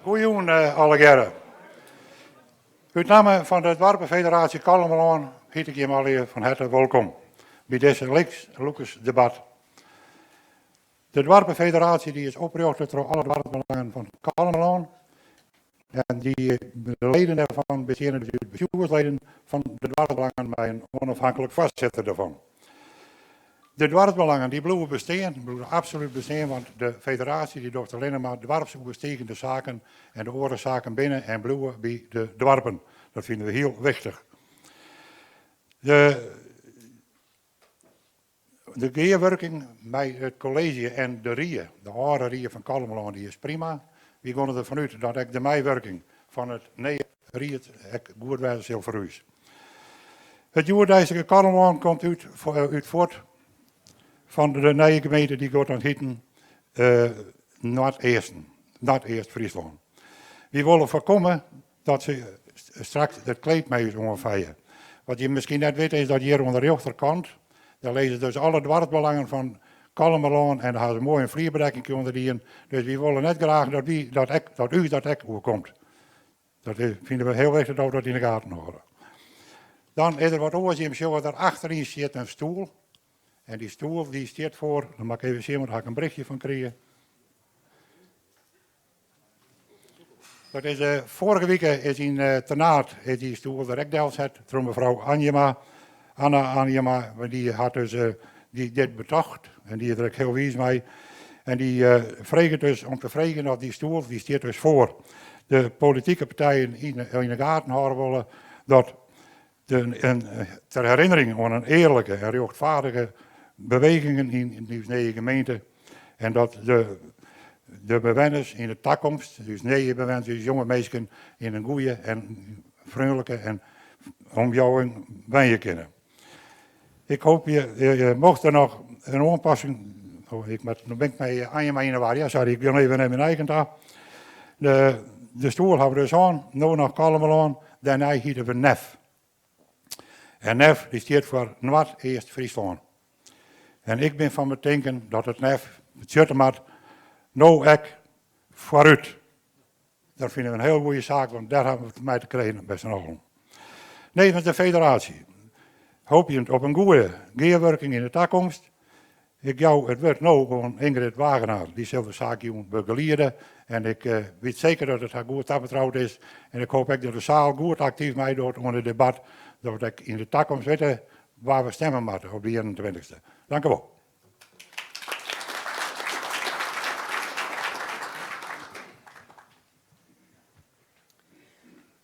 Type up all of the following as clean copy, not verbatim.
Goejûn allegearre. Ut namme fan de Doarpefederaasje Kollumerlân hyt ik jim allegear fan herte wolkom by dizze listlûkersdebat. De Doarpefederaasje dy is oprjochte troch alle doarpsbelangen fan Kollumerlân en dy de leden dêrfan besteane dus út bestjoersleden fan de doarpsbelangen mei in ûnôfhinklik foarsitter derfan. De doarpsbelangen dy bliuwe bestean, bliuwe absolút bestean, want de federaasje dy docht allinne mar doarpsoerstigende saken en de oare saken binne en bliuwe by de doarpen. Dat fine we hiel wichtich. De De gearwurking mei it kolleezje en de rie, de âlde rie fan Kollumerlân, dy is prima. Wy geane derfan út dat ek de meiwurking fan it nije ried ek goed wêze sil foar ús. It hjoeddeistige Kollumerlân komt út út fuort fan de nije gemeente dy giet dan hiten Noardeasten, Noardeast-Fryslân. Wy wolle foarkomme dat se straks it kleed mei ús oanfeie. Wat jim miskien net witte is dat hjir oan de rjochterkant, dêr lizze dus alle doarpsbelangen fan Kollumerlân en dêr hawwe se moai in flierbedekking ûnder dien. Dus wy wolle net graach dat wy dat ek, dat ús dat ek oerkomt. Dat fine we hiel wichtich dat we dat yn de gaten hâlde. Dan is der wat oars, jim sjogge der achteryn stiet in stoel. En dy stoel dy stiet foar, dan moat ik even sjen, want dêr ha ik in berichtje fan krige. Dat is, eh, foarige wike is yn eh, Ternaard is dy stoel der ek delset troch mefrou Anjema, Anna Anjema, want dy hat dus eh, dy, dit betocht en dy is der ek hiel wiis mei. En dy eh, freget dus om te freegjen oft dy stoel, dy stiet dus foar de politike partijen yn, yn de gaten hâlde wolle dat de, in, ter herinnering oan in earlike en rjochtfeardige bewegingen yn, yn ús nije gemeente en dat de, de bewenners yn de takomst, ús nije bewenners, ús jonge minsken, yn in goede en freonlike en omjouwing wenje kinne. Ik hoopje, eh, mocht der noch in oanpassing, oh, ik moat, no bin ik mei Anjema yn 'e war, ja, sorry, ik gean even nei myn eigen ta. De, de stoel hawwe we dus hân, no noch Kollumerlân, dêrnei hite we NEF. En NEF dy stiet foar Noardeast-Fryslân. En ik bin fan betinken dat it NEF betsjutte moat no ek foarút. Dat fine we in hiel goede saak, want dêr hawwe we it mei te krijen by syn allen. Nevens de federaasje hoopjend op in goede gearwurking yn de takomst. Ik jou it wurd no oan Ingrid Wagenaar, dy sil de saak jûn begeliede en ik wit seker dat it har goed tabetroud is en ik hoop ek dat de saal goed aktyf meidocht oan it debat, dat we ek yn de takomst witte wa we stimme moatte op de ienentweintichste. Dank u wol.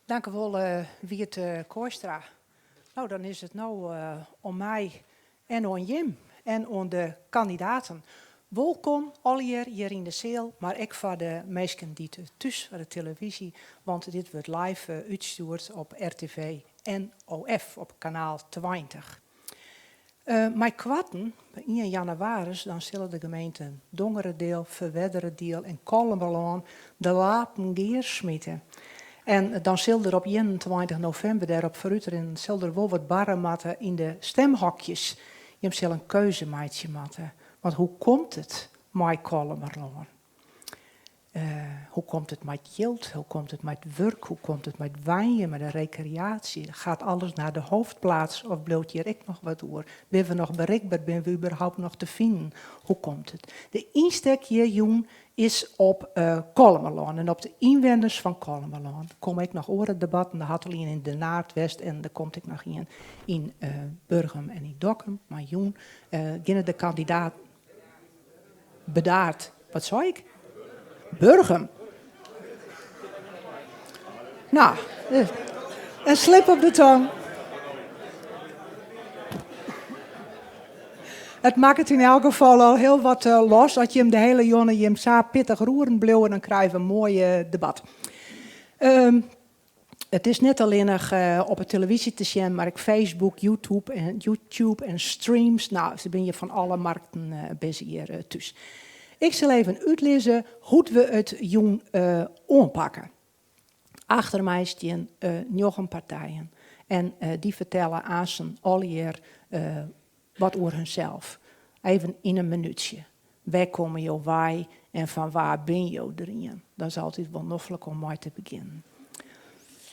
Dank u wol, uh, Wiert uh, Kooistra. No, dan is it no uh, oan my en oan jim en oan de kandidaten. Wolkom allegear hjir yn de seal, mar ek foar de minsken dy't thús foar de televyzje, want dit wurdt live útstjoerd op RTV NOF op kanaal 20. Mei koarten, ien jannewaris, dan sille de gemeenten Dongeradiel, Ferwerderadiel en Kollumerlân de lapen gearsmite. En dan sil der op 21 novimber dêrop foarútrinnend sil der wol wat barre moatte yn de stemhokjes. Jim sille in keuze meitsje moatte. Want hoe komt it mei Kollumerlân? Hoe komt it mei it jild? Hoe komt it mei it wurk? Hoe komt it mei it wenjen, mei de rekreaasje? Gaat alles naar de hoofdplaats of bliuwt hjir ek noch wat oer? Binne we noch berikber? Binne we überhaupt noch te finen? Hoe komt it? De ynstek hjir jûn is op Kollumerlân en op de ynwenners fan Kollumerlân. Der komme ek noch oare debatten. Der hat al ien yn Ternaard west en der komt ek noch ien yn Burgum en yn Dokkum. Mar jûn geane de kandidaten Burdaard. Wat sei ik? Burgum. No, in slip op de tong. It makket yn elk gefal al hiel wat los. As jim de hiele jûn jim sa pittich roeren bliuwe, dan krije we in moai debat. It is net allinnich op 'e televyzje te sjen, mar ek Facebook, YouTube en YouTube en streams. No, se binne hjir fan alle markten binne se hjir thús. Ik sil even útlizze hoe't we it jûn oanpakke. Achter my stean njoggen partijen en dy fertelle aansen allegear wat oer hunsels. Even yn in minútsje. Wêr komme jo wei en fan wa bin jo der ien? Dat is altyd wol noflik om mei te begjinnen.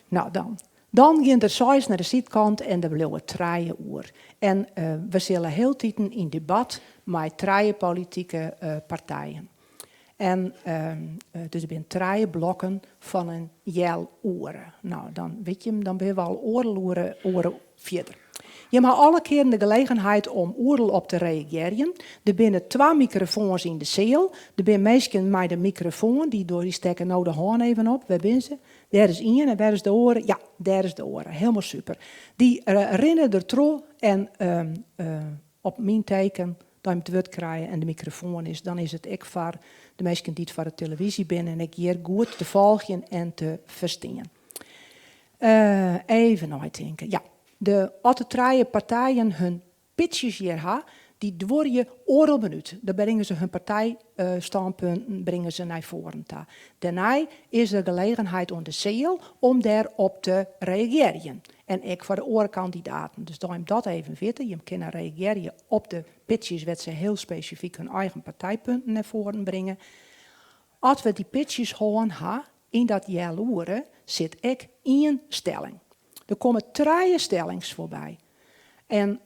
No dan. Dan gean der seis nei de sydkant en der bliuwe trije oer. En we sille hieltiten yn debat mei trije politike partijen. En dus der binne trije blokken fan in healoere. No, dan wit jim, dan binne we al oardel oere, oere fierder. Jim ha alle kearen de gelegenheid om oeral op te reagearjen. Der binne twa mikrofoans yn de seal. Der binne minsken mei de mikrofoan, dy dy stekke no de hân even op. Wêr binne se? Dêr is ien en wêr is de oare? Ja, dêr is de oare. Helemaal super. Dy rinne der troch en op myn teken dat jim it wurd krije en de mikrofoan is, dan is it ek foar de minsken dy't foar de televyzje binne en ek hjir goed te folgjen en te ferstean. Even neitinke. Ja, de, as de trije partijen hun pitches hjir ha, dy duorje oardel minút. Dan bringe se hun partijstânpunten bringe se nei foaren ta. Dêrnei is der gelegenheid oan de seal om dêrop te reagearjen. En ek foar de oare kandidaten. Dus dat jim dat even witte. Jim kinne reagearje op de pitches wêr't se hiel spesifyk hun eigen partijpunten nei foaren bringe. As we dy pitches hân ha, yn dat healoere sit ek ien stelling. Der komme trije stellings foarby. En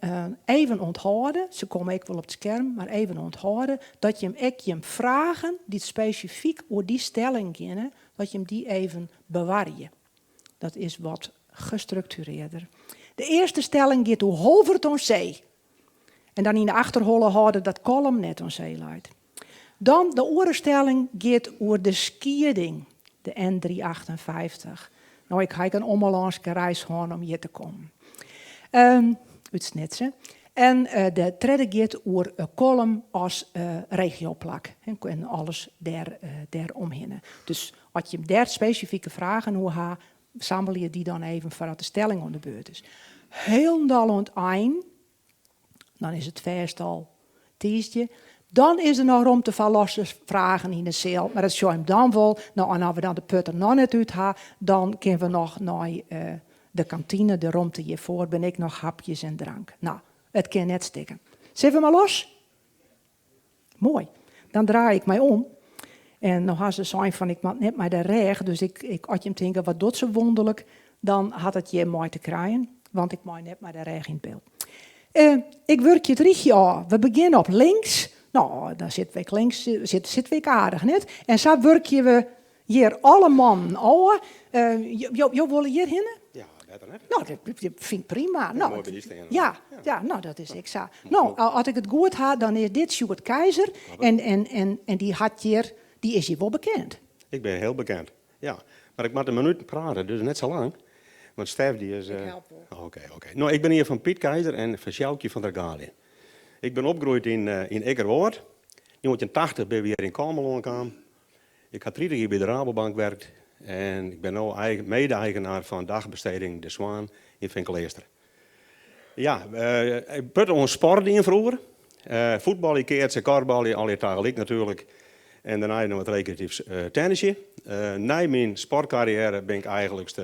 even ûnthâlde, se komme ek wol op it skerm, mar even ûnthâlde dat jim ek jim fragen dy't spesifyk oer dy stelling geane, dat jim dy even bewarje. Dat is wat gestrukturearder. De earste stelling giet oer Holwert oan See. En dan yn de achterholle hâlde dat Kollum net oan see leit. Dan de oare stelling giet oer de Skieding, de N358. No, ik ha ek in ommelânske reis hân om hjir te kommen. Út Snits. En de tredde giet oer Kollum as regioplak en alles dêr, dêr omhinne. Dus as jim dêr spesifike fragen oer ha, sammelje dy dan even foardat de stelling oan de beurt is. Hielendal oan it ein, dan is it fêst al tiisdei, dan is der noch romte foar losse fragen yn de seal, mar dat sjogge jim dan wol. No, en as we dan de put der noch net út ha, dan kinne we noch nei de kantine, de romte hjirfoar, binne ek noch hapjes en drank. No, it kin net stikken. Sille we mar los? Moai. Dan draai ik my om. En no ha se sein fan ik moat net mei de rêch, dus ik, ik, as jim tinke wat docht se wonderlik, dan hat it hjir mei te krijen, want ik mei net mei de rêch yn it byld. Ik wurkje it rychje ôf. We begjinne op links. No, dan sitte we ek links, sit, sitte we ek aardich, net? En sa wurkje we hjir alle mannen ôf. Jo, jo wolle hjir hinne? Ja, better net. No, dat fyn ik prima. No, moai by dy stean. Ja, ja, no, dat is ek sa. No, as ik it goed ha, dan is dit Sjoerd Keizer. En, en, en, en dy hat hjir, dy is hjir wol bekend. Ik bin hiel bekend, ja. Mar ik moat in minút prate, dus net sa lang. Want Stef dy is... Ik help wol. Oké, oké. No, ik bin hjir fan Piet Keizer en fan Sjoukje van der Galiën. Ik bin opgroeid yn, yn Ikkerwâld. 1980 bin we hjir yn Kollumerlân kaam. Ik ha 30 jier by de Rabobank werkt en ik bin no mede-eigenaar fan dagbesteding De Zwaan yn Feankleaster. Ja, ik put oan sport dien froeger. Fuotbalje, keatse, korfbalje, allegear tagelyk natuerlik. En dêrnei noch wat rekreatyf tennisje. Nei myn sportkarriêre bin ik eigenliks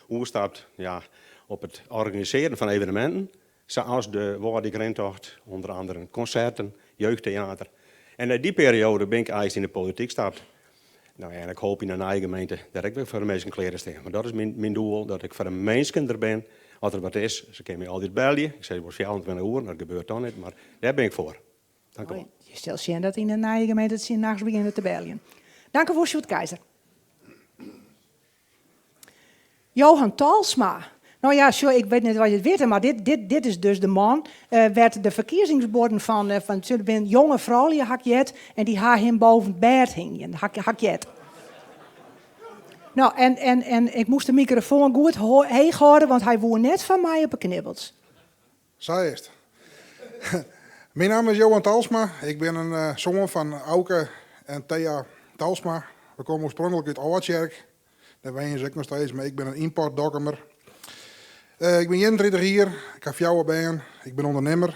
oerstapt, ja, op it organisearjen fan eveneminten. Sa as de Wâldykrintocht, ûnder anderen konserten, jeugdteater. En nei dy perioade bin ik eins yn de polityk stapt. No ja, en ik hoop yn de nije gemeente dêr ek wer foar de minsken klear te stean. Want dat is myn, myn doel, dat ik foar de minsken der bin. As der wat is, se kinne my altyd belje. Ik sis wol 24 oeren, dat gebeurt dan net, mar dêr bin ik foar. Dank u wol. Je silst sjen dat yn de nije gemeente se nachts begjinne te beljen. Dank u wol, Sjoerd Keizer. Johan Talsma. No ja, sjoch, ik wit net wat je it witte, mar dit, dit, dit is dus de man uh, wêr't de ferkiezingsbuorden fan, uh, fan der binne jonge froulju ha ik heard en dy ha him boven it bêd hingjen, ha, ha ik heard. No, en, en, en ik moast de mikrofoan goed heech hâlde, want hy woe net fan my op 'e knibbels. Sa is it. Myn namme is Johan Talsma. Ik bin in eh, soan fan Auke en Thea Talsma. We komme oarspronklik út Aldtsjerk. Dêr wenje se ek noch steeds, mar ik bin in ymportdokkumer. Uh, ik bin 31 jier, ik ha fjouwer bern, ik bin ûndernimmer.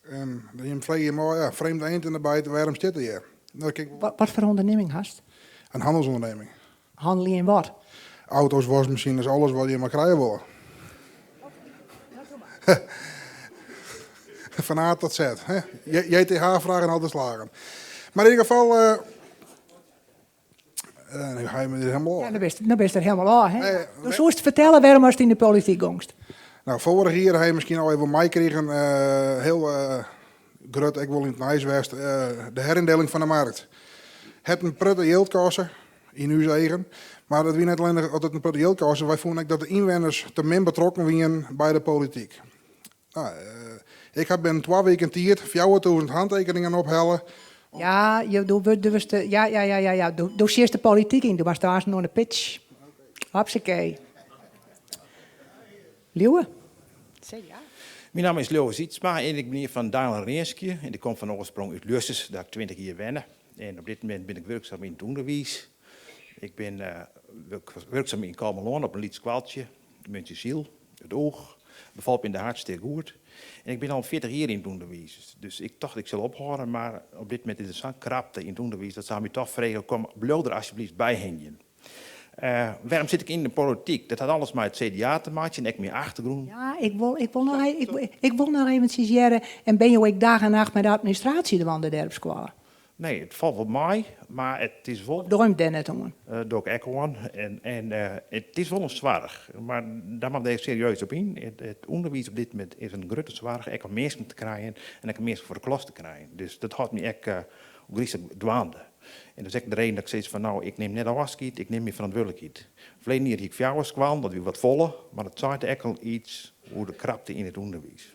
En jim freegje my, ja, vreemde eend in de bijt, wêrom stiet er hjir? Nou, ik, wat, wat foar ûndernimming hast? In hannelsûndernimming. Hannelje yn wat? Auto's, wasmasines, alles wat je mar krije wolle. Fan A tot Z. Hè? JTH-fragen altijd slagen. Mar yn ieder gefal, nu ha je my der helemaal Ja, no bist der helemaal ôf, hè? Do soest fertelle wêrom ast yn de polityk gongst. No, foarich jier ha je miskien al even meikrigen, hiel grut ek wol yn it nijs west, de herindeling fan de markt. Het in protte jild koste, yn ús eagen. Mar dat wie net allinnich dat it in protte jild koste, wy fûnen ek dat de ynwenners te min betrokken wienen by de polityk. No, ik ha binnen twa wiken tiid 4000 hantekeningen ophelle. Ja, jo, do wurd, do wurdst, ja, ja, ja, ja, ja, do, do sjist de polityk yn, do moatst aansten oan de pitch. Hopsakee. Liuwe? Ja. Myn namme is Liuwe Sietsma en ik bin ien fan Daniël Renskje en ik kom fan oarsprong út Ljussens, dêr ik 20 jier wenne. En op dit momint bin ik wurksum yn it ûnderwiis. Ik bin wurksum yn Kollumerlân op in lyts skoaltsje, Muntsjesyl, it Oech. Befalt my dêr hartstikke goed. En ik bin al 40 jier yn it ûnderwiis. Dus ik tocht ik sil ophâlde, mar op dit momint is der sa'n krapte yn it ûnderwiis dat se ha my toch frege, kom, bliuw der asjebleaft by hingjen. Wêrom sit ik yn de polityk? Dat hat alles mei it CDA te meitsjen, ek myn achtergrûn. Ja, ik wol, ik wol noch, ik, ik wol noch eventsjes hearre, en bin jo ek dag en nacht mei de administraasje dwaande dêr op skoalle? Nee, it falt wol mei, mar it is wol... Of doch him dêr net oan? Doch ik ek oan. En it is wol in soarch, mar dêr moat ik serieus op yn. It ûnderwiis op dit momint is in grutte soarch, ek om minsken te krijen en ek om minsken foar de klas te krijen. Dus dat hâldt my ek ôfgryslik dwaande. En dat is ek de reden dat ik sis fan no, ik nim net ôfskied, ik nim myn ferantwurdlikheid. Ferleden jier hie ik fjouwer skoallen, dat wie wat folle, mar dat seit ek al iets oer de krapte yn it ûnderwiis.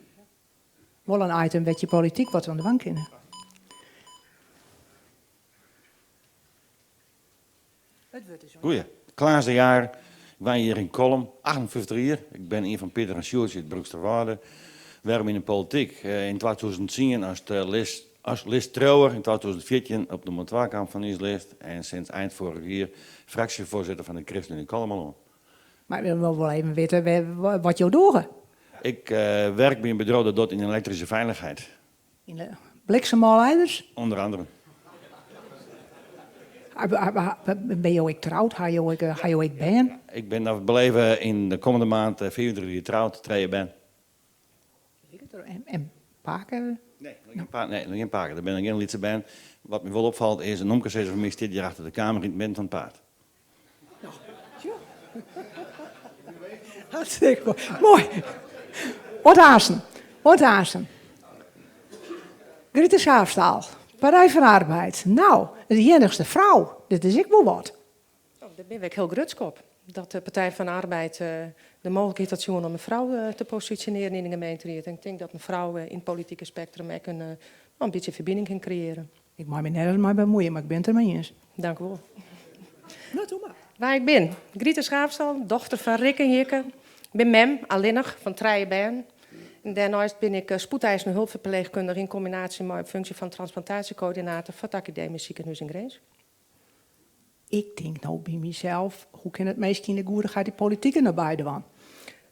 Wol in item wêr't je polityk wat oan dwaan kinne. It wurd is oan. Goeie, Klaas de Jager. Ik wenje hjir yn Kollum, 58 jier. Ik bin ien fan Pieter en Sjoerdje út Broeksterwâlde. Wêrom yn de polityk? Yn 2010 as list, as listtriuwer, yn 2014 op nûmer twa kaam fan ús list en sinds ein foarich jier fraksjefoarsitter fan de Christenunie Kollumerlân. Mar we wolle wol even witte wat jo dogge. Ik werk by in bedriuw dat docht yn elektryske feilichheid. Yn de bliksemôfleiders? Under andere. Binne jo ek troud? Ha jo ek, ha jo ek bern? Ik bin noch beleven yn de kommende maand 25 jier troud, trije bern. En pake? Nee, noch gjin pake. Nee, noch gjin pake. Der binne noch gjin lytse bern. Wat my wol opfalt is, in omkesizzer fan my stiet hjir achter de kamera yn it midden fan it paad. Hartstikke moai. Oant aansten. Oant aansten. Grite Schaafstal, Partij van de Arbeid. Nou, de iennichste frou. Dit is ek wol wat. Oh, dêr binne we ek hiel grutsk op. Dat de Partij van de Arbeid de mooglikheid hat sjoen om in frou te posisjonearjen yn de gemeenteried. En ik tink dat in frou yn it politike spektrum ek in, in bytsje ferbining kin kreëarje. Ik mei my nergens mei bemuoie, mar ik bin it der mei iens. Dank u wol. No, doe mar. Wa ik bin? Grite Schaafstal, dochter fan Rik en Jikke. Ik bin mem, allinnich, fan trije bern. En dêrneist bin ik spoedeisende hulpferpleechkundige yn kombinaasje mei funksje fan transplantaasjekoördinator foar it Akademysk Sikehûs yn Grins. Ik tink no by mysels, hoe kin it minsken yn de goedichheid dy polityk der no by dwaan?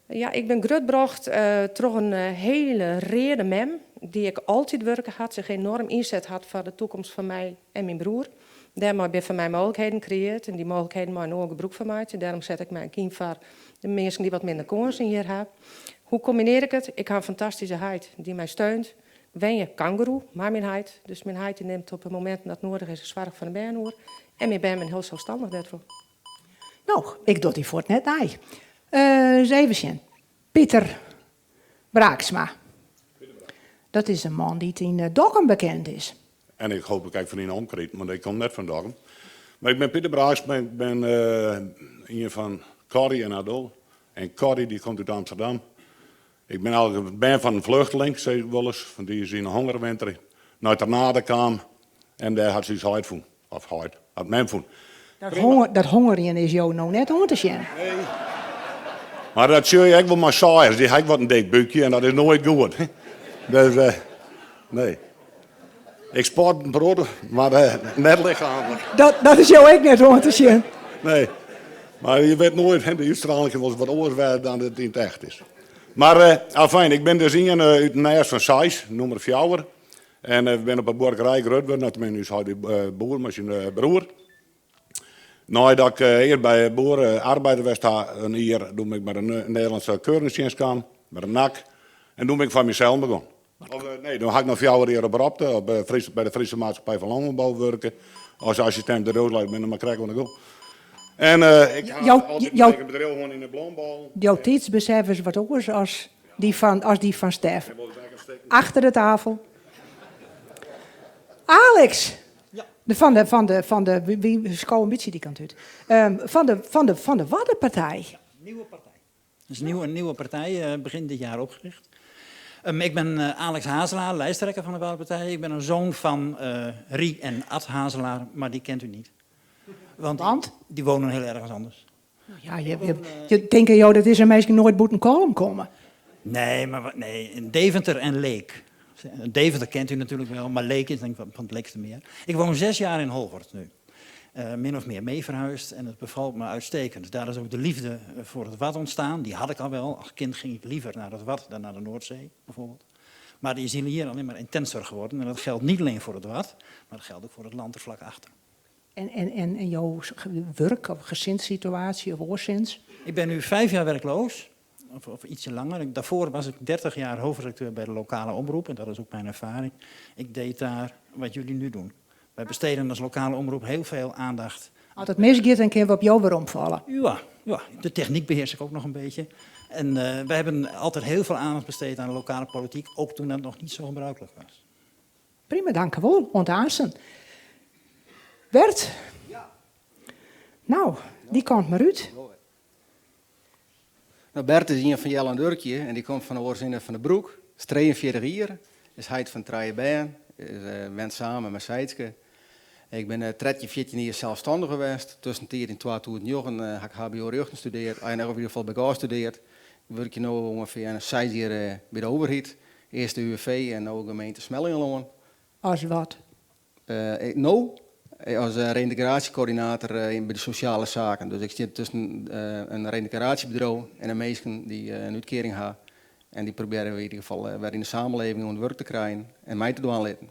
Ja, ik bin grutbrocht troch in hiele reade mem, dy't ek altyd wurke hat, sich enoarm ynset hat foar de takomst fan my en myn broer. Dêrmei binne foar my mooglikheden kreëarre en dy mooglikheden mei in oar gebrûk fan meitsje. Dêrom set ik my ek yn foar de minsken dy't wat minder kânsen hjir ha. Hoe kombinearje ik it? Ik ha in fantastyske heit dy't my steunt. Ik wenje kangoeroe mei myn heit, dus myn heit nimt op de mominten dat it nedich is de soarch fan de bern oer. En myn bern binne hiel selsstannich dêrtroch. No, ik doch dy fuort net nei. Ris even sjen. Pieter Braaksma. Dat is in man dy't yn Dokkum bekend is. En ik hoop ek fan yn de omkriten, want ik kom net fan Dokkum. Mar ik bin Pieter Braaksma, ik bin ien fan Corrie en Adol. En Corrie dy komt út Amsterdam. Ik bin eigentlik it bern fan in fluchteling, sis ik wolris, want dy is yn de hongerwinter nei Ternaard kaam en dêr hat se ús heit fûn. Of heit, hat mem fûn. Dat honger, dat hongerjen is jo no net oan te sjen. Nee. Mar dat sjoch je ek wol mei saaiers, dy ha ek wat in dik búkje en dat is noait goed. Dus, uh, nee. Ik sport in protte, mar uh, net lichaamlik. Dat is jo ek net oan te sjen. Nee. Mar je wit noait, de útstraling kin wolris wat oars wêze dan it yn it echt is. Mar, uh, afijn, ik bin dus ien út in nêst fan seis, nûmer fjouwer. En we binne op 'e buorkerij grut wurden, of teminsten ús heit wie boer mei syn broer. Neidat ik earst by de boer arbeider west ha, in jier, doe bin ik by de Nederlandse Keuringsdienst kaam, by de NAK. En doe bin ik foar mysels begûn. Of, nee, dan ha ik noch fjouwer jier op Ropta, op, by de Friese Maatschappij van Landbouw wurke. As assistint bedriuwslieder bin ik mar krekt oan de gong. En ik ha altyd myn eigen bedriuw hân yn de blombal. Jo tiidsbesef is wat oars as dy fan, as dy fan Stef. Achter de tafel. Alex! De fan de, fan de, fan de, wy skowe in bytsje dy kant út. Fan de, fan de, fan de Waddenpartij. Nieuwe partij. Dus een nieuwe partij, begin dit jaar opgericht. Ik ben Alex Hazelaar, lijsttrekker van de Waddenpartij. Ik ben een zoon van Rie en Ad Hazelaar, maar die kent u niet. Want, Want? Die wonen heel ergens anders. Nou ja, je tinke jo dat dizze minsken noait bûten Kollum komme? Nee, maar nee, in Deventer en Leek. Deventer kent u natuurlijk wel, maar Leek is denk ik van het Leekstermeer. Ik woon 6 jaar in Holwerd nu. Min of meer mee verhuisd en het bevalt me uitstekend. Daar is ook de liefde voor het Wad ontstaan. Die had ik al wel. Als kind ging ik liever naar het Wad dan naar de Noordzee, bijvoorbeeld. Maar die is hier alleen maar intenser geworden. En dat geldt niet alleen voor het Wad, maar dat geldt ook voor het land er vlak achter. En jouw wurk of gezinssituatie of oarsins? Ik ben nu 5 jaar werkloos, of ietsje langer. Daarvoor was ik 30 jaar hoofdredacteur bij de lokale omroep en dat is ook mijn ervaring. Ik deed daar wat jullie nu doen. Wij besteden als lokale omroep heel veel aandacht. As it misgiet, dan kinne we op jo weromfalle. Ja, ja, de techniek beheers ik ook nog een beetje. En wij hebben altijd heel veel aandacht besteed aan de lokale politiek, ook toen dat nog niet zo gebruikelijk was. Prima, dankjewol. Oant aansen. Bert? Ja. Nou, dy kant mar út. Nou, Bert is ien fan Jelle en Durkje en dy komt fan oarsinne fan de Broek. Is 43 jier, is heit fan trije bern, is, went samen mei Sijtske. Ik bin 13, 14 jier selsstannige west. Tussentiid yn 2009 ha ik HBO rjochten studeard, en in ieder gefal by ik ôfstudeard. Ik wurkje no ûngefear seis jier by de overheid. Earst de UWV en no gemeente Smellingerlân. As wat? No as reyntegraasjekoördinator by de sosjale saken. Dus ik stean tusken in reyntegraasjebedriuw en de minsken dy't in útkearing ha. En dy probearje we yn ieder gefal wer yn de samenleving oan it wurk te krijen en mei te dwaan litten.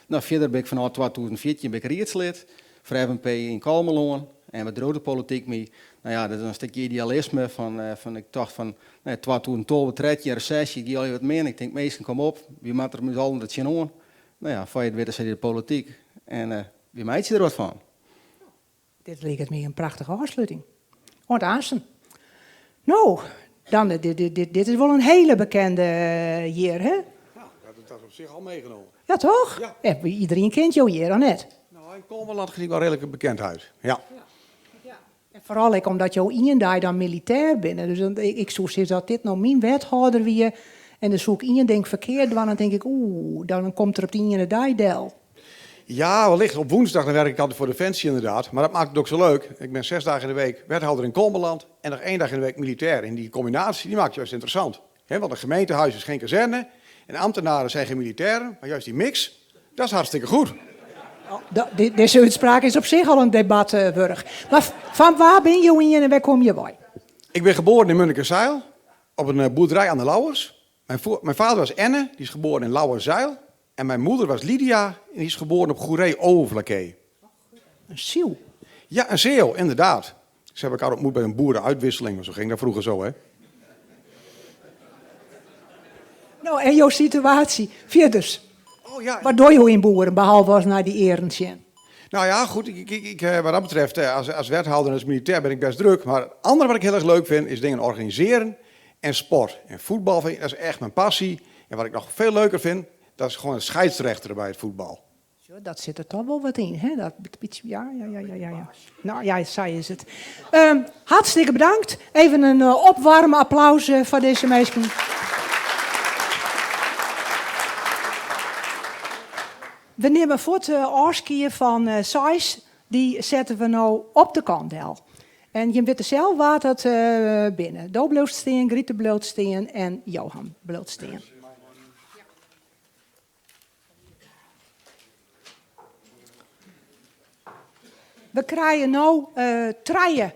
No, fierder bin ik fanôf 2014 bin ik riedslid foar FNP yn Kollumerlân. En wat driuwt de polityk my? No ja, dat is in stikje idealisme fan, fan ik tocht fan, no ja, 2012, 13, resesje, it gie allegear wat min. Ik tink, minsken, kom op, wy moatte der mei ús allen der tsjinoan. No ja, foar je it witte sit je de polityk en wy meitsje der wat fan. Dit liket my in prachtige ôfsluting. Oant aansen. No, dan, dit, dit, dit, dit is wol in hiele bekende hjir, hè? Nou, dat is op sich al meegenomen. Ja, toch? Ja. Ja, iedereen kent jo hjir, of net? Nou, in Kollumerland geniet ik wel redelijke bekendheid, ja. Ja. En foaral ek omdat jo ien dei dan militêr binne. Dus dan, ik soe sizze, as dit no myn wethâlder wie en dan soe ik ien ding ferkeard dwaan, dan tink ik, oeh, dan komt er op dy iene dei del. Ja, wellicht. Op woensdag dan werk ik altijd voor Defensie inderdaad. Maar dat maakt het ook zo leuk. Ik ben 6 dagen in de week wethouder in Kollumerland en nog 1 dag in de week militair. En die combinatie die maakt het juist interessant. Hè, want een gemeentehuis is geen kazerne en ambtenaren zijn geen militairen. Maar juist die mix, dat is hartstikke goed. Oh, dizze útspraak is op sich al in debat wurdich. Mar fan wa binne jo ien en wêr komme je wei? Ik ben geboren in Munnekezijl, op een boerderij aan de Lauwers. Mijn vader was Enne, die is geboren in Lauwerzijl. En mijn moeder was Lydia en die is geboren op Goeree-Overflakkee. In Siuw? Ja, in Zeeuw, inderdaad. Ze hebben elkaar ontmoet bij een boerenuitwisseling, maar zo ging dat vroeger zo, hè? Nou, en jo situaasje fierders? Oh, ja. Wat dogge jo yn Boerum, behalve as nei dy earen sjen? Nou ja, goed, wat dat betreft, als wethouder en als militair ben ik best druk. Maar het andere wat ik heel erg leuk vind, is dingen organiseren en sport. En voetbal vind ik, dat is echt mijn passie. En wat ik nog veel leuker vind, dat is gewoon het scheidsrechter bij het voetbal. Zo, dat sit der toch wol wat yn, hè? Dat bytsje, ja, ja, ja, ja, ja, ja. Nou ja, sa is it. Hartstikke bedankt. Even in opwaarme applaus foar dizze minsken. We nimme fuort ôfskie fan seis. Dy sette we no op de kant del. En jim witte sels wa't dat binne. Do bliuwst stean, Grite bliuwt stean en Johan bliuwt stean. We krije no trije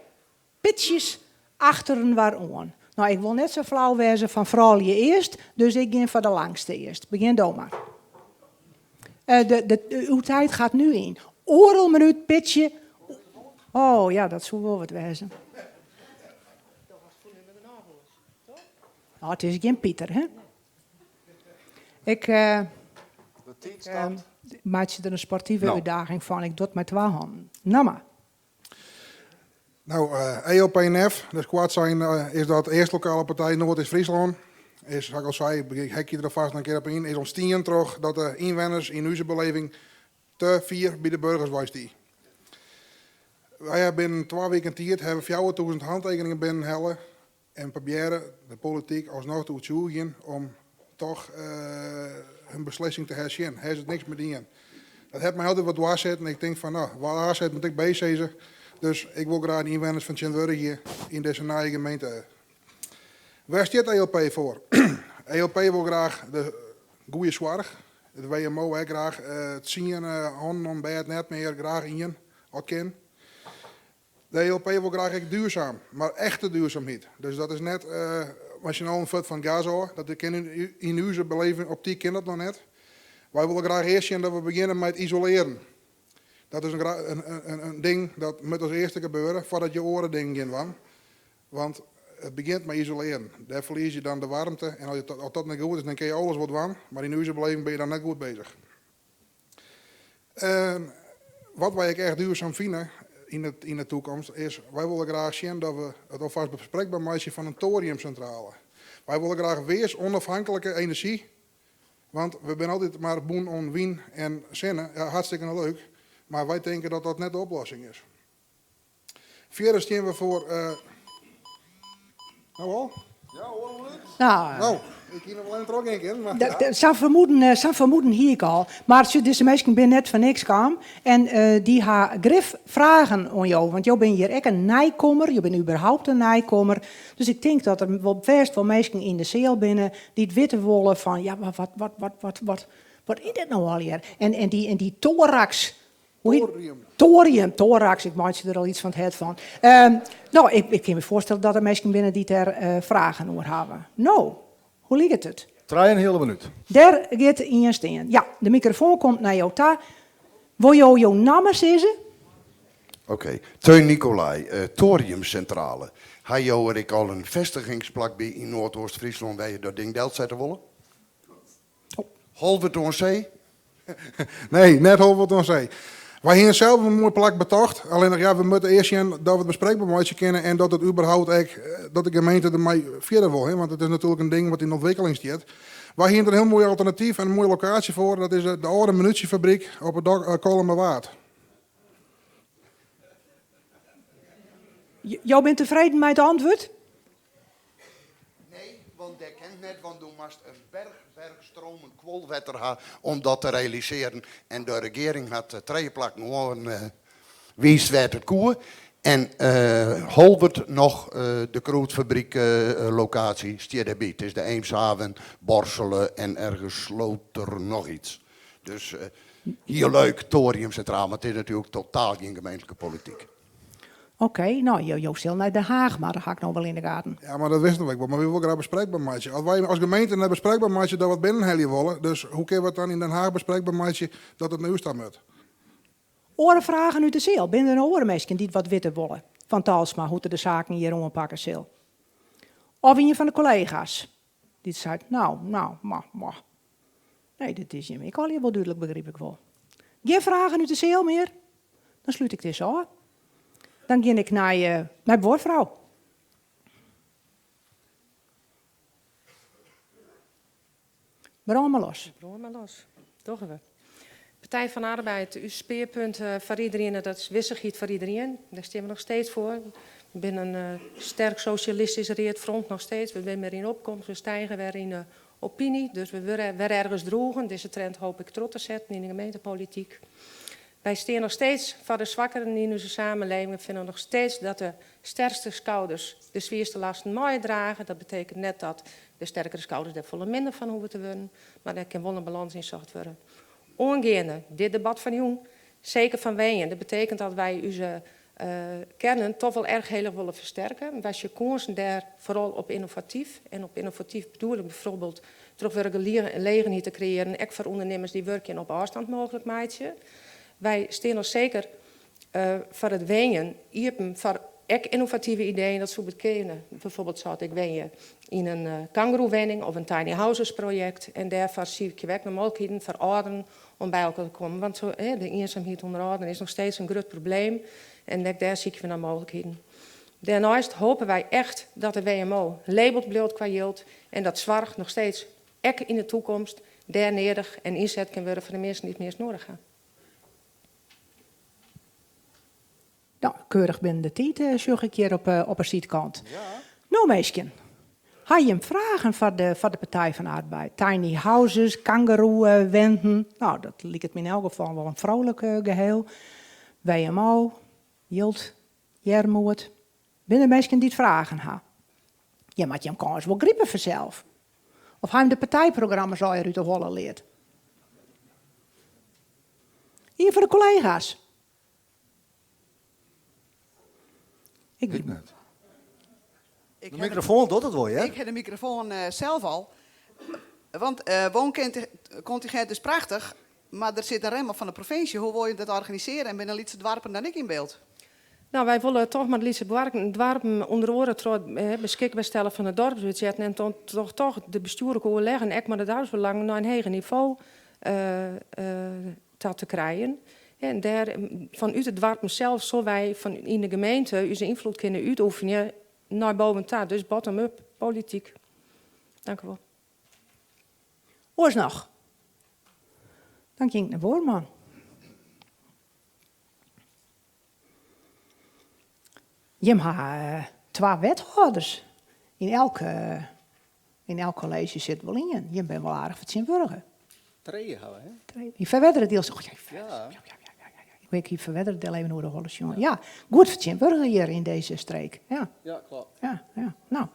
pitsjes achterinoar oan. Nou, ik wol net sa flau wêze fan froulju earst, dus ik gean foar de langste earst. Begjin do mar. De, uw tijd gaat nu in. Oardel minút pitsje. Oh ja, dat soe wol wat wêze. Nou, it is gjin Piter, hè? Ik uh, ik, uh, meitsje der in sportive No. útdaging fan. Ik doch it mei twa hannen. Namme. Nou, ELPNF, dus koart sein is dat de earste lokale partij Noardeast-Fryslân. Is, sa't ik al sei, ik hekje der alfêst in kear op yn, is ûntstien troch dat de ynwenners yn ús beleving te fier by de burgers wei stie. Wy hawwe binnen twa wiken tiid hawwe 4000 hantekeningen binnenhelle en probearre de polityk alsnoch te oertsjûgjen om toch hun beslissing te hersjen. Hawwe se niks mei dien. Dat hat my altyd wat dwarsitten. Ik tink fan, no, wat A seit, moat ek B sizze. Dus ik wol graach de ynwenners fertsjintwurdigje yn dizze nije gemeente. Wêr stiet ELP foar? ELP wol graach de goede soarch. It WMO ek graach. 10 hannen om bêd net mear, graach ien, as kin. De ELP wol graach ek duurzaam, mar echte duurzaamheid. Dus dat is net masinaal in fuot fan it gas ôf. Dat kin yn ús beleving optyk kin dat noch net. Wy wolle graach earst sjen dat we begjinne mei it isolearen. Dat is in ding dat moat as earste gebeure foardat je oare dingen gean dwaan. Want it begjint mei isolearen. Dêr ferlieze je dan de waarmte en as dat net goed is, dan kinne je alles wol dwaan, mar yn ús beleving binne je dan net goed beuzich. En wat wy ek echt duurzaam fine yn de takomst is, wy wolle graach sjen dat we it alfêst besprekber meitsje fan in thoriumsintrale. Wy wolle graach weersûnôfhinklike enerzjy, want we binne altyd mar bûn oan wyn en sinne. Ja, hartstikke leuk, mar wy tinke dat dat net de oplossing is. Fierder stean we foar. No al? Ja, Nou, nou ik hie noch wol even trochgean kinnen. Mar, Sa'n fermoeden hie ik al. Mar dizze minsken binne net foar niks kaam. En dy ha grif fragen oan jo. Want jo binne hjir ek in nijkommer. Jo binne überhaupt in nijkommer. Dus ik tink dat der wol bêst wol minsken yn de seal binne dy't witte wolle fan ja, wat, wat, wat, wat, wat, wat is dit no allegear? En dy thorax. Thorium. Thorium, thorax, ik meitsje der al yts fan it hert fan. No, ik kin my foarstelle dat der minsken binne dy't dêr fragen oer hawwe. No, hoe liket it? 3,5 minút. Dêr giet ien stean. Ja, de mikrofoan komt nei jo ta. Wolle jo jo namme sizze? Oké. Teun Nicolai, Thoriumsintrale. Ha jo der ek al in fêstigingsplak by yn Noardeast-Fryslân wêr't je dat ding delsette wolle? Oh. Holwert oan See? Nee, net Holwert oan See. Wy hiene sels in moai plak betocht. Allinnich ja, we moatte earst sjen dat we it besprekber meitsje kinne en dat it überhaupt ek, dat de gemeente dermei fierder wol. Hè? Want it is natuerlik in ding wat yn ûntwikkeling stiet. Wy hiene der in hiel moai alternatyf en in moaie lokaasje foar. Dat is de âlde munysjefabryk op it Kollumerwaard. Jo binne tefreden mei it antwurd? Nee, want dat kin net, want do moatst in berch, berch stromen kuolwetter ha om dat te realisearjen. En de regearing hat trije plakken oan wiisd wêr't it koe. En Holwert noch de krûdfabryk lokaasje stiet dêrby. It is de Eemshaven, Borsele en ergens Sloter noch yts. Dus hiel leuk, thoriumsintrale, mar it is natuerlik totaal gjin gemeentlike polityk. Oké, no, jo sille nei Den Haag, mar dat ha ik no wol yn de gaten. Ja, mar dat wisten we wol. Mar wy wolle graach besprekber meitsje. As wy as gemeente net besprekber meitsje dat we it binnenhelje wolle, dus hoe kinne we it dan yn Den Haag besprekber meitsje dat it nei ús ta moat? Oare fragen út de seal? Binne der noch oare minsken dy't wat witte wolle fan Talsma, hoe't er de saken hjir oanpakke sil? Of ien fan de kollega's dy't seit, no, no, mar, mar. Nee, dit is jim ek allegear wol dúdlik, begryp ik wol. Gjin fragen út de seal mear? Dan slút ik dizze ôf. Dan gean ik nei buorfrou. Brân mar los. Brân mar los. Dogge we. Partij van de Arbeid, ús spearpunt foar iderien, dat is wissichheid foar iderien. Dêr steane we noch steeds foar. We binne in sterk sosjalistysk read front noch steeds. We binne wer yn opkomst, we stige wer yn de opiny. Dus we wurde wer ergens droegen. Dizze trend hoopje ik troch te setten yn de gemeentepolityk. Wy steane noch steeds foar de swakkeren yn ús samenleving. We fine noch steeds dat de sterkste skouders de swierste lasten meidrage. Dat betekent net dat de sterkere skouders dêr folle minder fan hoege te wurden. Mar dêr kin wol in balâns yn socht wurde. Oangeande dit debat fan jûn, seker fan wenjen. Dat betekent dat wy ús kearnen dochs wol erch hiel wolle fersterke. Wy sjogge kânsen dêr foaral op ynnovatyf. En op ynnovatyf bedoel ik byfoarbyld troch wurkgelegenheid te kreëarjen, ek foar ûndernimmers dy't wurkjen op ôfstân mooglik meitsje. Wy steane noch seker foar it wenjen iepen foar. Ek ynnovative ideeën, dat soe betekene. Bijvoorbeeld zou ik wenje yn in uh, kangoeroewenning of in tiny houses project. En dêrfoar sykje we ek nei mooglikheden foar âlderen om by elkoar te kommen. Want zo, de iensumheid ûnder âlderen is noch steeds in grut probleem. En ek dêr sykje we nei mooglikheden. Dêrneist hoopje wy echt dat de WMO labeld bliuwt kwa jild en dat soarch noch steeds ek yn de takomst dêr nedich en ynset kin wurde foar de minsken dy't it meast nedich hawwe. No, keurich binnen de tiid, eh, sjoch ik hjir op, eh, op 'e sydkant. Ja. No, minsken, ha jim fragen foar de Partij van de Arbeid? Tiny houses, kangoeroewenten. No, dat liket my yn elk gefal wol in frolik uh, geheel. WMO, jild, earmoed. Binne der minsken dy't fragen ha? Je moatte jim kâns wol gripe fansels. Of ha jim de partijprogramma's al út de holle leard? Ien fan de kollega's. Ik, ik net. De microfoon docht it wol, hè? Ik ha de microfoon uh, sels al. Want uh, wooncontingent is prachtich, mar der sit in rem op fan de provinsje. Hoe wolle je dat organisearje en binne de lytse doarpen dan ek yn byld? No, wy wolle dochs mei de lytse doarpen ûnder oare troch it beskikber stellen fan it doarpsbudzjet en troch dochs de bestjoerlike oerleggen ek mei de doarpsbelangen nei in heger nivo uh, ta te krijen. En dêr fanút de doarpen sels sille wy fan yn de gemeente ús ynfloed kinne útoefenje nei boven ta. Dus bottom-up polityk. Tank wol. Oars noch? Dan gean ik nei buorman. Jim ha twa wethâlders. Yn elk kolleezje sit wol ien. Jim binne wol aardich fertsjintwurdige. Trije ha we, hè? Trije. Yn Ferwerderadiel. Oh, ja, ja. Ja. Ik wit yn Ferwerderadiel even oer de holle sjoen. Ja, goed fertsjintwurdige hjir yn dizze streek. Ja, ja kloppet. Ja. No,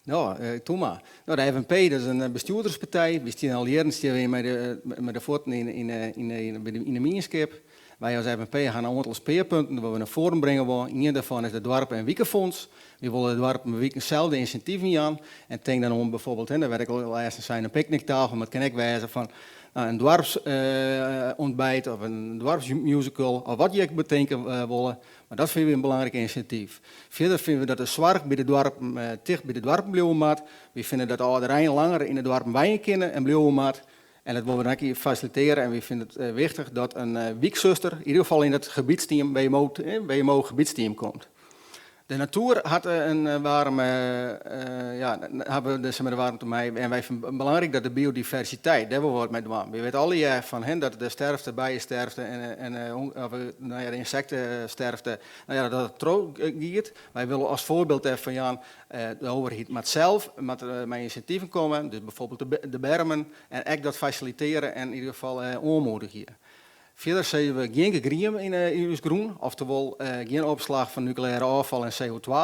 No, eh, mar. No, de FNP dat is in eh, bestjoerderspartij. Wy steane al jierren steane we mei de fuotten yn de mienskip. Wy as FNP ha in oantal spearpunten wêr't we nei foaren bringe wolle. Ien dêrfan is it doarp- en wikefonds. Wy wolle de doarpen en wiken sels de ynsintiven jaan. En tink dan oan byfoarbyld, hè, dêr wurdt ek al lêsten sein, in picknicktafel, mar it kin ek wêze fan no, in doarpsontbyt of in doarpsmusical of wat je ek betinke wolle. Mar dat fine we in belangryk ynsintyf. Fierder fine we dat de soarch by de doarpen ticht by de doarpen bliuwe moat. Wy fine dat de âlderein langer yn de doarpen wenje kinne en bliuwe moat. En dat wolle we dan ek fasilitearje. En wy fine it wichtich dat in wyksuster yn ieder gefal yn it gebietsteam, WMO, WMO gebietsteam komt. De natoer hat in waarme, ja, hawwe we de waarmte mei. En wy fine it belangryk dat de biodiversiteit, dêr wolle we wat mei dwaan. Wy witte allegear fan hen dat de sterfte, bijesterfte en no ja, de ynsektesterfte, no ja, dat it trochgiet. Wy wolle as foarbyld dêrfan jaan, de overheid moat sels moat mei ynsintiven komme, dus byfoarbyld de bermen, en ek dat fasilitearje en yn ieder gefal oanmoedigje. Fierder sizze we gjin gegriem yn ús grûn, oftewol gjin opslach fan nukleêr ôffal en CO2.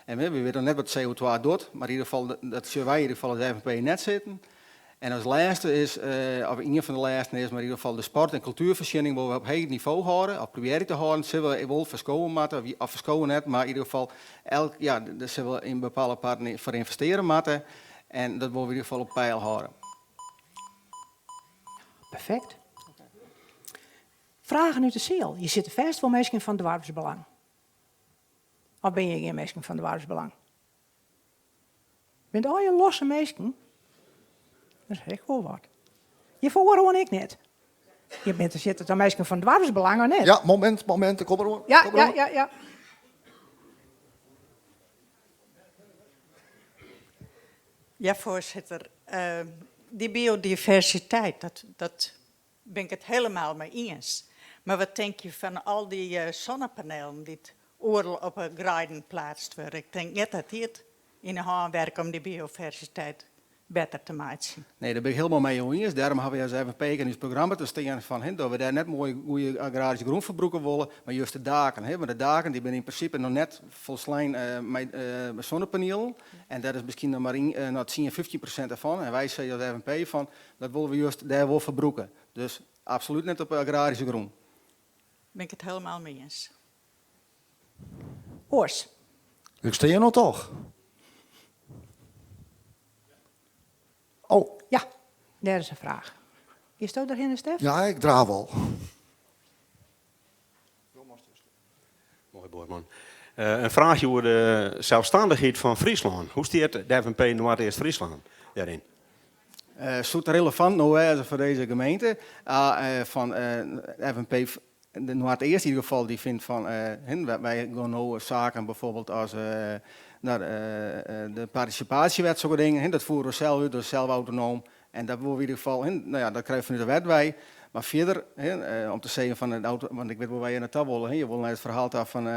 En we witte noch net wat CO2 docht, mar yn ieder gefal, dat sjogge wy yn ieder gefal as FNP net sitten. En as lêste is, of ien fan de lêsten is, mar yn ieder gefal de sport- en kultuerfoarsjenning wolle we op heech nivo hâlde, of probearje te hâlden, sille we wol ferskowe moatte, of ferskowe net, mar yn ieder gefal, elk, ja, dêr sille we yn bepaalde parten foar ynvestearje moatte. En dat wolle we yn ieder gefal op peil hâlde. Perfekt. Fragen út de seal. Hjir sitte fêst wol minsken fan doarpsbelang. Of binne hjir gjin minsken fan doarpsbelang? Binne it allegear losse minsken? Dat is ek wol wat. Hjir foaroan ek net. Hjir binne sitte dan minsken fan doarpsbelang of net? Ja, momint, momint, ik kom deroan. Ja. Ja, foarsitter. Uh, dy biodiversiteit, dat bin ik it hielendal mei iens. Mar wat tinke je fan al dy uh, sinnepanelen dy't oeral op 'e greiden pleatst wurde? Ik tink net dat dit yn 'e hân wurket om dy biodiversiteit better te meitsjen. Nee, dêr bin ik hielendal mei jo iens. Dêrom hawwe wy as FNP yn ús programma te stean fan hè, dat we dêr net moai goede agraryske grûn foar brûke wolle, mar just de daken. Hè, want de daken dy binne yn prinsipe noch net folslein mei sinnepanielen. En dat is miskien noch mar yn, no, 10, 15% dêrfan. En wy sizze as FNP fan, dat wolle we just dêr wol foar brûke. Dus absolút net op de agraryske grûn. Bin ik it hielendal mei iens. Oars. Ik stean noch toch? Oh. Ja, dêr is in fraach. Giesto derhinne, Stef? Ja, ik draaf al. Moai, buorman. In fraachje oer de selsstannichheid fan Fryslân. Hoe stiet de FNP Noardeast-Fryslân dêryn? Soe it relevant no wêze foar dizze gemeente? Fan FNP de Noardeast yn ieder gefal dy fynt fan wy gean no saken bijvoorbeeld as de participatiewet sokke dingen, dat fiere we sels út, dat is sels autonoom en dat wolle we yn ieder gefal, no ja, dat krije we fanút de wet wei. Mar fierder, om te sizzen fan it auto, want ik wit wol wêr je nei ta wolle, je wolle nei it ferhaal ta fan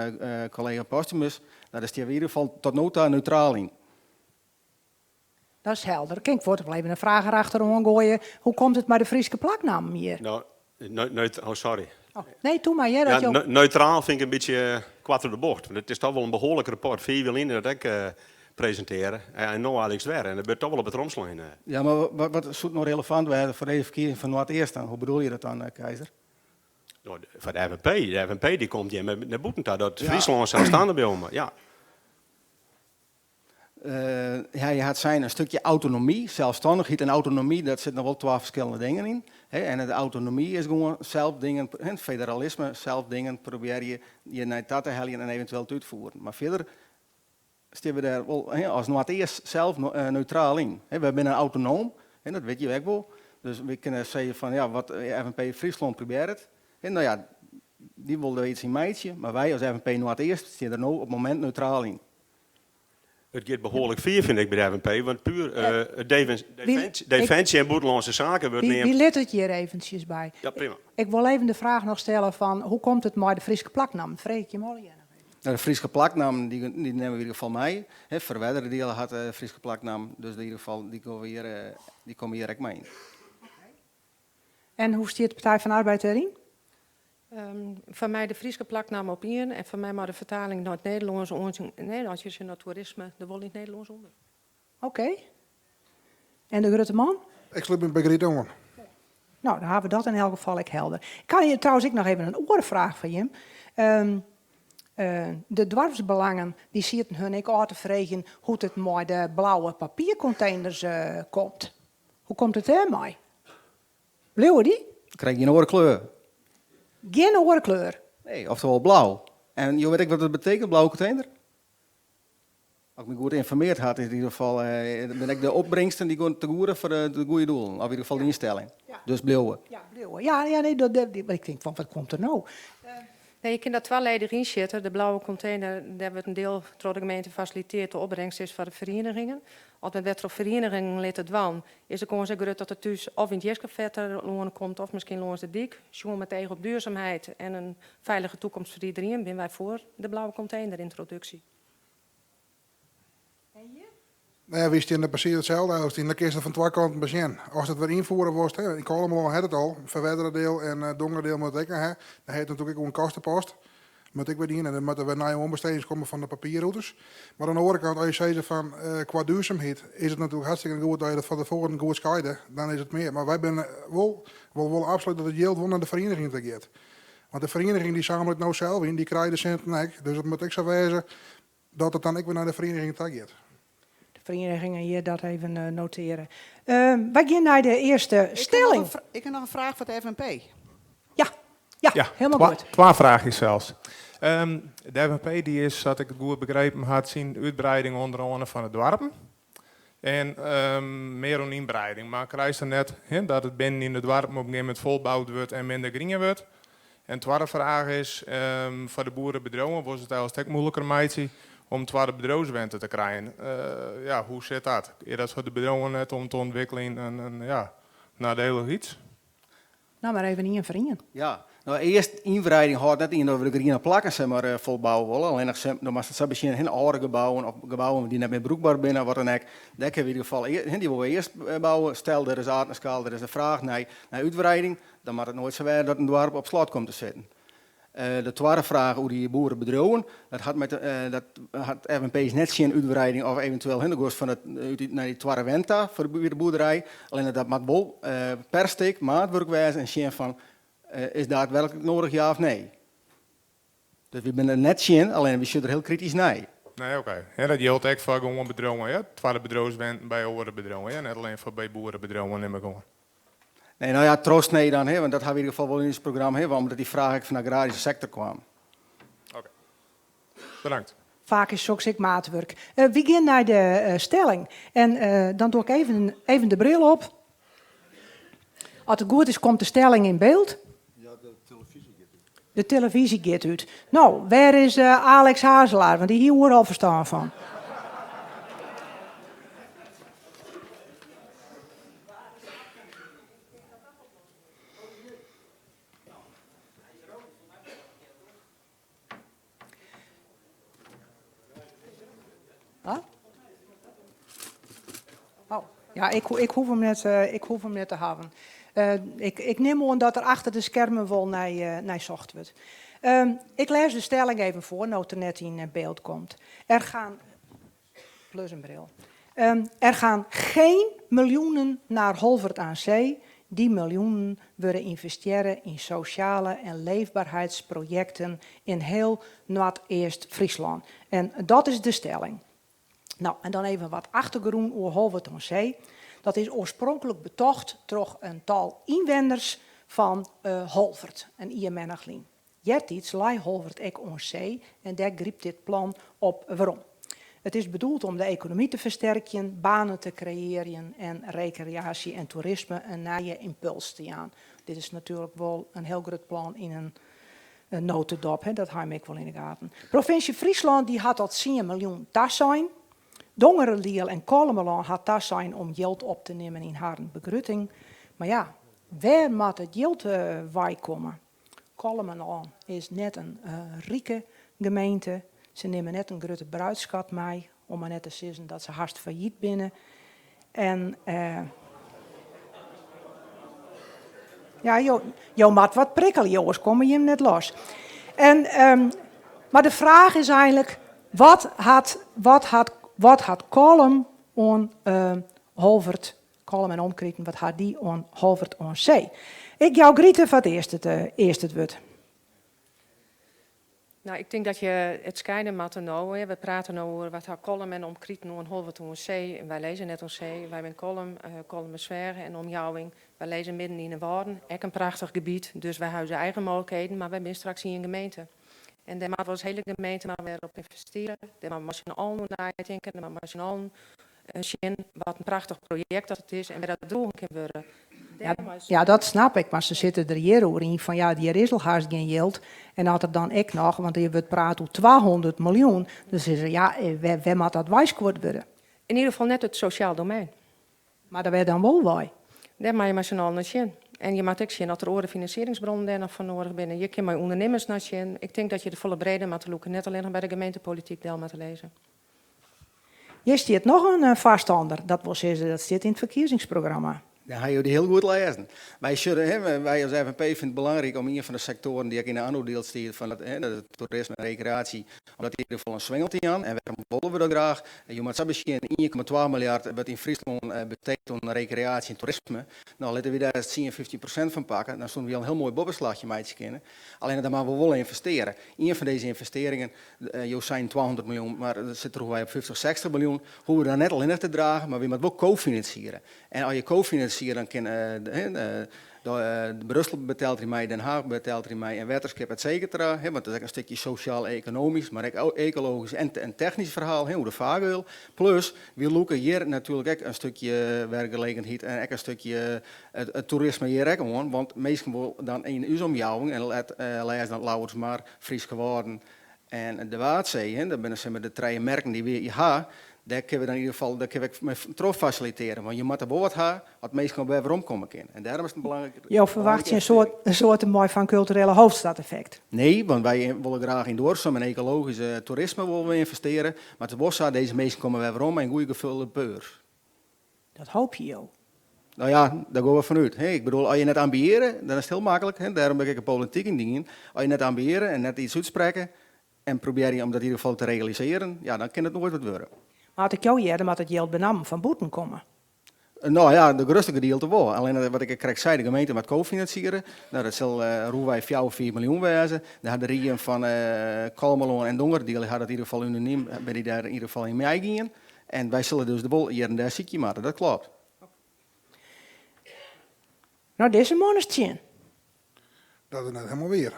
kollega Posthumus, no dêr stean we yn ieder gefal tot no ta neutraal yn. Dat is helder. Kin ik fuort wol even in fraach derachteroan goaie? Hoe komt it mei de Fryske plaknammen hjir? No, oh sorry. Oh, nee, toe mar hear. Dat jo... Neutraal fyn ik in bytsje koart troch de bocht. Want it is toch wol in behoarlik rapport. Fiif jier lyn dat ek presintearre. En no Alex wer. En dat wurdt toch wol op it romslein. Ja, mar wat, wat soe it no relevant wêze foar dizze ferkiezing fan Noardeast dan? Hoe bedoel je dat dan, Keizer? No, foar de FNP. De FNP dy komt hjir nei bûten ta dat Fryslân selsstannich bliuwe moat. Ja. Ja, je hat sein in stukje autonomy, selsstannichheid en autonomy, dat sit noch wol twa ferskillende dingen yn. En de autonomy is gewoan sels dingen, federalisme, sels dingen probearje je nei ta te heljen en eventueel te útfieren. Mar fierder stean we dêr wol as Noardeast sels neutraal yn. Wy binne autonoom, dat witte je ek wol. Dus wy kinne sizze fan ja, wat FNP Fryslân probearret, no ja, dy wol der iets yn meitsje, mar wy as FNP Noardeast stean der no op it momint neutraal yn. It giet behoarlik fier fyn ik by de FNP, want puer definsje en bûtenlânske saken wurdt neamd. Wy litte it hjir eventsjes by. Ja, prima. Ik wol even de fraach noch stelle fan hoe komt it mei de Fryske plaknammen? Freegje ik jim allegear noch even. Nou, de Fryske plaknammen dy nimme we yn ieder gefal mei. Ferwerderadiel hat de Fryske plaknammen, dus yn ieder gefal dy komme hjir ek mei yn. En hoe stiet de Partij van de Arbeid dêryn? Foar my de Fryske plaknamme op ien en foar my mei de fertaling nei it Nederlânsk oan. Nee, as je sjogge nei toerisme, der wol yn it Nederlânsk ûnder. Oké. En de grutte man? Ik slút my by Gryt oan. No, dan hawwe we dat yn elk gefal ek helder. Ik ha hjir trouwens ek noch even in oare fraach foar jim. De doarpsbelangen dy sieten hun ek ôf te freegjen hoe't it mei de blauwe papierkonteners komt. Hoe komt it dêrmei? Bliuwe dy? Krijt gjin oare kleur. Gjin oare kleur? Nee, oftewol blau. En jo witte ek wat it betekent, blauwe kontener? As ik my goed ynformeard ha, is it yn ieder gefal, binne ek de opbringsten dy gean te goede foar de goede doelen, of yn ieder gefal de ynstelling. Dus bliuwe. Ja, bliuwe. Ja, ja, nee, dat, ik tink fan wat komt der no? Nee, je kinne dat twaledig ynsjitte. De blauwe kontener, dêr wurdt in diel troch de gemeente fasiliteard. De opbringst is foar de ferienigingen. As we it wer troch ferienigingen litte dwaan, is de kâns ek grut dat it thús of yn it jiskefet telâne komt of miskien lâns de dyk. Sjoen mei it each op duurzaamheid en in feilige toekomst foar iderien binne wy foar de blauwe konteneryntroduksje. Nou ja, wy stean der presys itselde as yn. Dan kinst it fan twa kanten besjen. Ast it wer ynfiere wolst, hè, yn Kollumerlân hat it al, Ferwerderadiel en Dongeradiel moat it ek noch ha. Dan hat it natuerlik ek oer in kostepost. Moat ek wer dien en der moatte wer nije oanbestedings komme fan de papierrûtes. Mar oan de oare kant, as je sizze fan kwa duurzaamheid is it natuerlik hartstikke goed dat je dat fan tefoaren goed skeide, dan is it mear. Mar wy binne wol, wol wolle absolút dat it jild wol nei de ferieniging ta giet. Want de ferieniging dy sammelet no sels yn, dy krije de sinten ek. Dus it moat ek sa wêze dat it dan ek wer nei de ferieniging ta giet. De ferienigingen hjir dat even noteare. Wy gean nei de earste stelling. Ik ha noch in fraach foar de FNP. Ja, ja, helemaal goed. Twa fraachjes sels. De FNP dy is, sa't ik it goed begrepen ha, tsjin útwreiding ûnder oare fan de doarpen. En mear oan ynwreiding. Mar krijst dan net dat it binnen yn de doarpen op in gegeven momint folboud wurdt en minder grien wurdt? En twadde fraach is, foar de boerebedriuwen wolst it eins ek moeilijker meitsje om twadde bedriuwswente te krijen. Ja, hoe sit dat? Is dat foar de bedriuwen net om te ûntwikkeljen in ja, nadelig iets? No, mar even ien foar ien. Ja, no earst ynwreiding hâldt net yn dat we de griene plakken zeg mar folbouwe wolle. Allinnich no moatst it sa besjen, hin âlde gebouwen of gebouwen dy't net mear brûkber binne of wat dan ek, dêr kinne we yn ieder gefal hin dy wolle we earst bouwe. Stel der is aard en skaal, der is in fraach nei útwreiding, dan moat it noait sa wêze dat in doarp op slot komt te sitten. De twadde fraach oer dy boerebedriuwen, dat hat met dat hat FNP is net tsjin útwreiding of eventueel hin de gost fan it út nei dy twadde went ta foar de boerderij. Allinnich dat moat wol per stik maatwurk wêze en sjen fan is daadwerklik noadich ja of nee. Dus wy binne der net tsjin, allinnich wy sjogge der hiel kritysk nei. Nee, oké. En dat jildt ek foar gewoan bedriuwen, ja? Twadde bedriuwswenten by oare bedriuwen, ja? Net allinnich foar by boerebedriuwen nim ik oan. Nee, no ja, trochsnee dan, hè, want dat ha we yn ieder gefal wol yn ús programma, hè, omdat dy fraach ek fan de agraryske sektor kwam. Oké. Bedankt. Faak is soks ek maatwurk. Wy gean nei de stelling. En dan doch ik even, even de bril op. As it goed is, komt de stelling yn byld. Ja, de televyzje giet út. De televyzje giet út. No, wêr is Alex Hazelaar? Want dy hie oeral ferstân fan. Oh, ja, ik, ik, hoef him net, eh, ik hoef him net te hawwen. Eh, ik, ik nim oan dat der achter de skermen wol nei, eh, nei socht wurdt. Ehm, ik lês de stelling even foar, no't er net yn byld komt. Er gaan plus in bril. Ehm, er gaan geen miljoenen naar Holwerd aan Zee. Dy miljoenen wurde ynvestearre yn sosjale en leefberheidsprojekten yn hiel Noardeast-Fryslân. En dat is de stelling. No, en dan even wat achtergrûn oer Holwerd oan See. Dat is oarspronklik betocht troch in tal ynwenners fan uh, Holwerd, in jiermennich lyn. Eartiids lei Holwerd ek oan see en dêr grypt dit plan op werom. It is bedoeld om de ekonomy te fersterkjen, banen te kreëarjen en rekreaasje en toerisme in nije ympuls te jaan. Dit is natuerlik wol in hiel grut plan yn in notedop, dat ha jim ek wol yn de gaten. Provinsje Fryslân dy hat al 10 miljoen tasein. Dongeradiel en Kollumerlân ha tasein om jild op te nimmen yn harren begrutting. Mar ja, wêr moat it jild weikomme? Kollumerlân is net in rike gemeente. Se nimme net in grutte bruidskat mei, om mar net te sizzen dat se hast fallyt binne. En ja, jo, jo moat wat prikkelje, oars komme jim net los. En, mar de fraach is eigenlik, wat hat, wat hat, wat hat Kollum oan Holwert Kollum en omkriten, wat ha dy oan Holwert oan See? Ik jou Grite foar it earst it, earst it wurd. No, ik tink dat je it skiede moatte no. We prate no oer wat ha Kollum en omkriten oan Holwert oan See. Wy lizze net oan see, wy binne Kollum, Kollumersweach en omjouwing. Wy lizze midden yn 'e Wâlden, ek in prachtich gebiet. Dus wy ha ús eigen mooglikheden, mar wy binne straks ien gemeente. En dêr moatte we as hiele gemeente mar wer op ynvestearje. Dêr moatte we mei syn allen oer neitinke, dêr moatte we mei syn allen sjen wat in prachtich projekt dat it is en wêr dat droegen kin wurde. Ja, ja, dat snap ik, mar se sitte der hjir oer yn fan ja, hjir is al hast gjin jild. En as der dan ek noch, want der wurdt praat oer 200 miljoen, dan sizze se ja, wêr, wêr moat dat weiskuord wurde? Yn ieder gefal net it sosjaal domein. Mar der wêr dan wol wei? Dêr moatte je mei syn allen nei sjen. En je moatte ek sjen oft der oare finansieringsbronnen dêr noch foar noadich binne. Je kinne mei ûndernimmers nei sjen. Ik tink dat je it folle breder moatte lûke, net allinnich by de gemeentepolityk del moatte lizze. Hjir stiet noch in foarstanner, dat wol sizze dat stiet yn it ferkiezingsprogramma. Dan ha jo dy hiel goed lêzen. Wy sjogge, hè, wy as FNP fine it belangryk om ien fan de sektoaren dy't ek yn de ANNO-deal stiet fan it, hè, dat toerisme en rekreaasje, om dat yn ieder gefal in swingel te jaan. En wêrom wolle we dat graach? Jo moatte sa besjen, 1,2 miljard wurdt yn Fryslân besteed oan rekreaasje en toerisme. No, litte wy dêr ris 10, 15% fan pakke, dan soene wy al in hiel moai boppeslachje meitsje kinne. Allinne dan moatte we wol ynvestearje. Ien fan dizze ynvestearringen Jo seinen 200 miljoen, mar dat sit troch wy op 50, 60 miljoen. Hoege we dan net allinnich te dragen, mar wy moatte wol ko-finansiere. En as je ko-finansiere, dan kin Brussel betelt der mei, Den Haag betelt der mei en Wetterskip et cetera. Want dat is ek in stikje sosjaal-ekonomysk, mar ek ekologysk en technysk ferhaal oer de fargeul. Plus, wy lûke hjir natuerlik ek in stikje werkgelegenheid en ek in stikje it toerisme hjir ek oan, want minsken wolle dan yn ús omjouwing, en lês dan Lauwersmar, Fryske Wâlden en de Waadsee, hè, dat binne sis mar de trije merken dy't wy ha, dêr kinne we dan yn ieder gefal, dêr kinne we ek mei troch fasilitearje, want je moatte wol wat ha at minsken op wer werom komme kinne. En dêrom is it in belangryk. Jo ferwachtsje in soart, in soarte mei fan kulturele hoofdstadeffekt? Nee, want wy wolle graach yn duorsum en ekologysk toerisme wolle we ynvestearje, mar it is wol sa, dizze minsken komme wer werom mei in goede gevulde beurs. Dat hoopje jo? No ja, dêr gean we fanút. Ik bedoel, as je net ambieare, dan is it hiel maklik, dêrom bin ik ek de polityk yn gien. As je net ambieare en net iets útsprekke en probearje om dat yn ieder gefal te realisearjen, ja, dan kin it noait wat wurde. Mar as ik jo hear, dan moat it jild benammen fan bûten komme. No ja, de grutste gedielte wol. Allinne wat ik krekt sei, de gemeente moat ko-finansiere. No, dat sil rûchwei fjouwer, fiif miljoen wêze. Dêr ha de rieden fan Kollumerlân en Dongeradiel ha dat yn ieder gefal unanym, binne dy dêr yn ieder gefal yn meigien. En wy sille dus wol hjir en dêr sykje moatte, dat kloppet. No, dizze man is tsjin. Dat is net helemaal wier.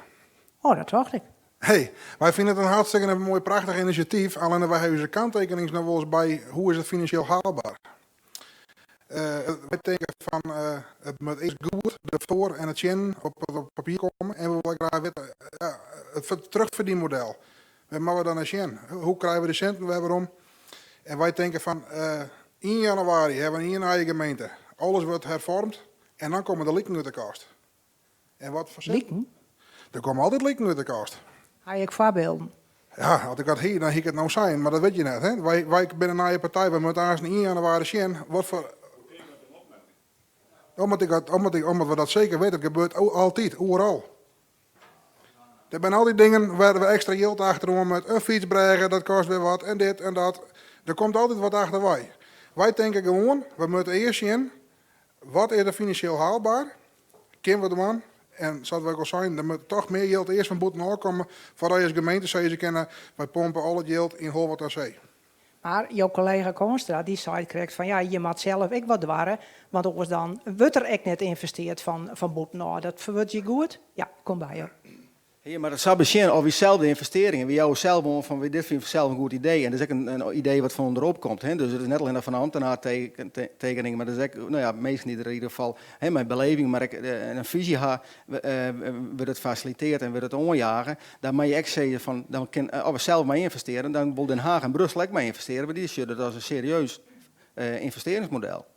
Oh, dat tocht ik. Hey, wy fine it in hartstikke moai prachtich inisjatyf, allinne wy hawwe ús kanttekenings noch wolris by hoe is it finansjeel haalber. Wy tinke fan it moat earst goed de foar en de tsjinnen op papier komme en we wolle graach witte, ja, it terugverdienmodel, wêr moatte we dan nei sjen? Hoe krije we de sinten wer werom? En wy tinke fan ien januari hawwe we ien nije gemeente, alles wurdt hervormd en dan komme de liken út de kast. En wat foar sinten? Liken? Der komme altyd liken út de kast. Ha je ek foarbylden? Ja, as ik dat hie, dan hie ik it no sein, mar dat wit je net. Hè? Wy, wy binne in nije partij, wy moatte aanst ien januari sjen wat foar. Omdat, ik, omdat, ik, omdat we dat seker witte, it gebeurt altyd, oeral. Der binne altyd dingen wêr we ekstra jild achteroan moat. In fytsbrêge, dat kostet wer wat, en dit en dat. Der komt altyd wat achterwei. Wy tinke gewoan, we moatte earst sjen, wat is der finansjeel haalbaar? Kinne we dwaan? En sa't we ek al seinen, der moat toch mear jild earst fan bûtenôf komme foardat je as gemeente sizze kinne, wy pompe al it jild yn Holwert aan Zee. Mar jo kollega Koonstra dy seit krekt fan ja, je moat sels ek wat dwarre, want oars dan wurdt der ek net ynvesteard fan bûtenôf. Dat ferwurdzje ik goed? Ja, kom by jo. Ja, mar sa besjen of wy sels de ynvestearringen, wy jouwe sels oan fan dit fine we sels in goed idee en dat is ek in idee wat fan ûnderop komt. Hè. Dus it is net allinnich fan de ambtenaartekening, mar dat is ek no ja, minsken dy't der yn ieder gefal hè, mei beleving, mar ek in fyzje ha, wurdt it fasiliteard en wurdt it oanjage. Dan moat je ek sizze fan, dan kin, as we sels mei ynvestearje, dan wol Den Haag en Brussel ek mei ynvestearje, want dy sjogge dat as in serieus ynvestearringsmodel.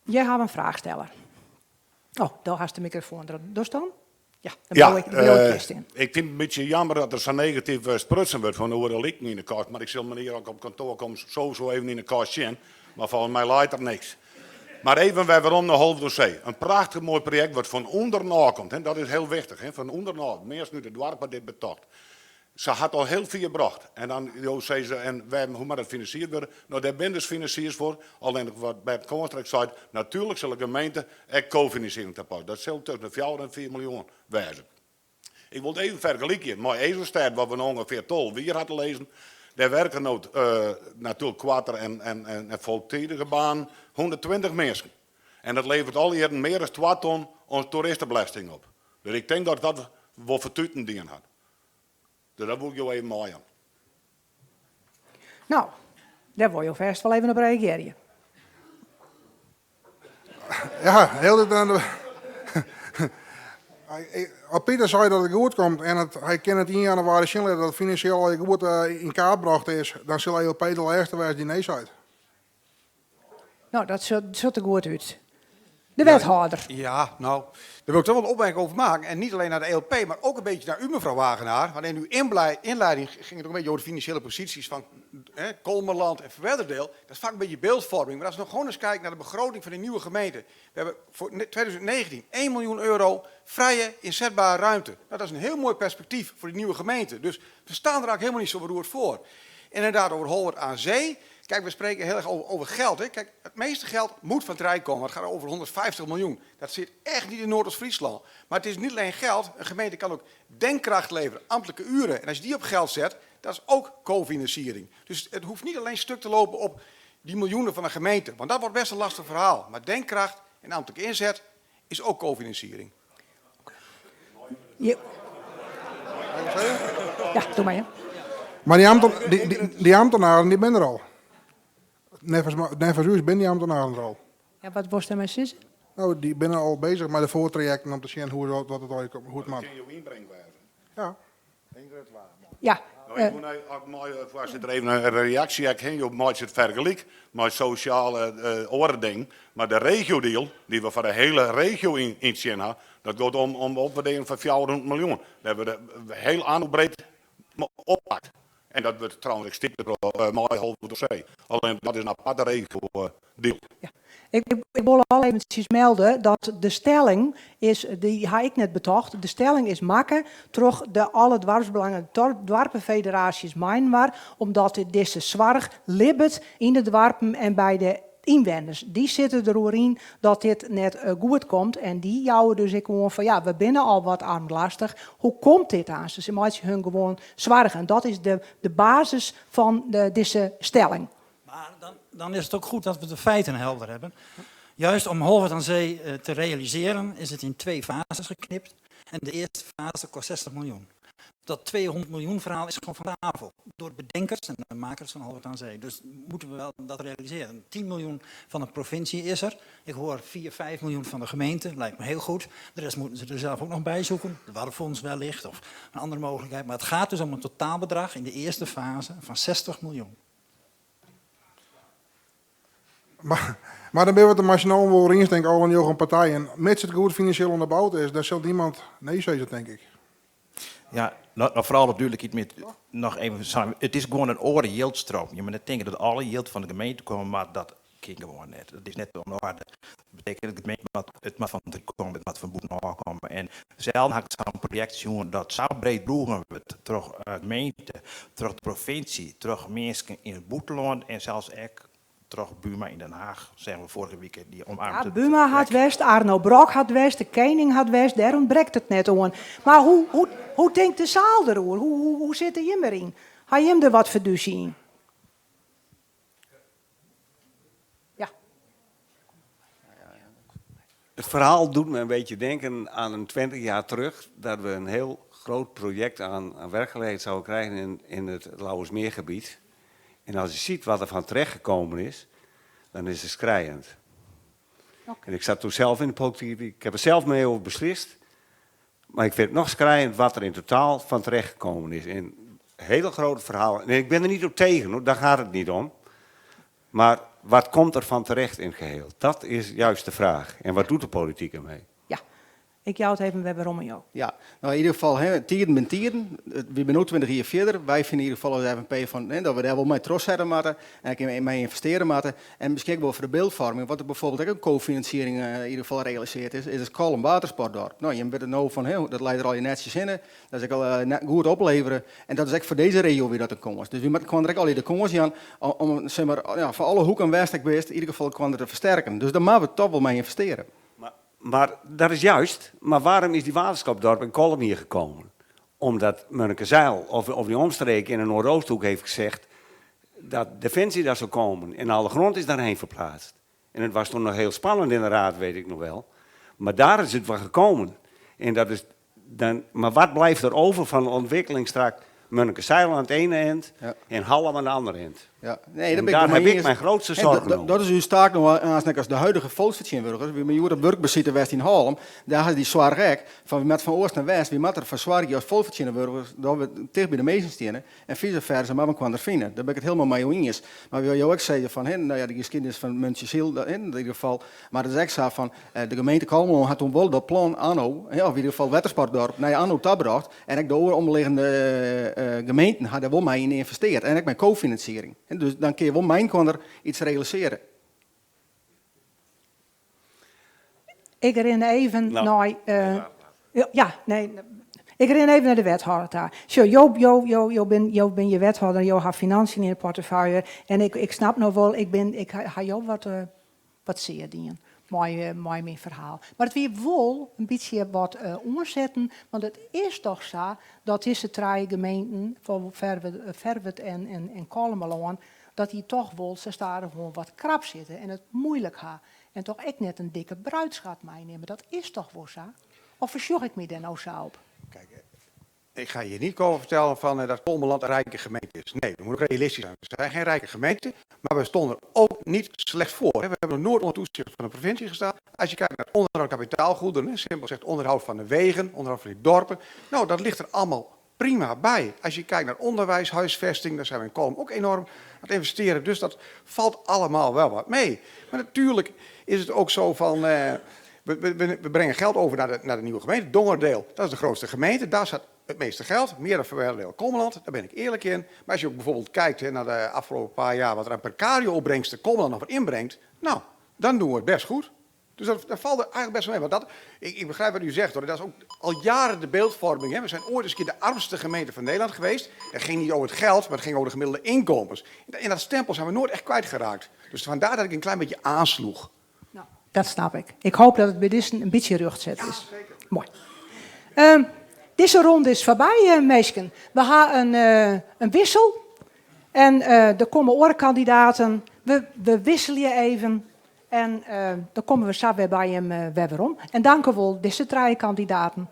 Hjir hawwe we in fraachsteller. Oh, do hast de mikrofoan der. Dochst dan? Ja, dan Ja, bliuw ik, bliuw ik hjir stean. ik fyn it in bytsje jammer dat der sa negatyf sprutsen wurdt fan oer de liken yn de kast, mar ik sil menear as ik op kantoar kom sowieso even yn de kast sjen, mar folgens my leit der niks. Mar even wer werom nei Holwert oan See. In prachtich moai projekt wat fan ûnderen ôf komt, dat is hiel wichtich, fan ûnderen ôf, minsken út it doarp ha dit betocht. Se hat al hiel fier brocht. En dan jo sizze, en wêr, hoe moat it finansierd wurde? No, dêr binne dus finansiers foar. Allinnich wat Bert Koonstra ek seit, natuerlik sil de gemeente ek kofinansiering tapasse. Dat sil tusken de fjouwer en fiif miljoen wêze. Ik wol it even fergelykje mei Esonstêd, wat we no ûngefear 12 jier ha te lizzen. Dêr werke no natuerlik koarter en, en, en foltidige banen 120 minsken. En dat leveret alle jierren mear as 2 ton oan toeristebelesting op. Dus ik tink dat dat wol fertuten dien hat. Dus dat wol ik jo even meijaan. No, dêr wol jo fêst wol even op reagearje. Ja, hiel dit aan de. As Pieter sei dat it goed komt en it, hy kin it ien januari sjen litte dat it finansjeel allegear goed yn kaart brocht is, dan sil ELP de lêste wêze dy't nee seit. No, dat sjocht der goed út. De wethâlder. Ja, nou, daar wil ik toch wel een opmerking over maken. En niet alleen naar de ELP, maar ook een beetje naar u, mevrouw Wagenaar. Want in uw inleiding ging het ook een beetje over de financiële posities van hè, Kolmerland en Ferwerderdeel. Dat is vaak een beetje beeldvorming. Maar als we nog gewoon eens kijken naar de begroting van de nieuwe gemeente. We hebben voor 2019 1 miljoen euro vrije inzetbare ruimte. Nou, dat is een heel mooi perspectief voor die nieuwe gemeente. Dus we staan er eigenlijk helemaal niet zo beroerd voor. En inderdaad, over Holwert aan Zee. Kijk, we spreken heel erg over geld. Hè. Kijk, het meeste geld moet van het Rijk komen. Het gaat over 150 miljoen. Dat zit echt niet in Noordoost-Friesland. Maar het is niet alleen geld. Een gemeente kan ook denkkracht leveren, ambtelijke uren. En als je die op geld zet, dat is ook cofinanciering. Dus het hoeft niet alleen stuk te lopen op die miljoenen van een gemeente. Want dat wordt best een lastig verhaal. Maar denkkracht en ambtelijke inzet is ook cofinanciering. Ja, ja doe maar. Ja. Maar die, ambten, die, die, die ambtenaren die binne der al. Neffens, neffens ús binne dy ambtenaren der al. Ja, wat wolst dêrmei sizze? No, dy binne al beuzich mei de foartrajekten om te sjen hoe, wat it allegear, hoe it moat. Kin jo ynbring wêze. Ja. Ja. No, ik woe nei, as ik mei, foarsitter, even in reaksje ek hin. Jo meitsje it fergelyk mei sosjale oare dingen, mar de regiodeal dy't we foar de hiele regio yntsjinne ha, dat giet om om opwaardearring fan 400 miljoen. Dêr wurde hiel Anno breed oppakt. En dat wurdt trouwens ek stipe troch mei Holwert oan See. Allinnich dat is in aparte regiodeal. Ja. Ik, ik wol al eventsjes melde dat de stelling is, dy ha ik net betocht, de stelling is makke troch de alle doarpsbelangen, doarpenfederaasjes meiinoar, omdat dizze soarch libbet yn de doarpen en by de ynwenners. Dy sitte deroer yn dat dit net goed komt en dy jouwe dus ek oan fan ja, we binne al wat armlastich, hoe komt dit aanst? Se meitsje hun gewoan soargen. Dat is de, de basis fan de, dizze stelling. Maar dan, dan is het ook goed dat we de feiten helder hebben. Juist om Holwert aan Zee eh, te realiseren is het in twee fases geknipt. En de eerste fase kost 60 miljoen. Dat 200 miljoen verhaal is gewoon van tafel. Door bedenkers en de makers van Holwerd aan Zee. Dus moeten we wel dat realiseren. 10 miljoen van de provincie is er. Ik hoor 4, 5 miljoen van de gemeente. Lijkt me heel goed. De rest moeten ze er zelf ook nog bij zoeken. De Waddenfonds wellicht of een andere mogelijkheid. Maar het gaat dus om een totaalbedrag in de eerste fase van 60 miljoen. Maar, maar dan ben je de machine wel eens, denk ik, al een partij. En mits het goed financieel onderbouwd is, dan zal niemand nee zeggen, denk ik. Ja, nou, nou vooral natuurlijk iets met nog even het is gewoon een oren jildstroom. Je moet net denken dat alle jild van de gemeente komen, maar dat kan gewoon net. Dat is net om orde. Dat betekent dat de gemeente het mag van de komen, het mag van boeten komen. En zelf had ik zo'n project zien dat zo breed droegen wordt door de gemeente, door de provincie, door mensen in het buitenland en zelfs ook door Buma in Den Haag, zeggen we vorige week, die omarmt Ja, Buma had West, Arno Brok had West, de Koning had West, daar ontbreekt het net aan. Maar hoe denkt de zaal erover? Hoe zit er jim erin? Ga je hem er wat verduzie in? Ja. Het verhaal doet me een beetje denken aan een 20 jaar terug, dat we een heel groot project aan werkgelegenheid zouden krijgen in het Lauwersmeergebied. En als je ziet wat er van terechtgekomen is, dan is het schrijnend. En ik zat toen zelf in de politiek, ik heb er zelf mee over beslist. Maar ik vind het nog schrijnend wat er in totaal van terechtgekomen is. En hele grote verhalen. En ik ben er niet op tegen, hoor, daar gaat het niet om. Maar wat komt er van terecht in het geheel? Dat is juist de vraag. En wat doet de politiek ermee? Ja, ik jou het even weer waarom, joh. Ja, nou in ieder geval, hè, tieren ben tieren. We zijn nu 20 jaar verder. Wij vinden in ieder geval als FNP van, hè, dat we daar wel mee trots hebben moeten en ook mee investeren moeten. En misschien ook wel voor de beeldvorming, wat er bijvoorbeeld ook een cofinanciering in ieder geval gerealiseerd is, is het Kollum Watersportdorp. Nou, je weet het nou van, hè, dat leidt er al je netjes in, dat is ook al net goed opleveren. En dat is ook voor deze regio weer dat er komt. Dus we moeten gewoon direct al die de komst aan om, zeg maar, ja, voor alle hoeken west ik best, in ieder geval kwam er te versterken. Dus daar moeten we toch wel mee investeren. Maar dat is juist. Maar waarom is die waterschapdorp in Kollum hier gekomen? Omdat Munnekezijl of die omstreek in de Noordoosthoek heeft gezegd dat Defensie daar zou komen. En alle grond is daarheen verplaatst. En het was toen nog heel spannend in de raad, weet ik nog wel. Maar daar is het van gekomen. En dat is dan, maar wat blijft er over van de ontwikkeling straks? Munnekezijl aan het ene eind en Hallum aan de andere eind. Ja. Nee, En daar ben ik daar wel mee heb ik eens. mijn grootste Hè, zorgen over. dat is uw taak nog aan als de huidige volksvertegenwoordigers. We hebben op werkbezitten West in Haarlem. Daar had die zwaar gek van we met van Oost naar West. Wie moet er van zwaar als volksvertegenwoordigers dat we dicht bij de meesten staan en vice versa, maar we kwamen er vinden. Daar ben ik het helemaal mee eens. Maar wil je ook zeggen van, hè, nou ja, de geschiedenis van Muntjesiel, dat, in ieder geval. Maar het is echt zo van, de gemeente Kolm had toen wel dat plan anno, hè, of in ieder geval Wettersportdorp, naar anno tabracht. En ik de omliggende gemeenten hadden wel mee in geïnvesteerd. En ik mijn cofinanciering. En dus dan kun je wel mijn corner iets realiseren. Ik ren even naar, ja, nee, ik ren even naar de wethouder daar. Zo, Joop, Jo, Jo, Jo, ben, Jo, ben je wethouder, Jo heeft financiën in de portefeuille. En ik snap nog wel, ik ben, ik ha, ha Jo wat zeer dingen. Mooi mooi mijn verhaal. Maar het weer wel een beetje wat omzetten, want het is toch zo dat deze drie gemeenten, van Ferwert en Kollumerlân, dat die toch wel, ze staan gewoon wat krap zitten en het moeilijk ha. En toch ik net een dikke bruidschat meenemen. Dat is toch wel zo? Of verzorg ik me daar nou zo op? Kijk, ik ga je niet komen vertellen van dat Kollumerland een rijke gemeente is. Nee, we moeten ook realistisch zijn. We zijn geen rijke gemeente, maar we stonden er ook niet slecht voor. Hè. We hebben nog nooit onder toezicht van de provincie gestaan. Als je kijkt naar onderhoud kapitaalgoederen, hè, simpel gezegd onderhoud van de wegen, onderhoud van die dorpen. Nou, dat ligt er allemaal prima bij. Als je kijkt naar onderwijs, huisvesting, daar zijn we in Kollum ook enorm aan het investeren. Dus dat valt allemaal wel wat mee. Maar natuurlijk is het ook zo van... we brengen geld over naar de nieuwe gemeente. Dongerdeel, dat is de grootste gemeente. Daar staat het meeste geld, meer dan Verwerdeel Kollumerland, daar ben ik eerlijk in. Maar als je ook bijvoorbeeld kijkt, hè, naar de afgelopen paar jaar wat er aan precario-opbrengsten Kollumerland nog wat inbrengt, nou, dan doen we het best goed. Dus dat valt er eigenlijk best wel mee. Want ik begrijp wat u zegt, hoor. Dat is ook al jaren de beeldvorming. Hè. We zijn ooit eens een keer de armste gemeente van Nederland geweest. Dat ging niet over het geld, maar het ging over de gemiddelde inkomens. En dat stempel zijn we nooit echt kwijtgeraakt. Dus vandaar dat ik een klein beetje aansloeg. Nou, dat snap ik. Ik hoop dat het bij dit een beetje rugzet is. Ja, zeker. Mooi. Deze ronde is voorbij, meisken. We gaan een wissel. En er komen oorkandidaten. We wisselen je even. En dan komen we zo weer bij hem weer om. En dank u wel, deze drie kandidaten.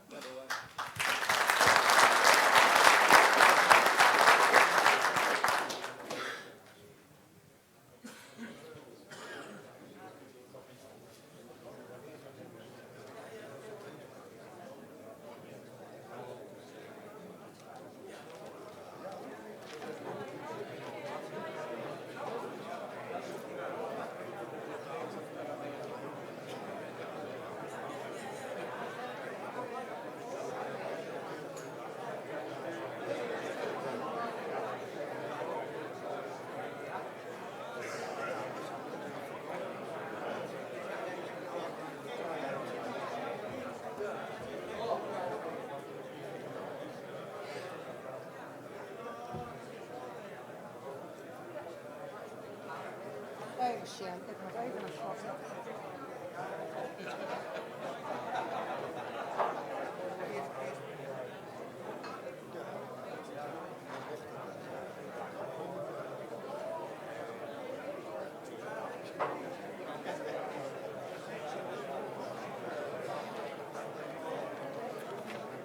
Even sjen, ik moat even in foto.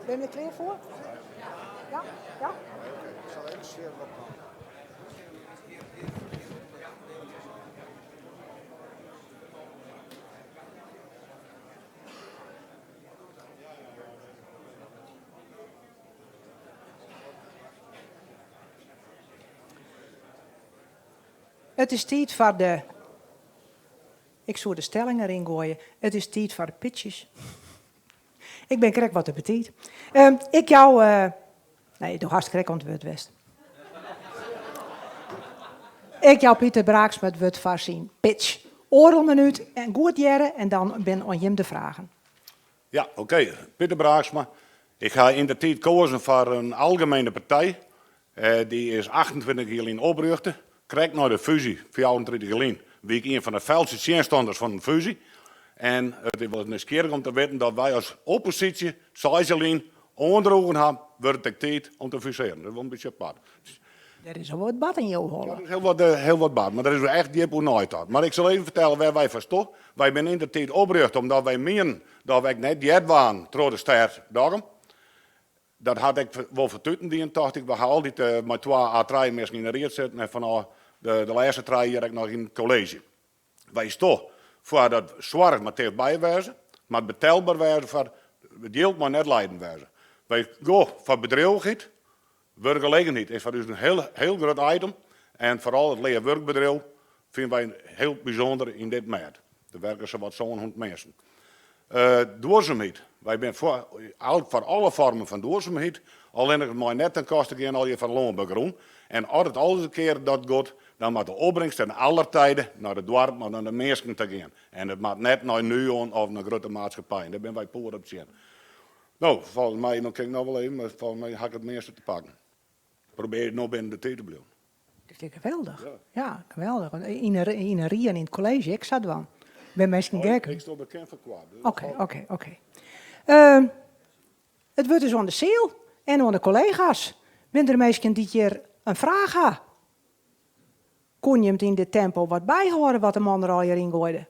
Binne we der klear foar? Ja? Ja? Ik sal even sfear opdwaan. It is tiid foar de. Ik soe de stelling deryn goaie. It is tiid foar de pitches. Ik bin krekt wat te betiid. Ik jou. Nee, do hast krekt oan it wurd west. Ik jou Pieter Braaksma it wurd foar syn pitch. Oardel minút en goed hearre en dan binne oan jim de fragen. Ja, oké. Pieter Braaksma. Ik ha yn de tiid koazen foar in algemene partij. Dy is 28 jier lyn oprjochte. Krekt nei de fúzje, 34 jier lyn, wie ik ien fan de felste tsjinstanners fan in fúzje. En it is wol nijsgjirrich om te witten dat wy as opposysje seis jier lyn oandroegen ha, wurdt it ek tiid om te fusearjen. Dat is wol in bytsje apart. Der is al wat bard yn jo holle. Der is hiel wat, hiel wat bard, mar der is echt djip oer neitocht. Mar ik sil even fertelle wêr wy foar stean. Wy binne yn de tiid oprjochte omdat wy mienden dat wy ek net heard waarden troch de stêd Dokkum. Dat hat ek wol fertuten dien, tocht ik. We ha altyd mei twa à trije minsken yn de ried sitten en fanôf de lêste trije jier ek noch yn it kolleezje. Wy stean foar dat soarch moat tichtby wêze, moat betelber wêze foar it jild mei net liedend wêze. Wy gean foar bedriuwichheid, wurkgelegenheid is foar ús in hiel, hiel grut item en foaral it lear-wurkbedriuw fine wy hiel bysûnder yn dit mêd. Der werke sawat sânhûndert minsken. Duorsumheid, wy binne foar, eigentlik foar alle foarmen fan duorsumheid, allinnich it mei net ten koste gean allegear fan lânbougrûn. En as it alris in kear dat giet, dan moat de opbringst ten aller tijde nei de doarpen of nei de minsken ta gean. En it moat net nei Nuon of nei grutte maatskippijen. Dêr binne wy poer op tsjin. No, folgens my, no kin ik noch wol even, mar folgens my ha ik it measte te pakken. Probearje no binnen de tiid te bliuwen. Dat is geweldich. Ja, geweldich. Yn de rie en yn it kolleezje ek sa dwaan. Binne minsken gek. Ik sto bekend foar koart. Oké, oké, oké. It wurd is oan de seal en oan de kollega's. Binne der minsken dy't hjir in fraach ha? Koene jim it yn dit tempo wat byhâlde wat de man der allegear yn goaide?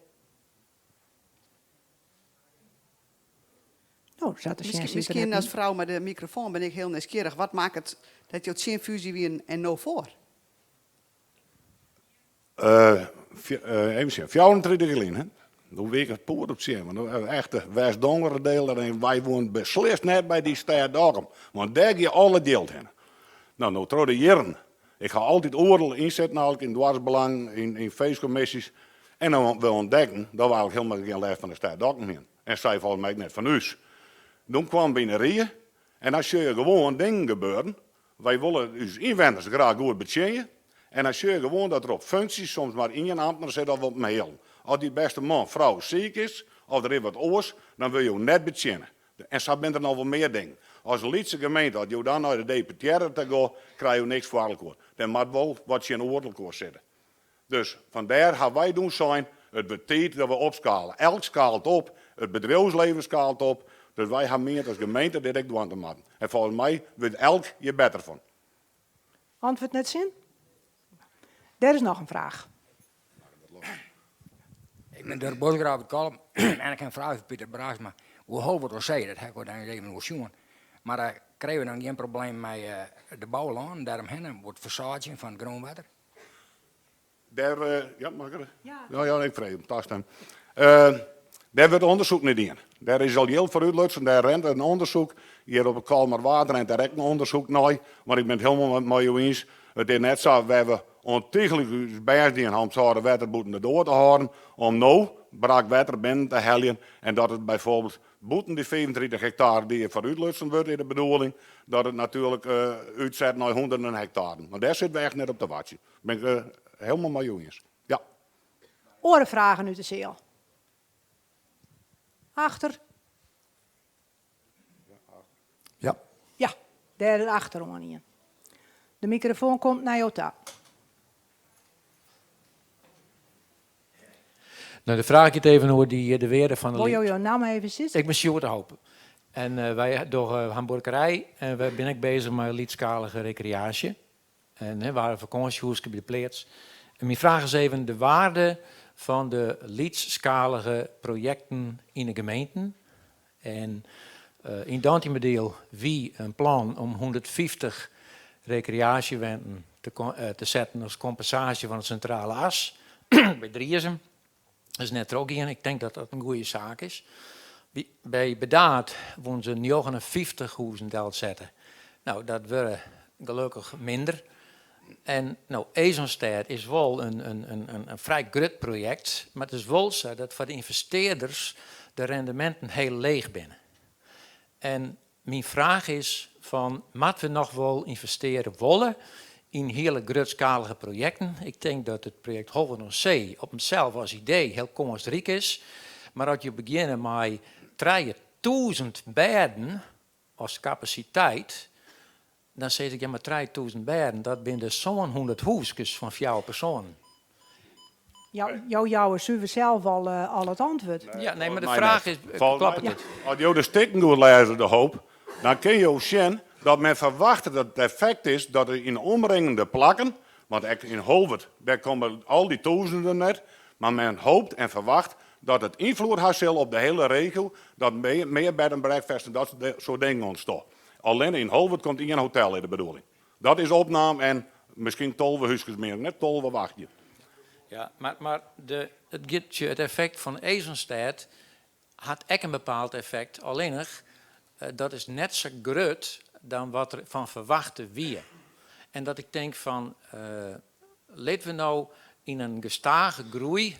No, sa te sjen. Miskien as frou mei de mikrofoan bin ik hiel nijsgjirrich. Wat makket dat jo tsjin fúzje wienen en no foar? Even sjen, 34 jier lyn, hè? Doe wie ik poer op tsjin, want doe echte West-Dongeradeel en wy woenen beslist net by dy stêd Dokkum, want dêr gie al it jild hinne. No, no troch de jierren, ik ha altyd oeral ynsetten eigentlik yn doarpsbelang, yn feestkommisjes, en dan we ûntdekken dat we eigentlik hielendal gjin lêst fan de stêd Dokkum hienen. En sy folgens my ek net fan ús. Doe kwamen we yn de rie en dan sjoch je gewoan dingen gebeuren. Wy wolle ús ynwenners graach goed betsjinje en dan sjoch je gewoan dat der op funksjes soms mar ien amtner sit of op in healen. As dy bêste man, frou siik is of der is wat oars, dan wurde jo net betsjinne. En sa binne der noch wol mear dingen. As lytse gemeente, as jo dan nei de deputearre ta gean, krije jo niks foar elkoar. Der moat wol wat tsjinoer elkoar sitte. Dus fandêr ha wy doe sein, it wurdt tiid dat we opskale. Elk skaalt op, it bedriuwsleven skaalt op, dus wy ha miend as gemeente dit ek dwaan te moatten. En folgens my wurdt elk hjir better fan. Antwurd net sin? Dêr is noch in fraach. Ik bin Durk Bosgraaf út Kollum en ik ha in fraach foar Pieter Braaksma. Oer Holwert oan See, dat ha ik wol even oer sjoen. Mar krije we dan gjin probleem mei de boulân dêromhinne, oer it fersâltsjen fan it grûnwetter? Dêr, ja, mag ik er? Ja. Ja, ik freegje om tastimmen. Dêr wurdt ûndersyk nei dien. Dêr is al jild foar útlutsen, dêr rint in ûndersyk. Hjir op de Kollumerwaard rint dêr ek in ûndersyk nei. Mar ik bin it hielendal mei jo iens, it is net sa wêr we ûntychlik ús bêst dien ha om it sâlte wetter bûten de doar te hâlden, om no brak wetter binnen te heljen en dat it byfoarbyld Bûten dy 35 hektare dy't hjirfoar útlutsen wurdt is de bedoeling dat it natuerlik útset nei hûnderten hektaren. Mar dêr sitte we echt net op te wachtsjen. Ben ik helemaal mei jo iens. Ja. Oare fragen út de seal? Achter. Ja. Ja, dêr achteroan ien. De mikrofoan komt nei jo ta. Nou, de fraach giet even oer dy, de wearde fan de. Wolle jo jo namme even sizze? Ik bin Sjoerd de Hoop. En uh, wy dogge ha in buorkerij en wy binne ek beuzich mei lytsskalige rekreaasje. En hè, we hawwe in fakânsjehûske by de pleats. En myn fraach is even de waarde fan de lytsskalige projekten yn de gemeenten. En uh, yn Dantumadiel wie in plan om 150 rekreaasjewenten te, uh, te setten as kompensaasje fan it Sintrale As by Driezum. Dat is net trochgien. Ik tink dat dat in goede saak is. By Burdaard woene se 59 hûzen delsette. Nou, dat wurde gelokkich minder. En no, Esonstêd is wol in frij grut projekt, mar it is wol sa dat foar de ynvestearders de rendeminten hiel leech binne. En myn fraach is fan, moatte we noch wol ynvestearje wolle yn hiele grutskalige projekten? Ik tink dat it projekt Holwert oan See op himsels as idee hiel kânsryk is, mar as je begjinne mei 3000 bêden as kapasiteit, dan sis ik, ja mar 3000 bêden, dat binne dus 700 hûskes fan fjouwer persoanen. Jo jouwe suver sels al, al it antwurd. Ja, nee, mar de fraach is, kloppet it? As jo de stikken goed lêze, De Hoop, dan kinne jo sjen dat men ferwachtet dat it effekt is dat der yn omringende plakken, want ek yn Holwert, dêr komme al dy tûzenen net, mar men hopet en ferwacht dat it ynfloed ha sil op de hele regio, dat mear bed and breakfast en dat soart dingen ûntstean. Allinne yn Holwert komt ien hotel, is de bedoeling. Dat is opnaam en miskien 12 húskes mear, net 12 wachtje. Ja, mar de, it giet, it effekt fan Esonstêd hat ek in bepaald effekt, allinnich dat is net sa grut dan wat der fan ferwachte wie. En dat ik tink fan, uh, litte we no yn in gestage groei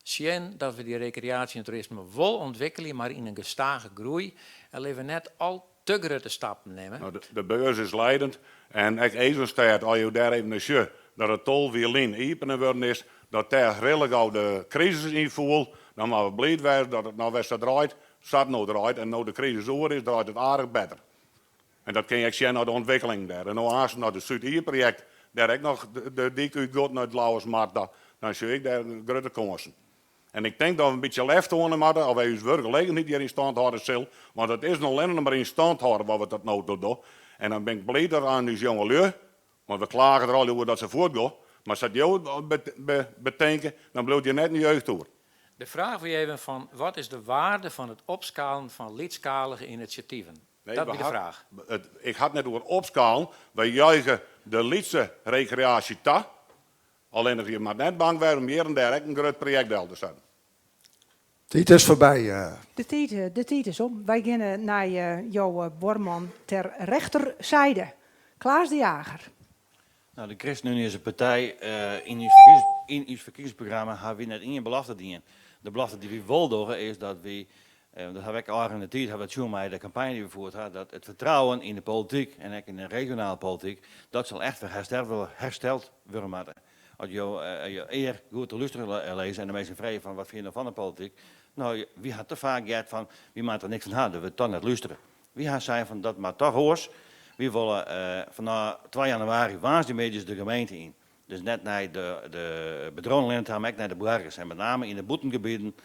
sjen dat we dy rekreaasje en toerisme wol ûntwikkelje, mar yn in gestage groei. En litte we net al te grutte stappen nimme. Nou, de beurs is leidend en ek Esonstêd, as jo dêr even nei sjogge, dat it 12 jier lyn iepene wurden is, dat dêr rillik al de krisis ynfoel, dan moatte we bliid wêze dat it no wer sa draait, sa't it no draait. En no de krisis oer is, draait it aardich better. En dat kin je ek sjen nei de ûntwikkelingen dêr. En no aanst nei it Súd-Ie-projekt, dêr ek noch de dyk útgiet nei it Lauwersmar ta, dan sjoch ik dêr grutte kânsen. En ik tink dat we in bytsje lef toane moatte of wy ús wurkgelegenheid hjir yn stân hâlde sil, want it is no allinnich mar yn stand hâlde wat we tot no toe dogge. En dan bin ik bliid dat aan ús jongelju, want we klage der al oer dat se fuortgean, mar sa't jo it betinke, dan bliuwt hjir net in jeugd oer. De fraach wie even fan wat is de waarde fan it opskalen fan lytsskalige inisjativen? Nee, Dat wie de fraach. Ik ha it net oer opskalen. Wy juiche de lytse rekreaasje ta. Allinnich je moat net bang wêze om hjir en dêr ek in grut projekt del te setten. Tiid is foarby. De tiid, de tiid is om. Wy geane nei jo buorman ter rechterzijde, Klaas de Jager. Nou, de ChristenUnie is in partij. Yn ús ferkiezingsprogramma hawwe wy net ien belofte dien. De belofte dy't wy wol dogge is dat wy, dat hawwe we ek ôfrûne tiid hawwe we dat sjoen mei de kampanje dy't we fierd hawwe, dat it fertrouwen yn de polityk en ek yn de regionale polityk, dat sil echt wer hersteld wurde moatte. As jo jo ear goed te lústerjen lizze en de minsken freegje fan wat fine jo no fan de polityk, no, wy ha te faak heard fan wy moatte der niks fan ha, der wurdt toch net lústere. Wy ha sein fan dat moat toch oars. Wy wolle fanôf 2 januari woansdeitemiddeis de gemeente yn. Dus net nei de bedriuwen allinne ta, mar ek nei de boargers. En met name yn de bûtengebieten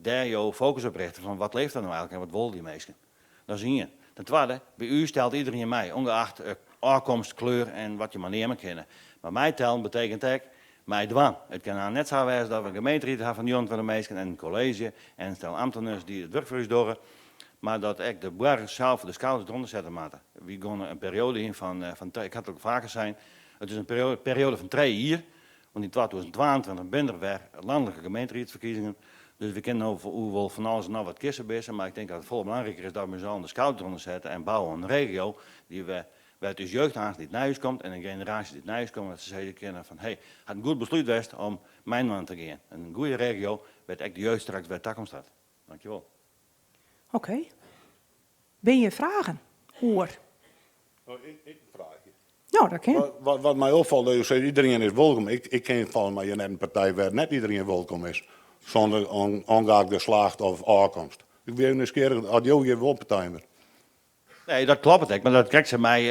dêr jo fokus op richte fan wat leeft der no eigenlik en wat wolle dy minsken. Dat is ien. Ten twadde, by ús telt iederien mei, ûngeacht ôfkomst, kleur en wat je mar neame kinne. Mar meitellen betekent ek meidwaan. It kin net sa wêze dat we in gemeenteried ha fan 29 minsken en in kolleezje en in stel amteners dy't it wurk foar ús dogge, mar dat ek de boargers sels de skouders derûnder sette moatte. Wy geane in perioade yn fan, ik ha it al faker sein, it is in perioade fan trije jier, want yn 2022 binne der wer lanlike gemeenteriedsferkiezingen, dus wy kinne no oer wol fan alles en noch wat kissebisse, mar ik tink dat it folle belangriker is dat we ús allen de skouders derûnder sette en bouwe oan in regio dy't we, wêr't ús jeugd aanst dy't nei ús komt en de generaasjes dy't nei ús komme, dat se sizze kinne fan hé, hat in goed beslút west om mei-inoar te gean. In goede regio wêr't ek de jeugd straks wer takomst hat. Dankjewol. Oké. Binne hjir fragen oer? Oh, ik in fraachje. No, dat kin. Wat my opfalt, dat jo sizze iedereen is wolkom. Ik ken folgens my net in partij wêr net iedereen wolkom is. Sûnder oangeaande geslacht of ôfkomst. Ik wie even nijsgjirrich as jo hjir wol partij binne. Nee, dat kloppet ek, mar dat krekt sa mei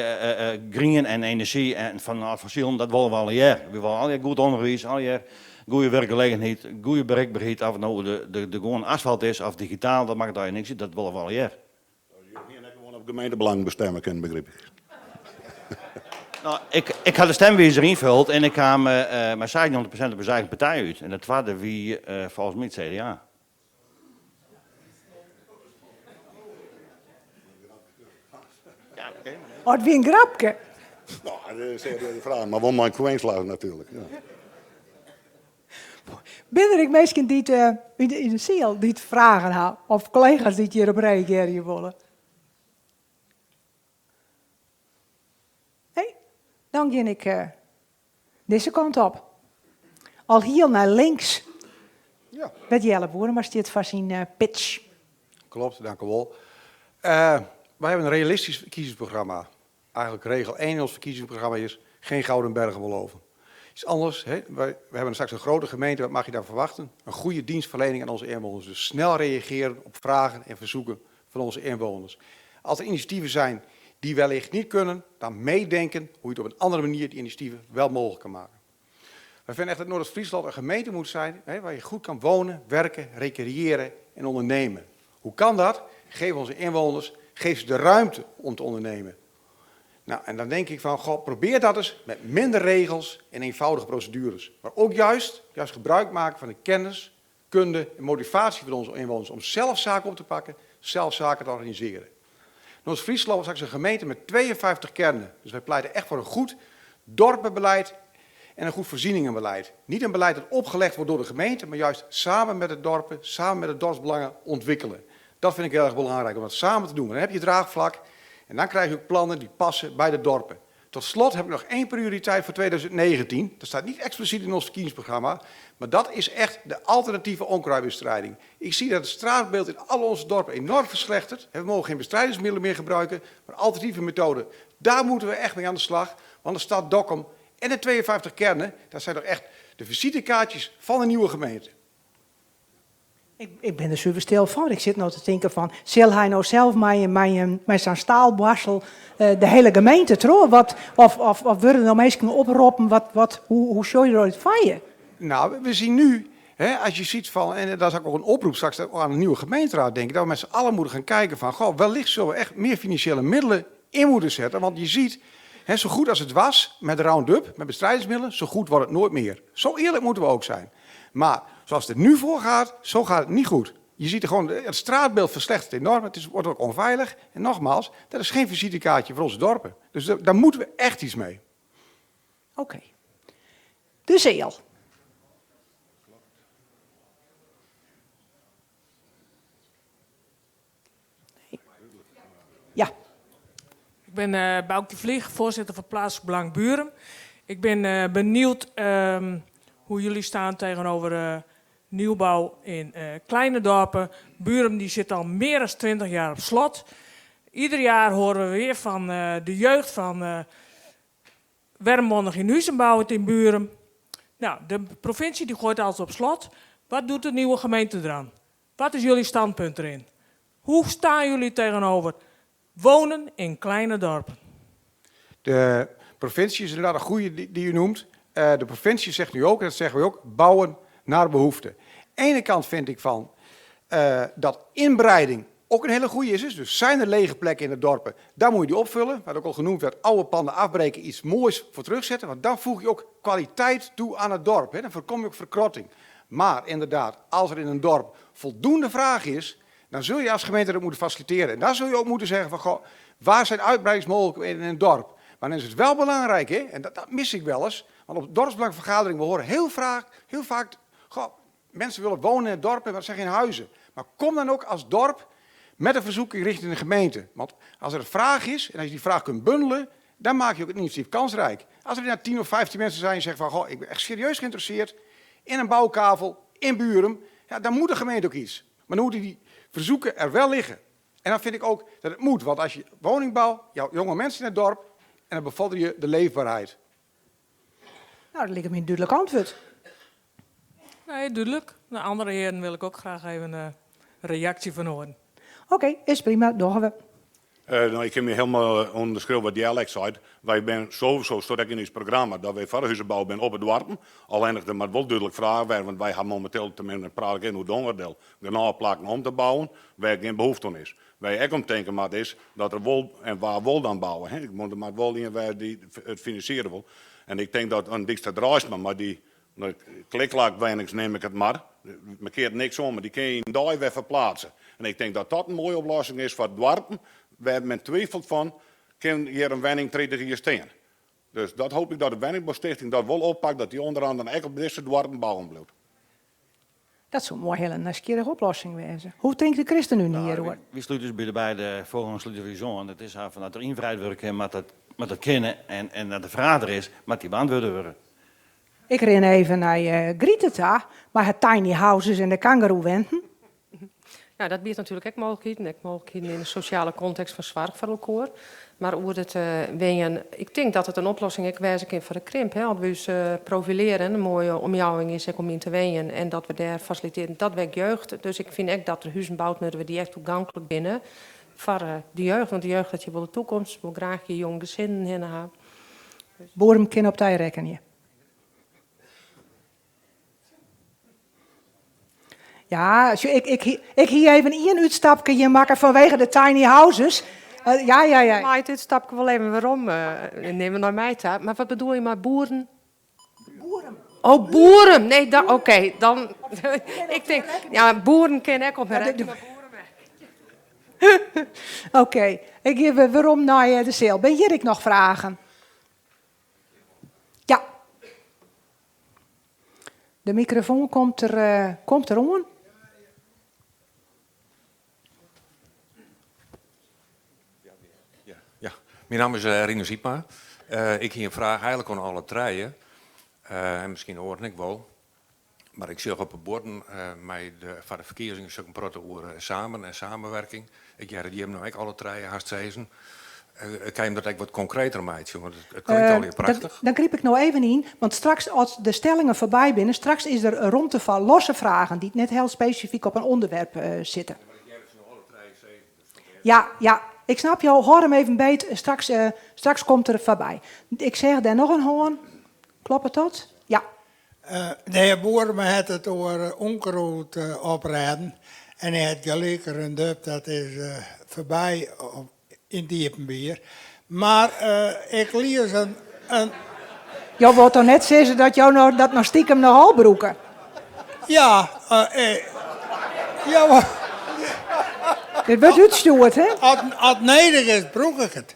grien en enerzjy en fan fossilen, dat wolle we allegear. We wolle allegear goed ûnderwiis, allegear Goede wurkgelegenheid, goede berikberheid, of it no oer de, de gewoane asfalt is of digitaal, dat makket allegear niks út, dat wolle we allegear. Jo hiene ek gewoan op gemeentebelang bestemme kinnen, begryp ik. No, ik, ik ha de stemwizer ynfuld en ik kaam mei 96% op ús eigen partij út. En de twadde wie folgens my it CDA. Oh, it wie in grapke. No, dat is in serieuze fraach, mar wol mei in kwinkslach natuerlik. Ja. Binne der ek minsken dy't yn de seal dy't fragen ha of kollega's dy't hjirop reagearje wolle? Nee? Dan gean ik dizze kant op. Al hiel nei links. Ja. Wêr't Jelle Boerema stiet foar syn pitch. Klopt, dank u wol. Uh, wij hebben een realistisch verkiezingsprogramma. Eigenlijk regel 1 in ons verkiezingsprogramma is geen gouden bergen beloven. Iets anders, hè? Wij, we hebben straks een grote gemeente, wat mag je daar verwachten? Een goede dienstverlening aan onze inwoners. Dus snel reageren op vragen en verzoeken van onze inwoners. Als er initiatieven zijn die wellicht niet kunnen, dan meedenken hoe je het op een andere manier die initiatieven wel mogelijk kan maken. Wij vinden echt dat Noordoost-Friesland een gemeente moet zijn hè, waar je goed kan wonen, werken, recreëren en ondernemen. Hoe kan dat? Geef onze inwoners, geef ze de ruimte om te ondernemen. Nou, en dan denk ik van, goh, probeer dat eens met minder regels en eenvoudige procedures. Maar ook juist, juist gebruik maken van de kennis, kunde en motivatie van onze inwoners om zelf zaken op te pakken, zelf zaken te organiseren. Noord-Friesland was straks een gemeente met 52 kernen. Dus wij pleiten echt voor een goed dorpenbeleid en een goed voorzieningenbeleid. Niet een beleid dat opgelegd wordt door de gemeente, maar juist samen met de dorpen, samen met de dorpsbelangen ontwikkelen. Dat vind ik heel erg belangrijk, om dat samen te doen. Want dan heb je draagvlak en dan krijg je ook plannen die passen bij de dorpen. Tot slot heb ik nog één prioriteit voor 2019. Dat staat niet expliciet in ons verkiezingsprogramma, maar dat is echt de alternatieve onkruidbestrijding. Ik zie dat het straatbeeld in al onze dorpen enorm verslechtert. We mogen geen bestrijdingsmiddelen meer gebruiken, maar alternatieve methoden, daar moeten we echt mee aan de slag. Want de stad Dokkum en de 52 kernen, dat zijn toch echt de visitekaartjes van de nieuwe gemeente. Ik, ik ben der suver stil fan. Ik sit no te tinken fan, sil hy no sels mei, mei, mei sa'n staalboarstel eh, de hiele gemeente troch? Wat, of, of, of wurde no minsken oproppen? Wat, wat, hoe, hoe sjogge je dat foar je? Nou, we zien nu, hè, als je ziet van, en dat is ook een oproep straks aan de nieuwe gemeenteraad, denk ik, dat we met z'n allen moeten gaan kijken van, goh, wellicht zullen we echt meer financiële middelen in moeten zetten. Want je ziet, hè, zo goed als het was met Roundup, met bestrijdingsmiddelen, zo goed wordt het nooit meer. Zo eerlijk moeten we ook zijn. Maar zoals het er nu voor gaat, zo gaat het niet goed. Je ziet er gewoon, het straatbeeld verslechtert enorm, het is, wordt ook onveilig. En nogmaals, dat is geen visitekaartje voor onze dorpen. Dus daar moeten we echt iets mee. Oké. Okay. De seal. Ja. Ik ben uh, Boukje Vlieg, voorzitter van Plaatselijk Belang Burum. Ik ben uh, benieuwd um, hoe jullie staan tegenover uh, nieuwbouw in kleine dorpen. Burum die zit al meer dan 20 jaar op slot. Ieder jaar horen we weer van de jeugd van uh, in huizen bouwen in Burum. Nou, de provincie die gooit alles op slot. Wat doet de nieuwe gemeente eraan? Wat is jullie standpunt erin? Hoe staan jullie tegenover wonen in kleine dorpen? De provincie is inderdaad een goede die, die u noemt. Uh, de provincie zegt nu ook, en dat zeggen we ook, bouwen naar behoefte. Aan de ene kant vind ik van uh, dat inbreiding ook een hele goede is. Dus zijn er lege plekken in de dorpen, daar moet je die opvullen. Wat ook al genoemd werd, oude panden afbreken, iets moois voor terugzetten. Want dan voeg je ook kwaliteit toe aan het dorp. Hè. Dan voorkom je ook verkrotting. Maar inderdaad, als er in een dorp voldoende vraag is, dan zul je als gemeente dat moeten faciliteren. En dan zul je ook moeten zeggen van, goh, waar zijn uitbreidingsmogelijkheden in een dorp? Maar dan is het wel belangrijk, hè, en dat, dat mis ik wel eens, want op dorpsbelangvergadering, we horen heel vaak, heel vaak, goh, mensen willen wonen in het dorp, maar er zijn geen huizen. Maar kom dan ook als dorp met een verzoek richting de gemeente. Want als er een vraag is, en als je die vraag kunt bundelen, dan maak je ook het initiatief kansrijk. Als er nou 10 of 15 mensen zijn die zeggen van, goh, ik ben echt serieus geïnteresseerd in een bouwkavel in Burum, ja, dan moet de gemeente ook iets. Maar dan moeten die verzoeken er wel liggen. En dan vind ik ook dat het moet, want als je woningbouw, jouw jonge mensen in het dorp, en dan bevorder je de leefbaarheid. Nou, dat lijkt me een duidelijk antwoord. Nee, duidelijk. De andere heren wil ik ook graag even een reactie van horen. Oké, okay, is prima. Dogge we. No, ik kin my helemaal ûnderskriuwe wat Jelle ek seit. Wy binne sowieso, stiet ek yn ús programma, dat wy foar huzebou binne op de doarpen. Allinnich der moat wol dúdlik fraach wêze, want wy ha mominteel, teminsten praat ik even oer Dongeradeel, genôch plakken om te bouwen wêr't gjin behoefte oan is. Wêr je ek om tinke moat is dat der wol, en wa wol dan bouwe, hè? Want der moat wol ien wêze dy't it finansiere wol. En ik tink dat in Dykstra Draaisma mei dy klikklak-wennings neam ik it mar, men keart niks oan, mar dy kinne je yn in dei wer ferplaatse. En ik tink dat dat in moaie oplossing is foar doarpen wêr't men twifelt fan, kin hjir in wenning 30 jier stean? Dus dat hoop ik dat de wenningboustichting dat wol oppakt, dat dy ûnder andere ek op dizze doarpen bouwen bliuwt. Dat soe in moai hiele nijsgjirrige oplossing wêze. Hoe tinkt de ChristenUnie hjiroer? Wy slute ús by de beide foargongers slute wy ús oan. It is har fan dat der ynwreid wurde kin, moat dat, moat dat kinne. En, en dat de fraach der is, moat dy beantwurde wurde. Ik rin even nei Grite ta mei har tiny houses en de kangeroewenten. Ja, dat biedt natuerlik ek mooglikheden. Ek mooglikheden yn de sosjale kontekst fan soarch foar elkoar. Mar oer it wenjen, ik tink dat it in oplossing ek wêze kin foar de krimp. Hè. As we ús profilearje, in moaie omjouwing is ek om yn te wenjen en dat we dêr fasilitearje, dat wekt jeugd. Dus ik fyn ek dat der huzen boud moatte dy't echt toeganklik binne foar de jeugd. Want de jeugd hat hjir wol de toekomst, wol graach hjir jong gesinnen hinne ha. Boeren kinne op dy rekkenje. Ja, ik, ik, ik hie even ien útstapke hjir makke fanwege de tiny houses. Ja, ja, ja. Mei it útstapke wol even werom nimme nei my ta. Mar wat bedoel je mei boeren? Boeren. Oh, boeren! Nee, oké, okay, dan. ik tink, ja, boeren kinne ek op hun Oké, okay, ik gean wer werom nei de seal. Binne hjir ek noch fragen? Ja. De mikrofoan komt der, uh, komt der oan. Ja, ja. Myn namme is uh, Rinus Ypma. Uh, ik hie in fraach eigenlik oan alle trije. Uh, en miskien oaren ek wol. Mar ik sjoch op de buorden mei de, foar de ferkiezingen sjoch ik in protte oer samen en samenwerking. Ik hear it jim no ek alle trije hast sizzen. Kin je dat ek wat konkreter meitsje? Want it klinkt allegear prachtich. Dan gryp ik no even yn, want straks as de stellingen foarby binne, straks is der romte foar losse fragen dy't net hiel spesifyk op in ûnderwerp sitte. Ja, ja, ik snap jo. Hâld him even beet. Straks, straks komt er foarby. Ik seach dêr noch in hân. Kloppet dat? Ja. De hear Boerema hat it oer ûnkrûd oprêden en hy hat gelyk, Roundup dat is foarby yn it iepenbier. Mar ik lies in. Jo wolle toch net sizze dat jo no dat noch stikem noch al brûke? Ja, ja. Dit wurdt útstjoerd, hè? As it nedich is, brûk ik it.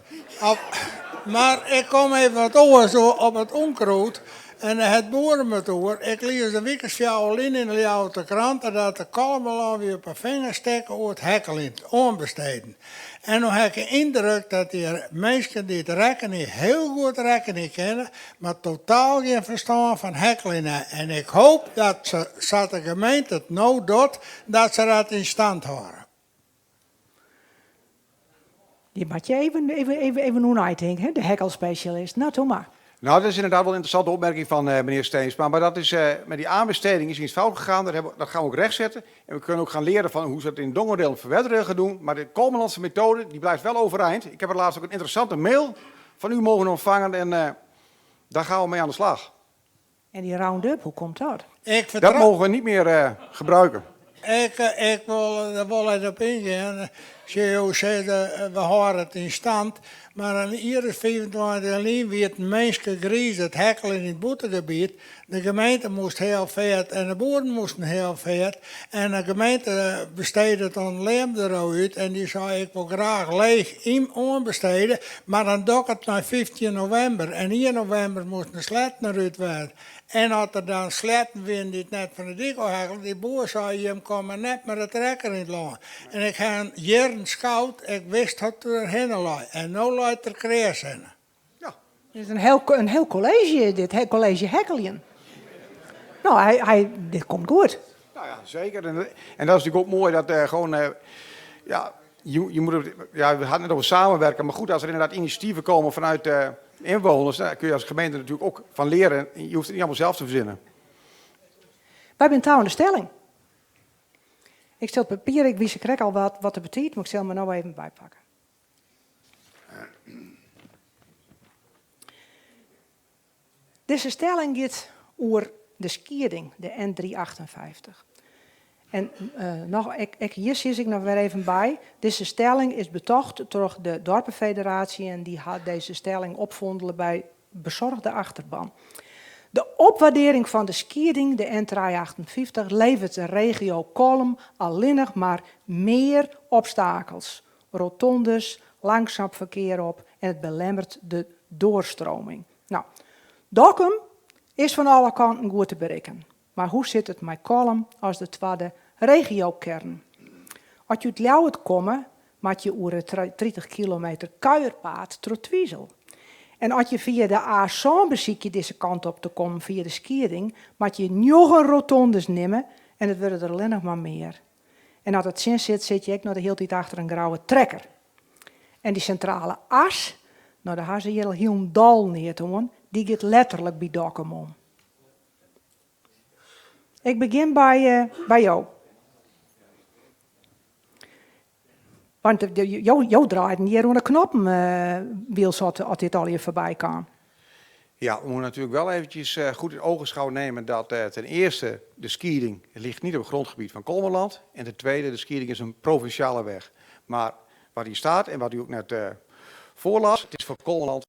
Mar ik kom even wat oars op it ûnkrûd. En dêr hat Boerema it oer. Ik lies in wike as fjouwer lyn yn de Ljouwerter Krante dat de Kollumerlân wie op 'e finger stekke oer it hekkeljen, it oanbesteden. En no ha ik de yndruk dat dy minsken dy't rekkenje hiel goed rekkenje kinne, mar totaal gjin ferstân fan hekkeljen ha. En ik hoop dat se, sa't de gemeente it no docht, dat se dat yn stand hâlde. Dy moat je even, even, even, even oer neitinke, hè? De hekkelspesjalist. Nou, doe mar. Nou, dat is inderdaad wel een interessante opmerking van meneer Steensma. Maar dat is, met die aanbesteding is iets fout gegaan. Dat, hebben, dat gaan we ook rechtzetten. En we kunnen ook gaan leren van hoe ze dat in Dongeradeel en Ferwerderadiel gaan doen. Maar de Kollumerlandse methode die blijft wel overeind. Ik heb er laatst ook een interessante mail van u mogen ontvangen. En daar gaan we mee aan de slag. En dy Roundup, hoe komt dat? Ik Dat mogen we niet meer gebruiken. Ik, ik wol der wol even op yngean. Jo sizze, we hâlde it yn stand. Mar in jier as 25 lyn wie it in minske griis it hekkeljen yn it bûtengebiet. De gemeente moast heal feart en de boeren moasten heal feart. En de gemeente bestede it oan in leanbedriuw út en dy sei ik wol graach leech yn oanbestede, mar dan doch ik it nei 15 novimber. En ien novimber moasten de sletten derút wêze. En as der dan sletten wienen dy't net fan de dyk ôf hekkelen, dy boer sei jim komme net mei de trekker yn it lân. En ik ha in jierren skoud, ik wist hoe't der hinne lei. En no leit der kreas hinne. Dit is in hiel, in hiel kolleezje, dit hiel kolleezje hekkeljen. No, hy, hy, dit komt goed. Nou ja, zeker. En, en dat is natuurlijk ook mooi dat gewoon, ja, je, je moet, het, ja, we hadden het net over samenwerken, maar goed, als er inderdaad initiatieven komen vanuit de inwoners, daar kun je als gemeente natuurlijk ook van leren. Je hoeft het niet allemaal zelf te verzinnen. Wy binne ta oan de stelling. Ik stel it papier, ik wist krekt al wat, wat de betiid, mar ik sil him der no even bypakke. Dizze stelling giet oer de Skieding, de N358. En noch, ek hjir sis ik noch wer even by, dizze stelling is betocht troch de Dorpenfederatie en dy hat dizze stelling opfondele by Bezorgde Achterban. De opwaardearring fan de Skieding, de N358, leveret de regio Kollum allinnich mar mear obstakels, rotondes, langzaam ferkear op en it belemmert de doorstroming. No, Dokkum is fan alle kanten goed te berikken. Mar hoe sit it mei Kollum as de twadde regiokern? As je út Ljouwert komme, moat je oer it 30 kilometer kuierpaad troch Twizel. En as je fia de A sân besykje dizze kant op te kommen fia de Skieding, moat je njoggen rotondes nimme en it wurde der allinnich mar mear. En as it tsjin sit, sit je ek noch de hiele tiid achter in grouwe trekker. En dy sintrale as, no dêr ha se hjir al hielendal neat oan, dy giet letterlik by Dokkum om. Ik begjin by, by jo. Want jo draaiden hjir oan de knoppen wylst as dit allegear foarby kaam. Ja, we moeten natuurlijk wel eventjes goed in ogenschouw nemen dat ten eerste de Skieding ligt niet op het grondgebied van Kollumerland. En ten tweede, de Skieding is een provinciale weg. Maar wat hier staat en wat u ook net voorlas, het is voor Kollumerland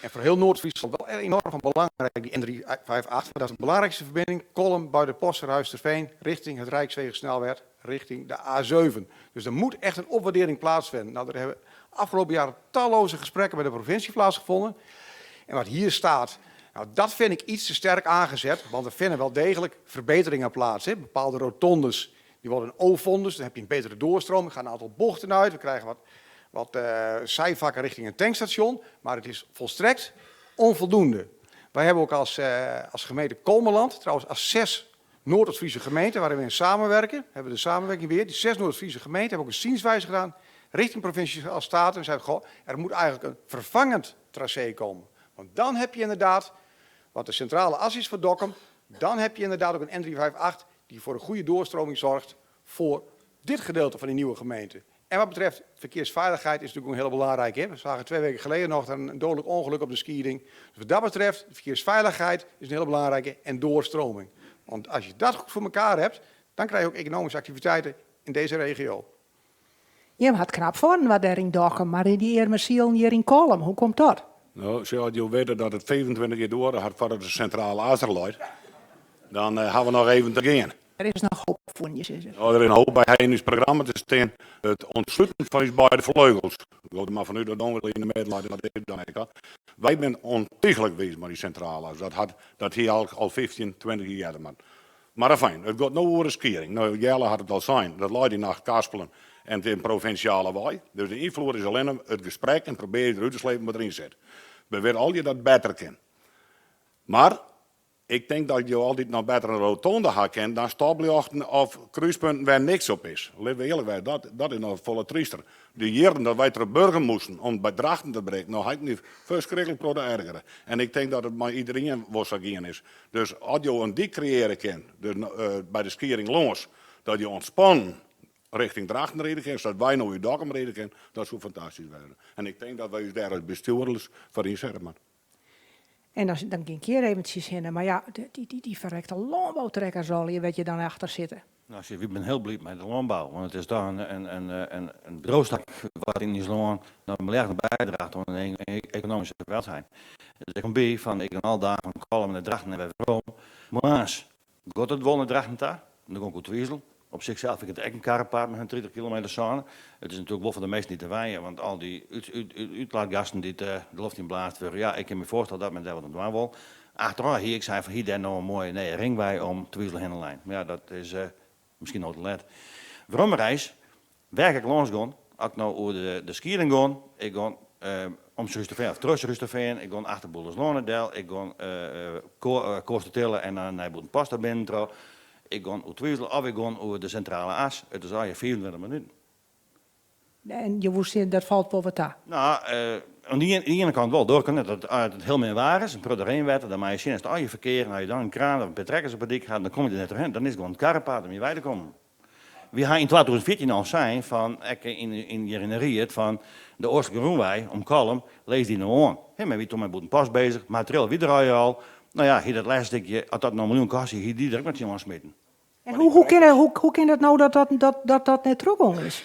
en voor heel Noord-Friesland wel enorm van belangrijk, die N358. Dat is de belangrijkste verbinding, Kollum, buiten Huisterveen, richting het Rijkswegensnelweg, richting de A7. Dus er moet echt een opwaardering plaatsvinden. Nou, er hebben afgelopen jaren talloze gesprekken met de provincie plaatsgevonden. En wat hier staat, nou, dat vind ik iets te sterk aangezet, want er vinden wel degelijk verbeteringen plaats. Hè. Bepaalde rotondes, die worden ovondes, dan heb je een betere doorstroom, er gaan een aantal bochten uit, we krijgen wat zijvakken richting een tankstation, maar het is volstrekt onvoldoende. Wij hebben ook als gemeente Kollumerland, trouwens als 6 Noord-Friese gemeenten waarin we in samenwerken, hebben we de samenwerking weer. Die 6 Noord-Friese gemeenten hebben ook een zienswijze gedaan richting provincies als Staten. En zeiden, goh, er moet eigenlijk een vervangend tracé komen. Want dan heb je inderdaad, wat de centrale as is voor Dokkum, dan heb je inderdaad ook een N358 die voor een goede doorstroming zorgt voor dit gedeelte van die nieuwe gemeente. En wat betreft verkeersveiligheid is natuurlijk ook heel belangrijk. Hè? We zagen 2 weken geleden nog een dodelijk ongeluk op de Skieding. Dus wat dat betreft, de verkeersveiligheid is een hele belangrijke en doorstroming. Want als je dat goed voor elkaar hebt, dan krijg je ook economische activiteiten in deze regio. Je had knap voor wat daar in Dokkum, maar in die earme sielen hjir yn Kollum, hoe komt dat? Nou, zoals je weet dat het 25 jaar door had voordat de centrale as er leit, dan hebben we nog even te gaan. Er is nog hoop voor je, is het? Nou, er is een hoop bij in ons programma te staan. Het ontsluiten van ons beide vleugels. Ik wil er maar vanuit dat dan in de middeleeuwen, dat is dan ik al. Wij zijn ontiegelijk geweest met die centrale as. Dat had dat hier al 15, 20 jaar. Maar enfin, het gaat nu over de Skieding. Nou, Jelle had het al zijn, dat leit in Achtkarspelen en het is een provinciale wei. Dus de invloed is alleen het gesprek en probeer je eruit te slepen wat erin zit. We weten al je dat beter kan. Maar ik denk dat je altijd nog beter een rotonde had kent dan stoplichten of kruispunten waar niks op is. Laten we eerlijk zijn, dat is nog volle triester. De jaren dat wij ter burger moesten om bij Drachten te breken, nou had ik nu verschrikkelijk pro te ergeren. En ik denk dat het maar iedereen wel zo gaan is. Dus als je een dik creëren kan, dus bij de Skieding langs, dat je ontspannen richting Drachten rijden kan, zodat wij nou uw Dokkum rijden kunnen, dat zou fantastisch worden. En ik denk dat wij ons daar als bestuurders voor inzetten. Maar. En dan ging ik hier eventjes heen, maar ja, die verrekte landbouwtrekkers al, je weet je dan achter zitten. Nou, zie, ik ben heel blij met de landbouw, want het is daar een broostak wat in Nederland naar een miljard bijdraagt aan een economische welzijn. Dus ik kom bij van, ik ben al daar van Kollum naar Drachten en bij Rome. Maar gaat het wel naar Drachten daar? Dan kom ik uit Twizel. Op zichzelf vind ik het echt een karrepaard met een 30 kilometer zone. Het is natuurlijk wel voor de meesten niet te wijnen, want al die uitlaatgassen die de lucht in blaast worden, ja, ik kan me voorstellen dat men daar wat aan doen wil. Achteraf hier, ik zei van hier daar nou een mooie nee, ringwei om Twizel heen de lijn. Maar ja, dat is misschien nog te laat. Waarom reis? Werk ik langs gaan, als ik nou over de Skieding ga, ik ga om Surhústerfean of terug Surhústerfean, ik ga achter Boelensloane ik ga Kostertille en dan naar Bûtenpost binnen trouw. Ik ga over Twizel of ik ga over de centrale as. Het is al je 24 minuten. En je woest dat valt wel wat daar? Nou, aan de ene kant wel. Door kan het dat het heel meer waar is. Een prut erheen werd, dan maar je zin is het al je verkeer. En als je dan een kraan of een betrekkers op het dik gaat, dan kom je er net doorheen. Dan is het gewoon een karrepaad om je bij te komen. wy ha yn 2014 al sein fan, ek yn, yn, hjir yn de ried, fan de Oostlike Rûnwei om Kollum, lis dy no oan. Hè, men wie toen mei Bûtenpost beuzich, materieel wie der al al. No ja, hie dat lêste stikje, as dat no in miljoen koste hie, hie dy der ek mar tsjinoan smiten. En hoe, hoe, kin, hoe, hoe kin it no dat dat, dat, dat, dat net trochgong is?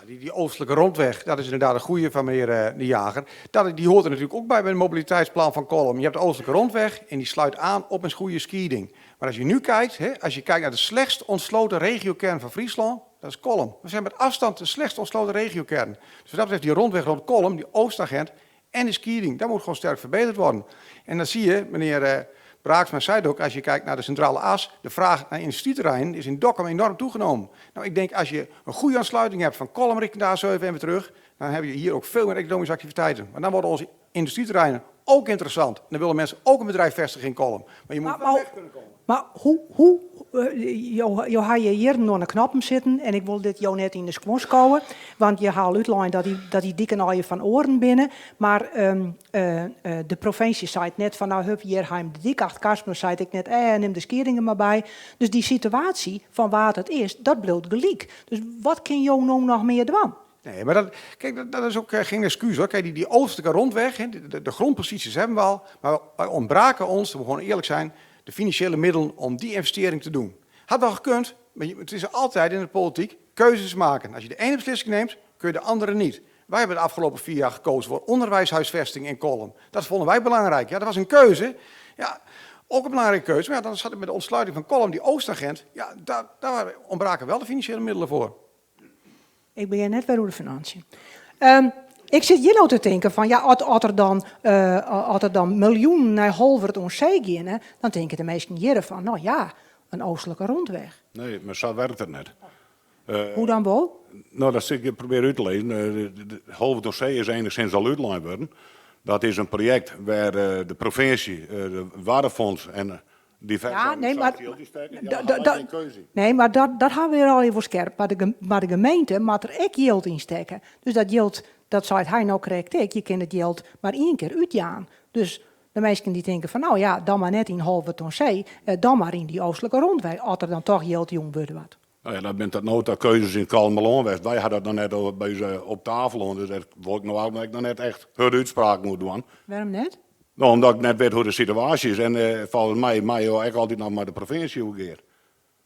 Die, die oostelijke rondweg, dat is inderdaad een goede van meneer eh, De Jager. Dat, die hoort er natuurlijk ook bij bij het mobiliteitsplan van Kollum. Je hebt de oostelijke rondweg en die sluit aan op een goede skieding. Maar als je nu kijkt, hè, als je kijkt naar de slechtst ontsloten regiokern van Friesland, dat is Kollum. We zijn met afstand de slechtst ontsloten regiokern. Dus wat dat betreft die rondweg rond Kollum, die oostagent en de skieding, dat moet gewoon sterk verbeterd worden. En dan zie je, meneer eh, Braaksma zei het ook, als je kijkt naar de centrale as, de vraag naar industrieterreinen is in Dokkum enorm toegenomen. Nou, ik denk als je een goede aansluiting hebt van Kollum richting de A7 en weer terug, dan heb je hier ook veel meer economische activiteiten. Maar dan worden onze industrieterreinen ook interessant. En dan willen mensen ook een bedrijf vestigen in Kollum. Maar je moet wel weg kunnen komen. Maar hoe, hoe jo, jo ha je hjir oan de knoppen sitten en ik wol dit jo net yn de skuon skowe, want je ha al útlein dat dy, dat dy diken allegear fan oaren binne, mar um, uh, uh, de provinsje seit net fan nou hup, hjir ha jim de dyk, Achtkarspelen seit ek net eh, nim de Skieding der mar by. Dus dy situaasje fan wa't it is, dat bliuwt gelyk. Dus wat kin jo no noch mear dwaan? Nee, maar dat, kijk, dat, dat is ook eh, geen excuus hoor. Kijk, die, die oostelijke rondweg, hè, de, de, de grondposities hebben we al. Maar wij ontbraken ons, dat we gewoon eerlijk zijn, de financiële middelen om die investering te doen. Had wel gekund, maar je, het is altijd in de politiek keuzes maken. Als je de ene beslissing neemt, kun je de andere niet. Wij hebben de afgelopen 4 jaar gekozen voor onderwijshuisvesting in Kollum. Dat vonden wij belangrijk. Ja, dat was een keuze. Ja, ook een belangrijke keuze. Maar ja, dan zat ik met de ontsluiting van Kollum, die Oostagent. Ja, daar, daar ontbraken wel de financiële middelen voor. Ik begin net wer oer de finânsjes. Um, ik sit hjir no te tinken fan ja, as, as der dan, uh, as der dan miljoenen nei Holwert oan See geane, dan tinke de minsken hjir fan, no ja, in oostlike rondweg. Nee, mar sa wurket it net. Uh, Hoe dan wol? No, dat sil ik probearje út te lizzen. Uh, Holwert oan See is enigszins al útlein wurden. Dat is in projekt wêr de provinsje, de Waddenfonds en diverse Ja, nee, mar, organisaasjes jild yn stekke. Ja, dan ha wy gjin keuze. Nee, mar dat, dat hawwe wy al wol skerp. Mar de, mar de gemeente moat der ek jild yn stekke. Dus dat jild, dat seit hy no krekt ek, je kinne it jild mar ien kear útjaan. Dus de minsken dy't tinke fan no ja, dan mar net yn Holwert oan See, eh, dan mar yn dy oostlike rondwei, as der dan toch jild jûn wurde moat. No ja, dat binne tot no ta keuzes yn Kollumerlân west. Wy ha dat noch net by ús eh, op tafel hân, dus dêr wol ik no eigentlik noch net echt hurde útspraken oer dwaan. Wêrom net? No, omdat ik net wit hoe't de situaasje is. En eh, folgens my meie jo ek altyd noch mei de provinsje oergear.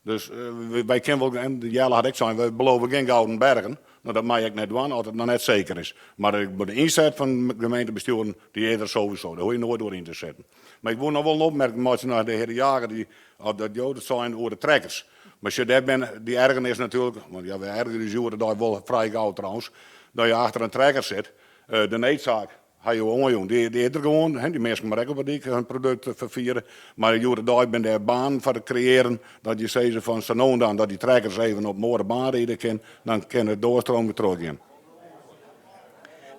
Dus eh, wy kinne wol, en Jelle hat ek sein, wy belove gjin gouden bergen. No, dat mei ik net dwaan as it noch net seker is. Mar de ynset fan gemeentebestjoeren, dy is der sowieso. Dêr hoege je noait oer yn te setten. Mar ik woe noch wol in opmerking meitsje nei de hear De Jager, dy, of dat jo dat seinen oer de trekkers. Mar sjoch, dêr binne dy ergernis natuerlik, want ja, wy ergerje ús hjoed-de-dei wol frij gau trouwens, dat je achter in trekker sit. De needsaak ha jo oanjûn, dy is der gewoan. Dy minsken moatte ek op 'e dyk hun produkt ferfiere. Mar hjoed-de-dei binne dêr banen foar te kreëaren, dat je sizze fan sa no en dan dat dy trekkers even op in oare baan ride kin, dan kin it doarstroom wer trochgean.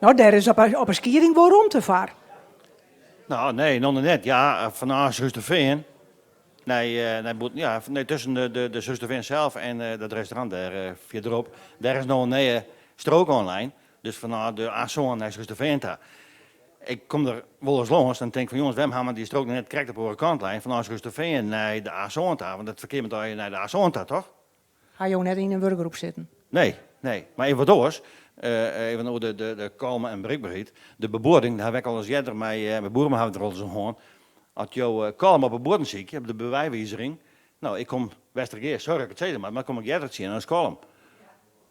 No, dêr is op 'e Skieding wol romte foar. No, nee, noch net. Ja, fan Surhústerfean nei, nei bûten, ja, nee, tusken de, de, de Surhústerfean sels en dat restaurant dêr fierderop, dêr is no in nije strook oanlein. Dus fanôf de A7 nei Surhústerfean ta. Ik kom der wolris lâns en tink fan jonges, wêrom ha men dy strook noch net krekt op de oare kant lein, fanôf Surhústerfean nei de A7 ta, want it ferkear moat allegear nei de A7 ta, toch? Ha jo net yn in wurkgroep sitten? Nee, nee. Mar even wat oars, even oer de, de, de kalme en berikberheid. De bebuording, dêr ha we ek al ris earder mei, mei Boerema ha we it der al ris oer hân. As jo Kollum op 'e buorden sykje, op de beweiwizering, no, ik kom Westergea, sorry dat ik it sizze moat, mar kom ik earder tsjin as Kollum.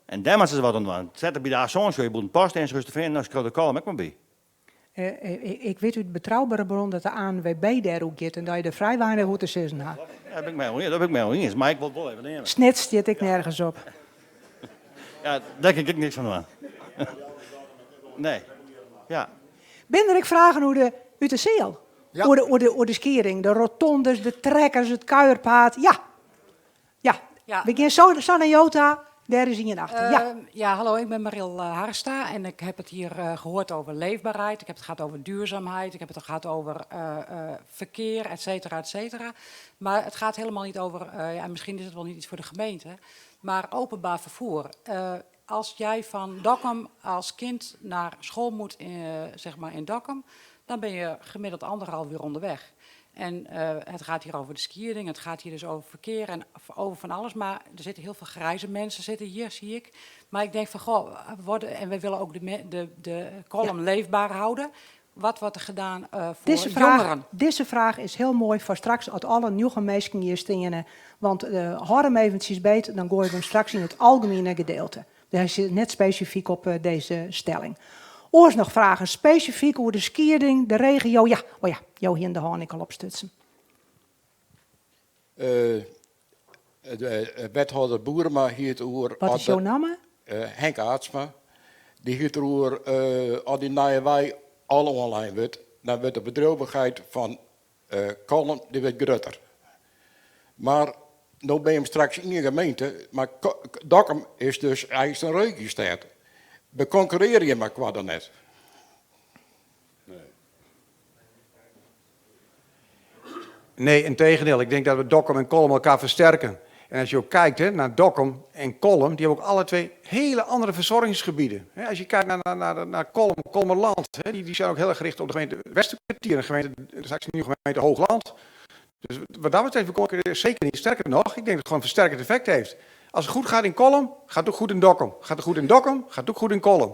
En dêr moatte se wat oan dwaan. Set der by de A7 sjogge je Bûtenpost en Surhústerfean, no skriuw der Kollum ek mar by. Ik wit út betroubere bron dat de ANWB dêr oer giet en dat je der frij weinich oer te sizzen ha. Dêr bin ik mei oer, dêr bin ik mei iens, mar ik wol it wol even neame. Snits stiet ek nergens op. Ja, dêr kin ik ek niks oan dwaan. Nee. Ja. Binne der ek fragen oer de, út de seal? Oer de, oer de, oer de Skieding, de rotondes, de trekkers, it kuierpaad? Ja. Ja, Ja. we gean sa, sa nei jo ta. Dêr is ien achter. Ja. Ja, hallo, ik ben Maril Harsta en ik heb het hier gehoord over leefbaarheid, ik heb het gehad over duurzaamheid, ik heb het gehad over verkeer, et cetera, et cetera. Maar het gaat helemaal niet over, ja, misschien is het wel niet iets voor de gemeente, maar openbaar vervoer. Als jij van Dokkum als kind naar school moet, zeg maar in Dokkum, dan ben je gemiddeld anderhalf uur onderweg. En eh, het gaat hier over de skiering, het gaat hier dus over verkeer en over van alles. Maar er zitten heel veel grijze mensen zitten hier, zie ik. Maar ik denk van, goh, worden, en we willen ook de, de, de column leefbaar houden. Wat wordt er gedaan uh, voor Deze vraag, jongeren? Deze vraag is heel mooi voor straks als alle nieuwe mensen hier staan. Want uh, hou hem eventjes beet, dan gooien we hem straks in het algemene gedeelte. Daar zit net specifiek op uh, deze stelling. Oors nog vragen specifiek over de skiering, de regio. Ja, oh ja, jou hier in de hand ik al opstutsen. De wethouder Boerema hier oer. Wat is jouw naam? Henk Aartsma. Die hier oer als die nije wei al online wordt, dan wordt de bedrijvigheid van Kollum die wordt groter. Maar nu ben je hem straks in je gemeente, maar Dokkum is dus eigenlijk een regiostad. We concurreren je maar qua dan net. Nee, integendeel. Ik denk dat we Dokkum en Kollum elkaar versterken. En als je ook kijkt hè, naar Dokkum en Kollum, die hebben ook alle twee hele andere verzorgingsgebieden. Hè, als je kijkt naar, naar, naar, Kollum, Kolmerland, hè, die, die zijn ook heel erg gericht op de gemeente Westerkwartier en de gemeente, straks de nieuwe gemeente Hoogland. Dus wat dat betreft, we concurreren zeker niet. Sterker nog, ik denk dat het gewoon een versterkend effect heeft. Als het goed gaat in Kollum, gaat het ook goed in Dokkum. Gaat het goed in Dokkum, gaat het ook goed in Kollum.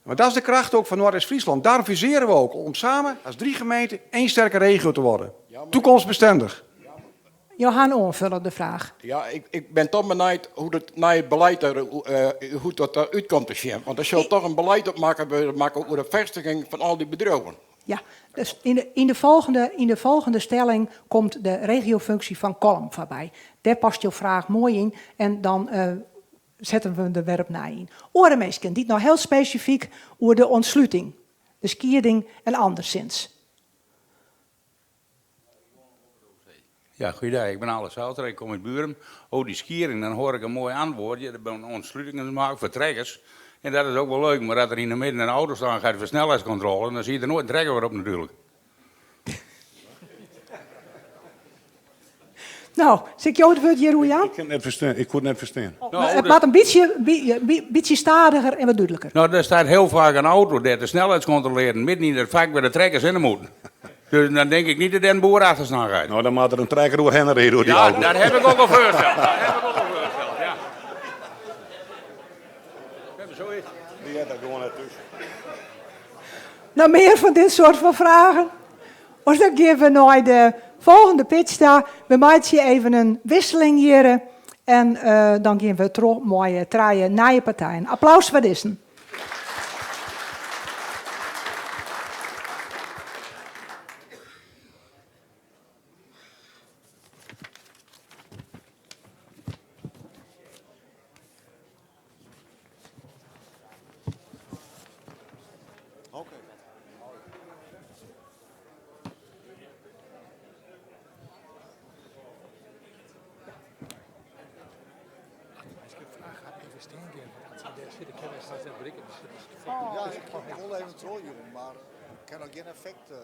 Maar dat is de kracht ook van Noordwest-Friesland. Daarom fuseren we ook, om samen als drie gemeenten één sterke regio te worden. Toekomstbestendig. Johan aanvullen de vraag. Ja, ik, ik ben toch benieuwd hoe het naar het beleid er, hoe dat eruit komt te zien. Want er zal toch een beleid op maken, maken over de vestiging van al die bedrijven. Ja, dus in de, in de, volgende, in de volgende stelling komt de regiofunctie van Kollum voorbij. Daar past jouw vraag mooi in en dan uh, zetten we de werp naar in. Oremeesken, die nou heel specifiek over de ontsluiting, de skierding en anderszins. Ja, goeiedag. Ik ben Alice Houter. Ik kom uit Buren. Oh, die skiering, dan hoor ik een mooi antwoord. Je hebt een ontsluitingen maken voor trekkers. En dat is ook wel leuk, maar dat er in de midden een auto staan gaat voor snelheidscontrole, dan zie je er nooit een trekker weer op natuurlijk. Nou, zit ik jou het woord, Jeroen Jan? Ik, kan net verstaan. Ik kon het net verstaan. Oh, nou, het maakt een beetje, beetje, beetje stadiger en wat duidelijker. Nou, er staat heel vaak een auto die de snelheid controleren, midden in het vak waar de trekkers in moeten. Dus dan denk ik niet dat er een boer achter staan gaat. Nou, dan moet er een trekker doorheen rijden door die ja, auto. dat heb ik ook al voorgesteld. Dat heb ik ook al voorgesteld, ja. Zo is Die had daar gewoon net tussen. Nou, meer van dit soort van vragen. Of dan geven we naar de volgende pitch daar. We maken even een wisseling hier. En uh, dan gaan we terug mooie traaien naar je partijen. Applaus voor deze. Ja, ik wil even terug, jongen, maar ik kan ook geen effect. Uh...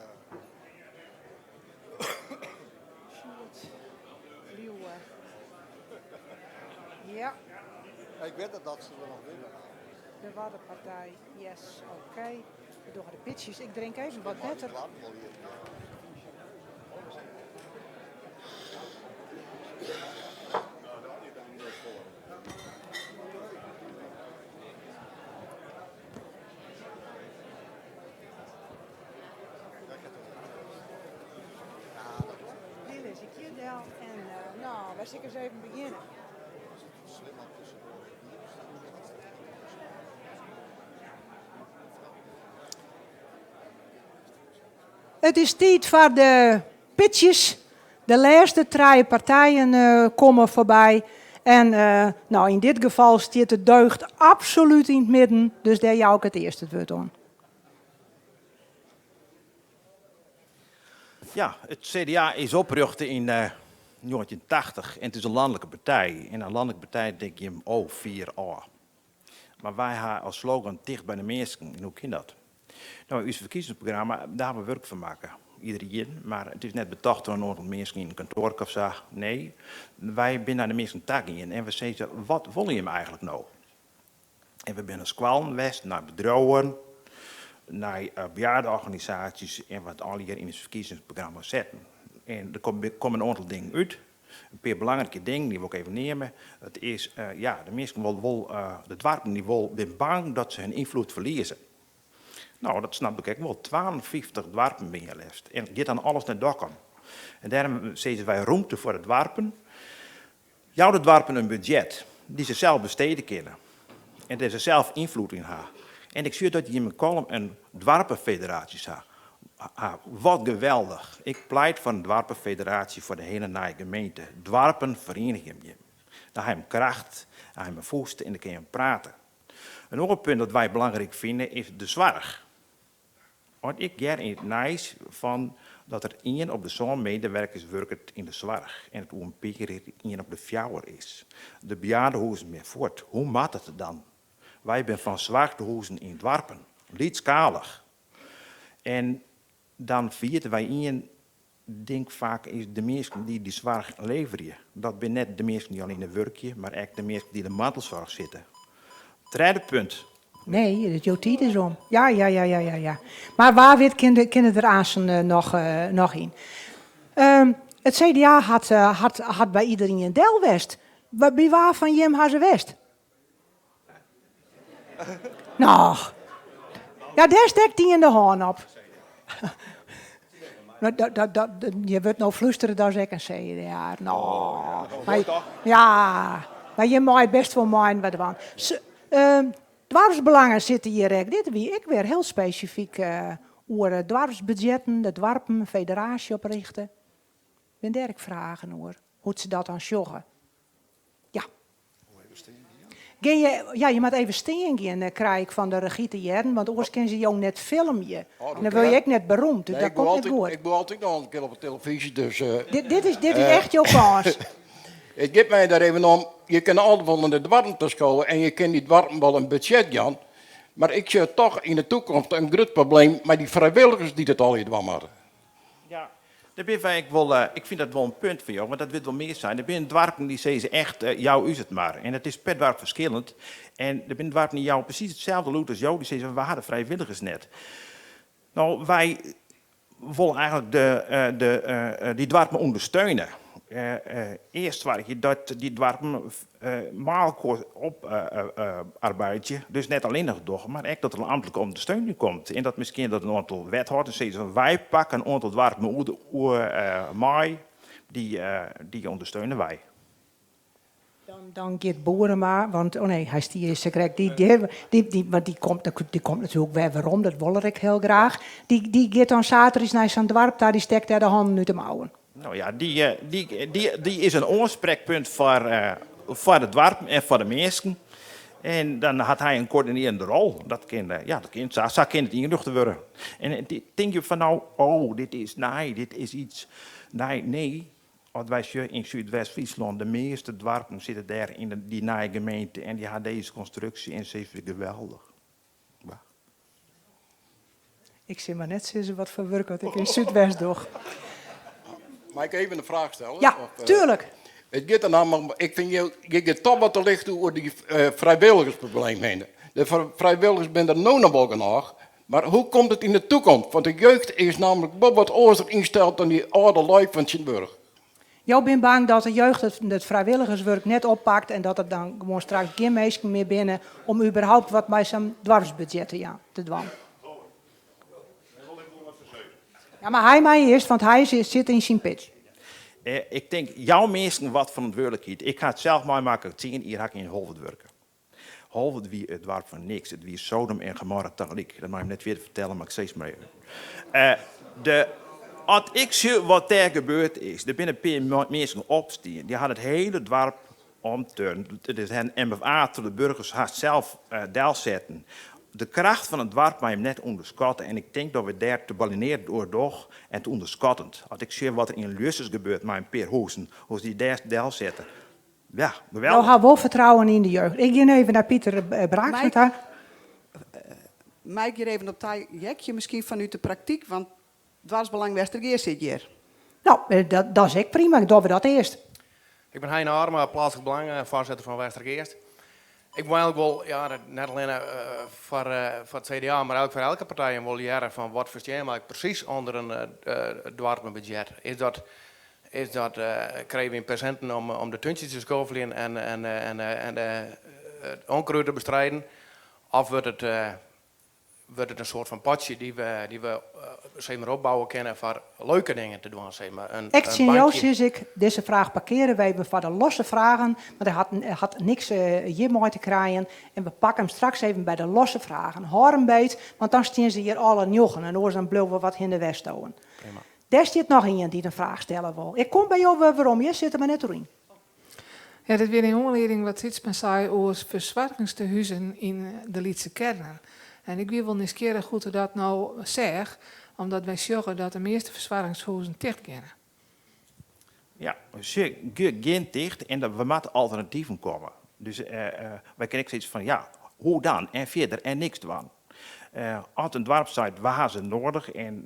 Sjoerd, Ja. Ik weet dat, dat ze er nog willen. De Waddenpartij, yes, oké. Okay. We doen de pitches. Ik drink even wat beter. Die lees ik hier wel. En uh, nou, wij zullen eens even beginnen. Het is tijd voor de pitches. De laatste drie partijen uh, komen voorbij. En uh, nou, in dit geval staat de deugd absoluut in het midden. Dus daar jou ik het eerste het woord aan. Ja, het CDA is opgericht in uh, 1980 en het is een landelijke partij. En een landelijke partij denk je, oh, 4A. Maar wij hebben als slogan dicht bij de mensen. En hoe kan dat? Nou, uw verkiezingsprogramma, daar hebben we werk van maken. Iedereen, maar het is net betocht door een aantal mensen in een kantoor of zo. Nee, wij zijn naar de mensen taak in en we zeggen, wat wil je hem eigenlijk nou? En we zijn naar squalen west, naar bedrijven, naar uh, bejaardenorganisaties en wat al hier in het verkiezingsprogramma zetten. En der komme in oantal dingen út. In pear belangrike dingen, dy wol ik even neame. Dat is, ja, de minsken wolle wol, de doarpen dy wol, binne bang dat se hun ynfloed ferlieze. No, dat snap ik ek wol. 52 doarpen binne hjir leafst. En giet dan alles nei Dokkum. En dêrom sizze wy rûmte foar de doarpen. Jou de doarpen in budzjet dy't se sels bestede kinne en dêr't se sels ynfloed yn ha. En ik sjoch dat jim yn Kollum in doarpefederaasje ha. Wat geweldich! Ik pleit foar in doarpefederaasje foar de hiele nije gemeente. Doarpen ferienigje jim. Dan ha jim kracht, dan ha jim in fûst en dan kinne jim prate. In oar punt dat wy belangryk fine is de soarch. As ik hear yn it nijs fan dat der ien op de sân medewerkers wurket yn de soarch en it oer in pear jier ien op de fjouwer is, de bejaardehuzen binne fuort, hoe moat it dan? Wy binne fan soarchtehuzen yn doarpen, lytsskalich. En dan ferjitte wy ien ding faak is de minsken dy't dy soarch leverje. Dat binne net de minsken dy't allinne wurkje, mar ek de minsken dy't yn de mantelsoarch sitte. Tredde punt. Nee, it jo tiid is om. Ja, ja, ja, ja, ja, ja. Mar wa wit kin der aansen eh, noch, eh, noch yn. Um, it CDA hat, eh, hat, hat by iderien del west. By wa fan jim ha se west? No. Ja, dêr stekt ien de hân op. No, dat, dat, dat, je wurdt no flústere, dat is ek in CDA. No. Maar, ja, mar je meie best wol meien wat dwaan. Uh, doarpsbelangen sitte hjir ek. Dit wie ek wer hiel spesifyk uh, oer doarpsbudzjetten, de doarpen, federaasje oprichte. Binne dêr ek fragen oer? Hoe't se dat dan sjogge? Ja. Gean je, ja, je moat even stean gean, eh, krij ik fan de regy te hearren, want oars kinne se jo net filmje. Oh, en dan wurd je ek net beroemd, dus nee, dat komt net goed. Ik wol altyd noch in kear op de televyzje, dus... Uh, dit, dit, is, dit is echt jo kâns. It giet my der even om, je kinne altyd wol nei de doarpen ta skowe en je kinne dy doarpen wol in budzjet jaan, mar ik sjoch toch yn de toekomst in grut probleem mei dy frijwilligers dy't it allegear dwaan moatte. Ja, dêr bin wy ek wol, ik fyn dat wol in punt fan jo, want dat wurdt wol mear sein. Der binne doarpen dy sizze echt, jou ús it mar. En it is per doarp ferskillend. En der binne doarpen dy jouwe presys itselde lûd as jo, dy sizze wy ha de frijwilligers net. No, wy wolle eigentlik de, de, dy doarpen ûndersteune. Earst soargje dat dy doarpen mei elkoar op arbeidzje, dus net allinnich dogge, mar ek dat der in amtlike ûndersteuning komt. En dat miskien dat in oantal wethâlders sizze fan wy pakke in oantal doarpen oer mei, dy, dy ûndersteune wy. Dan, dan giet Boerema, want oh nee, hy stie sa krekt, dy, dy, dy, dy, want dy komt, dy komt natuerlik wer werom, dat wol er ek hiel graach. Dy, dy giet dan saterdeis nei sa'n doarp ta, dy stekt dêr de hannen út de mouwen. No ja, dy, dy, dy, dy is in oansprekpunt foar, foar de doarpen en foar de minsken. En dan hat hy in koördinearjende rol. Dat kin, ja, dat kin, sa, sa kin it ynrjochte wurde. En tink je fan no, oh, dit is nij, dit is iets nij. Nee, as wy sjogge yn Súdwest-Fryslân, de measte doarpen sitte dêr yn dy nije gemeente en dy ha dizze konstruksje en se is geweldich. Ik sil mar net sizze wat foar wurk dat ik yn Súdwest doch. Mei ik even in fraach stelle? Ja, Of, tuerlik. It giet der nammentlik om, ik fyn jo, je gean toch wat te licht oer dy frijwilligersprobleem hinne. De frijwilligers binne der no noch wol genôch, mar hoe komt it yn de toekomst? Want de jeugd is nammentlik wol wat oars ynsteld dan dy âlde lui fan tsjintwurdich. Jo binne bang dat de jeugd it frijwilligerswurk net oppakt en dat der dan gewoan straks gjin minsken mear binne om überhaupt wat mei sa'n doarpsbudzjet te jaan, te dwaan. Ja, mar hy mei earst, want hy sit yn syn pitch. Ik tink, jou minsken wat ferantwurdlikheid. Ik ha it sels meimakke, tsien jier ha ik yn Holwert wurke. Holwert wie it doarp fan niks. It wie Sodom en Gomorra tagelyk. Dat mei ik net fierder fertelle, mar ik sis mar even. De, as ik sjoch wat dêr gebeurd is, der binne in pear minsken opstien, dy hawwe it hiele doarp omturnd. It is in MFA troch de burgers hast sels delsetten. De kracht fan it doarp mei jim net ûnderskatte en ik tink dat we dêr te balinearjend oer dogge en te ûnderskattend. As ik sjoch wat der yn Ljussens gebeurt mei in pear hûzen, hoe se dy dêr delsette. Ja, Jo ha wol fertrouwen yn de jeugd. Ik gean even nei Pieter Braaksma ta. Mei ik hjir even op taheakje, miskien fanút de praktyk, want Doarpsbelang Westergea sit hjir. No, dat is ek prima. Dogge we dat earst. Ik bin Hein Arma, Pleatslik Belang, foarsitter fan Westergeast. Ik wol eigenlik wol, ja, net allinne foar foar it CDA, mar eigenlik foar elke partij wol hearre fan wat ferstean wy presys ûnder in doarpenbudzjet. Is dat, is dat krije we yn persinten om om de túntsjes te skoffeljen en en en en it onkruid te bestriden, of wurdt it wurdt it in soart fan potsje dy't we, dy't we sis mar opbouwe kinne foar leuke dingen te dwaan, sis mar. In, Ek in tsjin jo bankje. sis ik, dizze fraach parkeare we even foar de losse fragen, want hy hat, hat niks hjirmei te krijen. En we pakke him straks even by de losse fragen. Hâld him beet, want dan stean se hjir alle njoggen en oars dan bliuwe we wat hinne wer stowen. Prima. Dêr stiet noch ien dy't in fraach stelle wol. Ik kom by jo wer werom, hjir sit der mar net oer yn. Ja, dit wie nei oanlieding wat Sytsma sei oer fersoargingstehuzen yn de lytse kearnen. En ik wie wol nijsgjirrich hoe't er dat no seach, omdat wy sjogge dat de measte fersoargingshuzen ticht geane. Ja, se gean ticht en der moatte alternativen komme. Dus wy kinne ek sizze fan ja, hoe dan en fierder en niks dwaan. As in doarp seit we ha se noadich en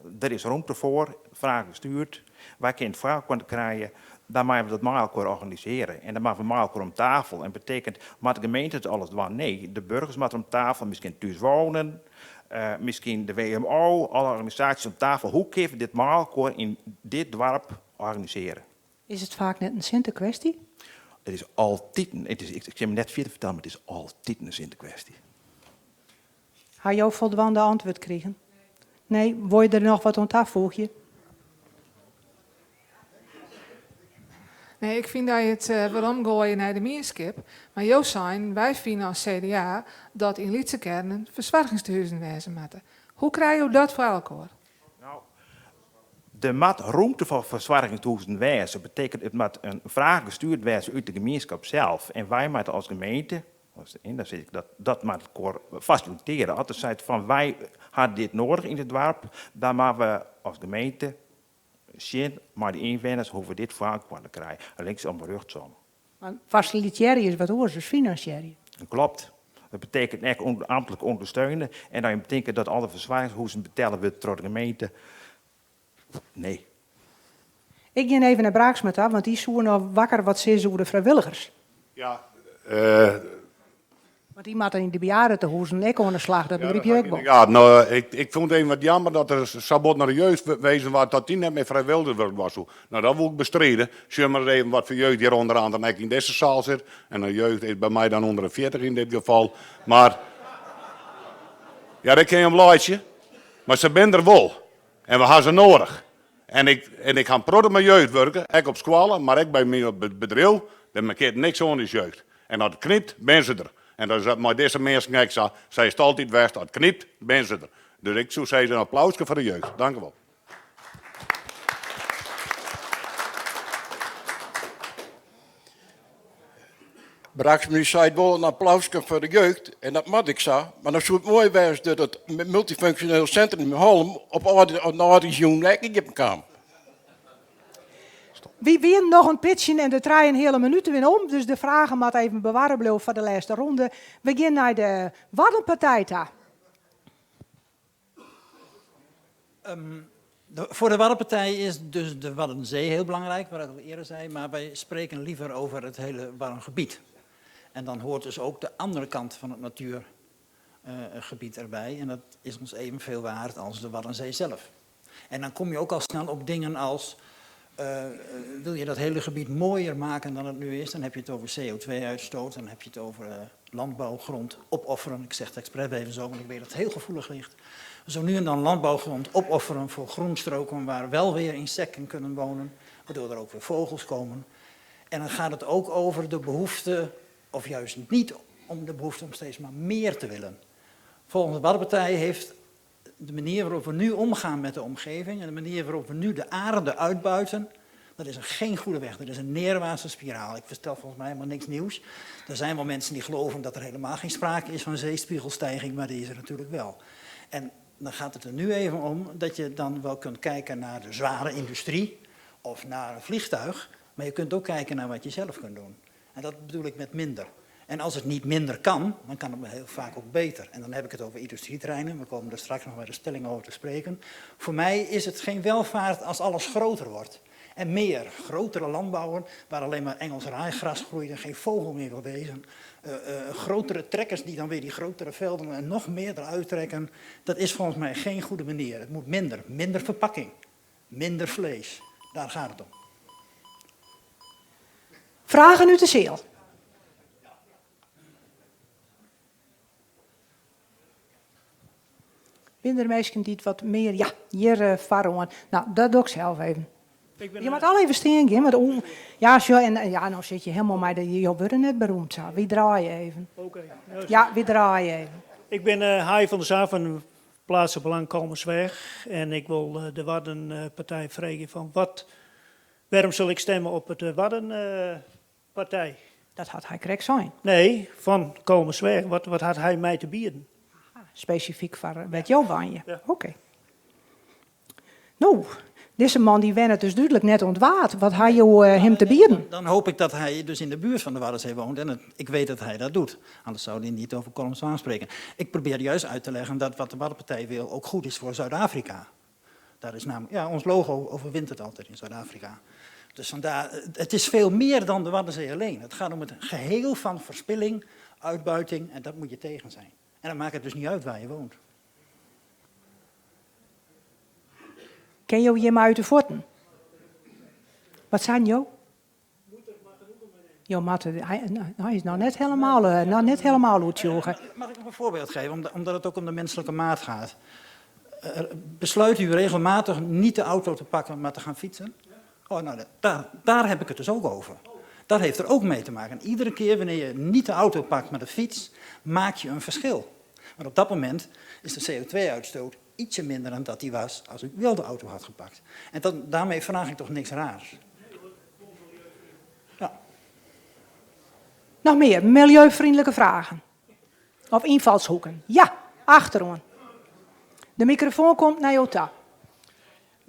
der is romte foar, fraach gestuurd, wy kinne it foar elkoar krije, dan meie we dat mei elkoar organisearje. En dan moatte we mei elkoar om tafel. En betekent, moat de gemeente it alles dwaan? Nee, de burgers moatte om tafel, miskien Thús Wonen, miskien de WMO, alle organisaasjes om tafel. Hoe kinne we dit mei elkoar yn dit doarp organisearje? Is it faak net in sintekwestje? It is altyd, it is, ik sil my net fierder fertelle, mar it is altyd in sintekwestje. Ha jo foldwaande antwurd krigen? Nee, wol je der noch wat oan tafoegje? Nee, ik fyn dat je it weromgoaie nei de mienskip. Mar jo seinen, wy fine as CDA dat yn lytse kearnen fersoargingstehuzen wêze moatte. Hoe krije jo dat foar elkoar? Der moat rûmte foar fersoargingstehûzen wêze. Betekent it moat in fraach gestuurd wêze út de gemienskap sels. En wy moatte as gemeente, dan sis ik dat, dat moat elkoar fasilitearje. As der seit fan wy ha dit noadich yn it doarp, dan moatte we as gemeente sjen mei de ynwenners hoe we dit foar elkoar krije. Linksom, rjochtsom. Mar fasilitearje is wat oars as finansjearje. Klopt. Dat betekent ek amtlik ûndersteune. En dan je betinke dat alle fersoargingshûzen betelle wurdt troch de gemeente. Nee. Ik gean even nei Braaksma ta, want dy soe noch wakker wat sizze oer de frijwilligers. Ja. Want dy moatte yn de bejaardetehuzen ek oan de slach, dat begryp je ek wol. Ja, no, ik, ik fûn it even wat jammer dat der sa bot nei de jeugd wezen waard dat dy net mear frijwilligerswurk dwaan soe. No, dat woe ik bestride. Sjoch mar ris even wat foar jeugd hjir ûnder andere ek yn dizze saal sit. En de jeugd is by my dan ûnder de 40 yn dit gefal. Mar ja, dêr kinne je om laitsje. Mar se binne der wol. En we ha se noadich. En ik, en ik ha in protte mei jeugd wurke, ek op skoalle, mar ek by my op it bedriuw. Der mankeart niks oan ús jeugd. En as it knypt, binne se der. En dat is mei dizze minsken ek sa. Sa is it altyd west, as it knypt, binne se der. Dus ik soe sizze, in applauske foar de jeugd. Dankewol. Braaksma seit wol in applauske foar de jeugd en dat moat ek sa, mar dan soe it moai wêze dat it multyfunksjoneel sintrum yn Hollum op âldjiersjûn ek iepen kaam. Wy wienen noch oan it pitchen en de trijenheale minút binne om, dus de fragen moatte even bewarre bliuwe foar de lêste ronde. We gean nei de Waddenpartij ta. Voor de Waddenpartij is dus de Waddenzee heel belangrijk, wat ik al eerder zei, maar wij spreken liever over het hele Waddengebied. En dan hoort dus ook de andere kant van het natuurgebied erbij en dat is ons evenveel waard als de Waddenzee zelf. En dan kom je ook al snel op dingen als, wil je dat hele gebied mooier maken dan het nu is, dan heb je het over CO2-uitstoot, dan heb je het over landbouwgrond opofferen. Ik zeg het expres even zo, want ik weet dat het heel gevoelig ligt. Zo nu en dan landbouwgrond opofferen voor groenstroken waar wel weer insecten kunnen wonen, waardoor er ook weer vogels komen. En dan gaat het ook over de behoefte, of juist niet om de behoefte om steeds maar meer te willen. Volgens de Waddenpartij heeft de manier waarop we nu omgaan met de omgeving en de manier waarop we nu de aarde uitbuiten, dat is een geen goede weg. Dat is een neerwaartse spiraal. Ik vertel volgens mij helemaal niks nieuws. Er zijn wel mensen die geloven dat er helemaal geen sprake is van zeespiegelstijging, maar die is er natuurlijk wel. En dan gaat het er nu even om dat je dan wel kunt kijken naar de zware industrie of naar een vliegtuig, maar je kunt ook kijken naar wat je zelf kunt doen. En dat bedoel ik met minder. En als het niet minder kan, dan kan het heel vaak ook beter. En dan heb ik het over industrieterreinen. We komen er straks nog bij de stelling over te spreken. Voor mij is het geen welvaart als alles groter wordt. En meer, grotere landbouwen waar alleen maar Engels raaigras groeit en geen vogel meer wil wezen. Uh, uh, grotere trekkers die dan weer die grotere velden en nog meer eruit trekken. Dat is volgens mij geen goede manier. Het moet minder. Minder verpakking. Minder vlees. Daar gaat het om. Vragen út de seal. Binne der minsken dy't wat mear. Ja, hjir uh, foaroan. No, dat doch ik sels even. Ik ben, je moat al even stean gean, want ja, sjo, en ja, no sitte je hielendal mei de. Jo wurde net beroemd sa. Wy draaie even. Oké. Ja, wy draaie even. Ik bin uh, Hai van der Zaag fan Plaatselijk Belang Kollumersweach en ik wol de Waddenpartij freegje fan wat, wêrom sil ik stimme op de Waddenpartij? Dat hat hy krekt sein. Nee, fan Kollumersweach. Wat hat hy my te bieden? Spesifyk foar wêr't jo wenje. Ja. Oké. No, dizze man dy wennet dus dúdlik net oan it Waad. Wat ha jo him te bieden? Dan hoop ik dat hij dus in de buurt van de Waddenzee woont. En ik weet dat hij dat doet. Anders zou hij niet over Kollumerzwaag spreken. Ik probeer juist uit te leggen dat wat de Waddenpartij wil ook goed is voor Zuid-Afrika. Daar is namelijk, ja, ons logo overwintert altijd in Zuid-Afrika. Dus vandaar, het is veel meer dan de Waddenzee alleen. Het gaat om het geheel van verspilling, uitbuiting en dat moet je tegen zijn. En dan maakt het dus niet uit waar je woont. Ken jo jim út de fuotten? Wat seinen jo? Jo moatte, hy, hy is noch net hielendal, noch net hielendal oertsjûge. Mag ik nog een voorbeeld geven, omdat het ook om de menselijke maat gaat? Besluit u regelmatig niet de auto te pakken, maar te gaan fietsen? Oh, nou, daar heb ik het dus ook over. Dat heeft er ook mee te maken. En iedere keer wanneer je niet de auto pakt, maar de fiets, maak je een verschil. Want op dat moment is de CO2-uitstoot ietsje minder dan dat die was als u wel de auto had gepakt. En daarmee vraag ik toch niks raars. Ja. Noch mear milieufreonlike fragen? Of ynfalshoeken? Ja, achteroan. De mikrofoan komt nei jo ta.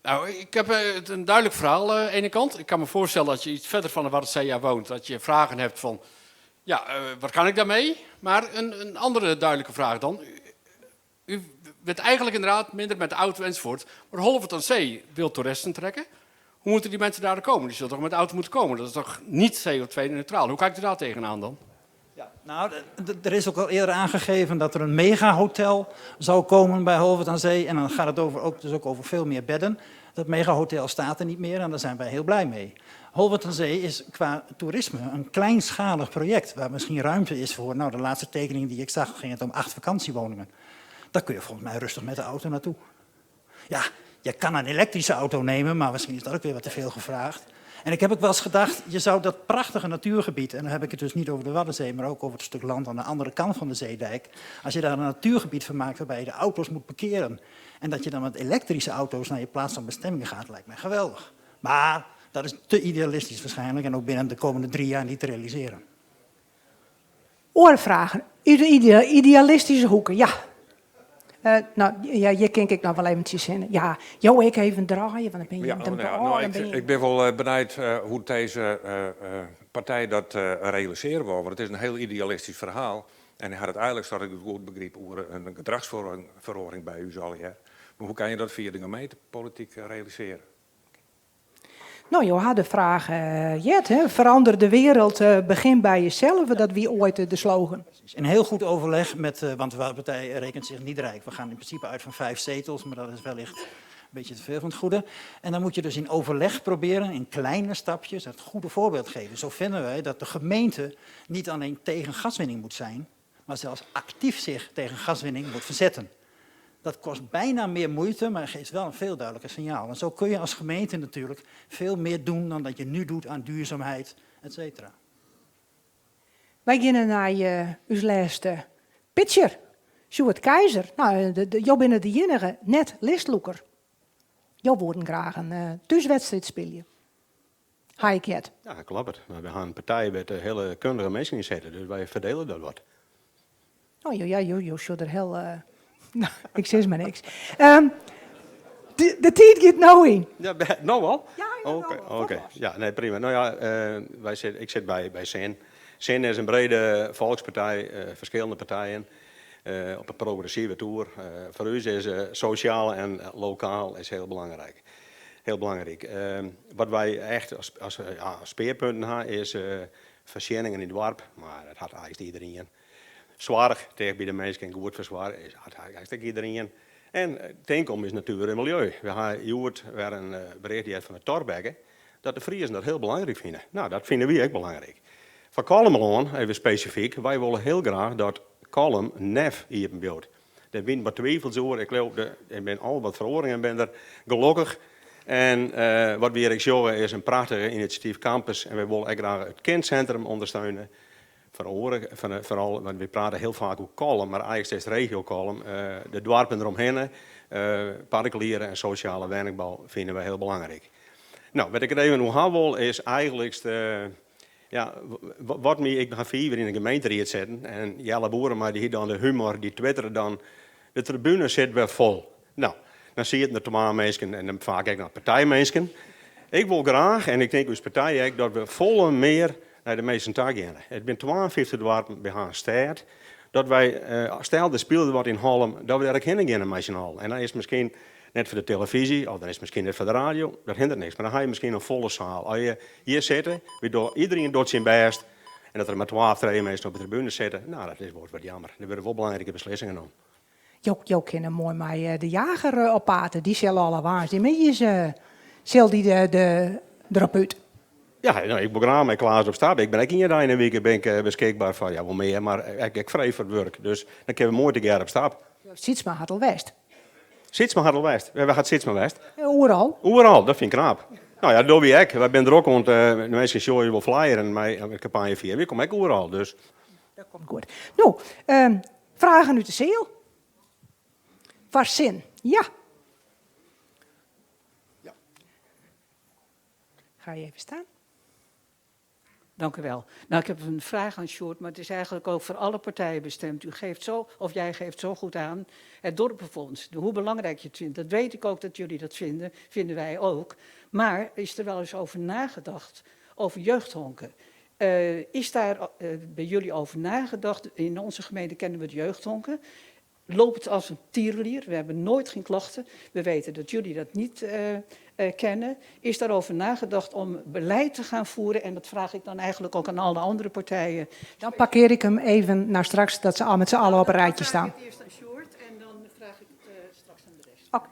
Nou, ik heb een duidelijk verhaal aan de ene kant. Ik kan me voorstellen dat je iets verder van de Waddenzee woont, dat je vragen hebt van, ja, wat kan ik daarmee? Maar een andere duidelijke vraag dan. U bent eigenlijk inderdaad minder met de auto enzovoort. Maar Holwerd aan Zee wil toeristen trekken. Hoe moeten die mensen daar komen? Die zullen toch met de auto moeten komen? Dat is toch niet CO2-neutraal? Hoe kijkt u daar tegenaan dan? Ja, nou, er is ook al eerder aangegeven dat er een megahotel zou komen bij Holwerd aan Zee. En dan gaat het dus ook over veel meer bedden. Dat megahotel staat er niet meer en daar zijn wij heel blij mee. Holwerd aan Zee is qua toerisme een kleinschalig project waar misschien ruimte is voor. Nou, de laatste tekening die ik zag ging het om 8 vakantiewoningen. Daar kun je volgens mij rustig met de auto naartoe. Ja, je kan een elektrische auto nemen, maar misschien is dat ook weer wat te veel gevraagd. En ik heb ook wel eens gedacht, je zou dat prachtige natuurgebied, en dan heb ik het dus niet over de Waddenzee, maar ook over het stuk land aan de andere kant van de zeedijk. Als je daar een natuurgebied van maakt waarbij je de auto's moet parkeren en dat je dan met elektrische auto's naar je plaats van bestemming gaat, lijkt mij geweldig. Maar dat is te idealistisch waarschijnlijk en ook binnen de komende 3 jaar niet te realiseren. Oare fragen, út de idealistyske hoeken, ja. No, ja, hjir kin ik noch wol eventsjes yn. Ja, jo ek even draaie, want dan binne je... Ja, dan, nou ja, oh, nou, dan ik, bin je ik ben wol benijd hoe't dizze partij dat realisearje wol, want it is in hiel idealistysk ferhaal. En hy hat it eigenlik, sa't ik it goed begryp, oer in gedrachsferoaring by ús allegear. Mar hoe kinne je dat fia de gemeentepolityk realisearje? No, jo ha de fraach heard, hè? Verander de wereld, begin bij jezelf. Dat wie oait de slogan. In heel goed overleg met, want de partij rekent zich niet rijk. We gaan in principe uit van 5 zetels, maar dat is wellicht een beetje te veel van het goede. En dan moet je dus in overleg proberen, in kleine stapjes, het goede voorbeeld geven. Zo vinden wij dat de gemeente niet alleen tegen gaswinning moet zijn, maar zelfs actief zich tegen gaswinning moet verzetten. Dat kost bijna meer moeite, maar geeft wel een veel duidelijker signaal. En zo kun je als gemeente natuurlijk veel meer doen dan dat je nu doet aan duurzaamheid, et cetera. Wy geane nei ús lêste pitcher, Sjoerd Keizer. No, jo binne de iennige net-listlûker. Jo woenen graach in thúswedstriid spylje. Ha ik heard. Ja, dat klopt. Mar wy ha in partij wêr't hiele kundige minsken yn sitte, dus wy ferdiele dat wat. Oh, jo, ja, jo, jo sjogge der hiel... No, ik sis mar niks. De tiid giet no yn. Ja, no al? Ja, ja, no Oké, al. oké. Ja, nee, prima. No ja, ik sit by SIN. SIN is in brede folkspartij, ferskillende partijen op in progressive toer. Foar ús is sosjaal en lokaal is hiel belangryk. Hiel belangryk. Wat wy echt as, as ja, spearpunten ha is foarsjenningen yn it doarp, mar dat hat eins iderien. Soarch ticht by de minsken en goed fersoarge is hat eins ek iderien. En tink om ús natuer en miljeu. We ha hjoed wer in bericht heard fan de Thorbecke dat de Friezen dat hiel belangryk fine. No, dat fine wy ek belangryk. Foar Kollumerlân, even spesifyk, wy wolle hiel graach dat Kollum nef iepen bliuwt. Dêr wiene wat twivels oer. Ik leau, der binne al wat feroaringen binne der, gelokkich. En wat wy hjir ek sjogge is in prachtige inisjatyf Campus en wy wolle ek graach it Kindcentrum ûndersteune. Foar oare, foaral, want wy prate hiel faak oer Kollum, mar eins is it regio Kollum. De doarpen deromhinne, partikuliere en sosjale wenningbou fine wy hiel belangryk. No, wat ik it even oer ha wol is eigenliks de, ja, wat my, ik ha fiif jier yn de gemeenteried sitten en Jelle Boerema dy hie dan de humor, dy twittere dan, de tribune sit wer fol. No, dan sieten der twa minsken en dan faak ek noch partijminsken. Ik wol graach, en ik tink ús partij ek, dat we folle mear nei de minsken ta geane. It binne 52 doarpen, wy ha in stêd. Dat wy, stel der spilet wat yn Hollum, dat we dêr ek hinne geane mei syn allen. En dan is it miskien net foar de telefyzje of dan is it miskien net foar de radio, dat hinderet niks. Mar dan ha je miskien in folle saal. As je hjir sitte, wy dogge, iderien docht syn bêst en dat der mar twa of trije minsken op de tribune sitte, no dat is wol wat jammer. Der wurde wol belangrike beslissingen nommen. Jo, jo kinne moai mei de Jager op paad. Dy sil alle woansdeitemiddeis sil dy de, de, derop út. Ja, no, ik wol graach mei Klaas op stap. Ik bin ek ien dei yn 'e wike bin ik beskikber foar, ja, wol mear, mar ek, ek frij foar it wurk. Dus dan kinne we moai tegearre op stap. Sytsma hat al west. Sytsma hat al west. Wêr hat Sytsma west? Oeral. Oeral, dat fyn ik knap. No ja, dat dogge wy ek. Wy binne drok oan it, de minsken sjogge je wol flyeren mei de kampanje fieren. Wy komme ek oeral, dus. Dat komt goed. No, Fragen út de seal? Foar Sin, ja. Ja. Ga je even staan. Dank u wel. Nou, ik heb een vraag aan Sjoerd, maar het is eigenlijk ook voor alle partijen bestemd. U geeft zo, of jij geeft zo goed aan, het dorpenfonds, hoe belangrijk je het vindt. Dat weet ik ook dat jullie dat vinden, vinden wij ook. Maar is er wel eens over nagedacht, over jeugdhonken? Uh, is daar uh, bij jullie over nagedacht? In onze gemeente kennen we het jeugdhonken. Loopt als een tierenlier. We hebben nooit geen klachten. We weten dat jullie dat niet uh, kennen. Is daarover nagedacht om beleid te gaan voeren? En dat vraag ik dan eigenlijk ook aan alle andere partijen. Dan parkeer ik hem even naar straks, dat ze al met z'n allen op een rijtje staan. Dan vraag ik het eerst aan Sjoerd en dan vraag ik het straks aan de rest. Okay.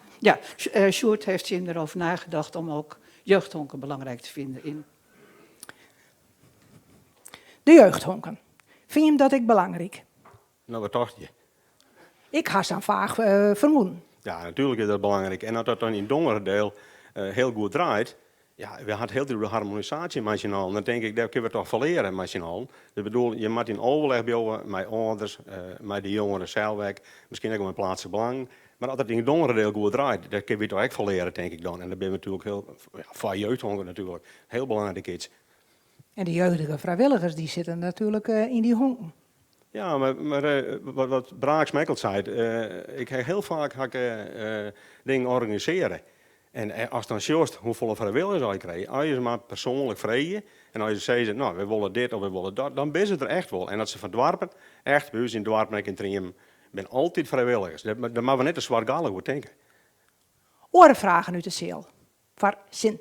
Ja, Sjoerd heeft zin erover nagedacht om ook jeugdhonken belangrijk te vinden in De jeugdhonken. Fyn jim dat ek belangryk? No, wat tocht je? Ik ha sa'n faach uh, fermoeden. Ja, natuerlik is dat belangryk. En as dat dan yn Dongeradeel uh, hiel goed draait, ja, we ha it hiel de harmonisaasje mei syn allen. Dan tink ik, dêr kinne we toch fan leare mei syn allen. Dus bedoel, je moat yn overleg bliuwe mei âlders, uh, mei de jongeren sels ek, miskien ek wol mei pleatslik belang. Mar as it yn Dongeradeel goed draait, dêr kinne wy toch ek fan leare, tink ik dan. En dat binne natuerlik hiel, ja, foar jeugdhonken natuerlik, hiel belangryk iets. En de jeugdige frijwilligers dy sitte natuerlik yn dy honken. Ja, mar, mar wat, wat Braaks Mekkel seit, uh, ik ha hiel faak ha ik, uh, dingen organisearre. En ast dan sjochst hoefolle frijwilligers je krije, as je se mar persoanlik freegje en as je sizze, no, wy wolle dit of wy wolle dat, dan binne se der echt wol. En dat se fan doarpen, echt, by ús yn doarpen ek yn Triemmen, binne altyd frijwilligers. Dêr moatte we net te swartgallich oer tinke. Oare fragen út de seal? Foar Sin.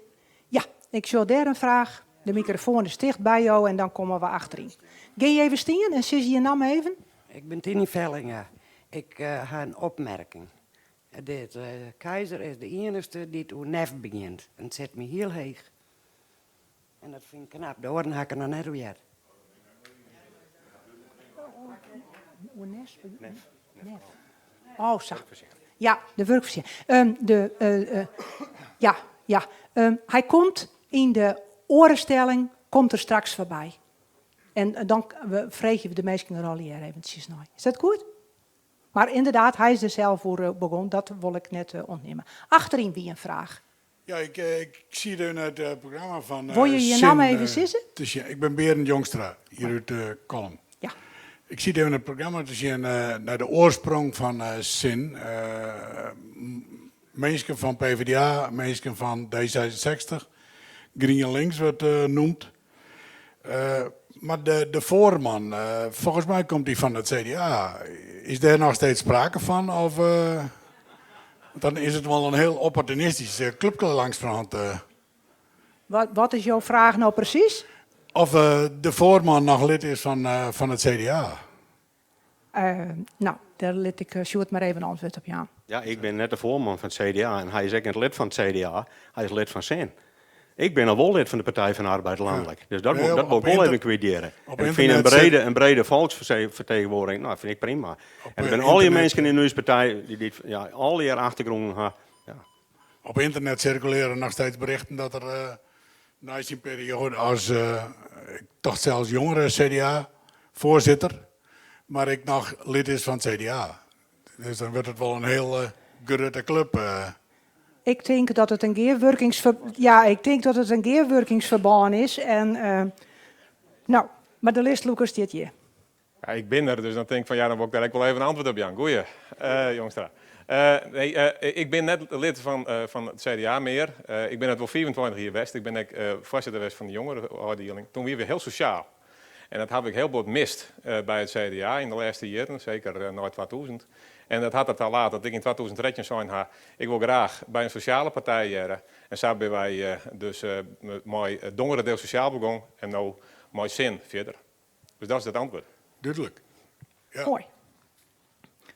Ja, ik sjoch dêr in fraach. De mikrofoan is ticht by jo en dan komme we achteryn. Gean je even stean en sis je namme even? Ik bin Tiny Vellinga. Ik uh, ha in opmerking. Dit uh, Keizer is de iennichste dy't oer nef begjint. En it sit my hiel heech. En dat fyn ik knap. De oaren ha ik der noch net oer heard. Oer nef? Nef. Oh, sa. Ja, de wurkfoarsjenning. Um, de, uh, uh, ja, ja. Um, hy komt yn de oare stelling komt er straks foarby. En dan freegje we de minsken der allegear eventsjes nei. Is dat goed? Mar ynderdaad, hy is der sels oer begûn, dat wol ik net ûntnimme. Achteryn wie in fraach. Ja, ik, ik zie het in het programma fan. Wol je je namme even sizze? Te sjen. Ik bin Berend Jongstra, hjir út Kollum. Ja. Ik siet even it programma te sjen nei de oarsprong fan Sin. Minsken fan PvdA, minsken fan D66, GrienLinks wurdt noemd. Mar de, de foarman, folgens my komt dy fan it CDA. Is dêr noch steeds sprake fan? Of? Dan is it wol in hiel opportunistysk klupke langs de hand. Wat, wat is jo fraach no presys? Of de foarman noch lid is fan it CDA. No, dêr lit ik Sjoerd mar even antwurd op jaan. Ja, ik bin net de foarman fan it CDA en hy is ek net lid fan it CDA. Hy is lid fan SIN. Ik bin al wol lid fan de Partij van de Arbeid lanlik. Dus dat wol, dat wol ik wol even kwyt hjirre. En ik fyn in brede, in brede folksfertegenwoordiging, no, fyn ik prima. En der binne allegear minsken yn ús partij dy't ja, allegear achtergrûnen ha. Ja. Op ynternet sirkulearje noch steeds berichten dat er nei syn perioade as, ik tocht sels jongere CDA-foarsitter, mar ek noch lid is fan it CDA. Dus dan wurdt it wol in hiel grutte klup. Ik tink dat it in gearwurkingsfer ja, ik tink dat it in gearwurkingsferbân is en no, mar de listlûker stiet hjir. Ja, ik bin der, dus dan tink ik fan ja, dan wol ik dêr ek wol even antwurd op jaan. Goeie, Jongstra. Nee, ik bin net lid fan it CDA mear. Ik bin it wol 25 jier west. Ik bin ek foarsitter west fan de jongereôfdieling. Toen wie we hiel sosjaal. En dat haw ik hiel bot mist by it CDA yn de lêste jierren, seker nei 2000. En dat hat derta laat dat ik yn 2013 sein ha, ik wol graach by in sosjale partij hearre. En sa binne wy dus mei Dongeradeel Sosjaal begûn en no mei SIN fierder. Dus dat is it antwurd. Dúdlik. Ja. Moai.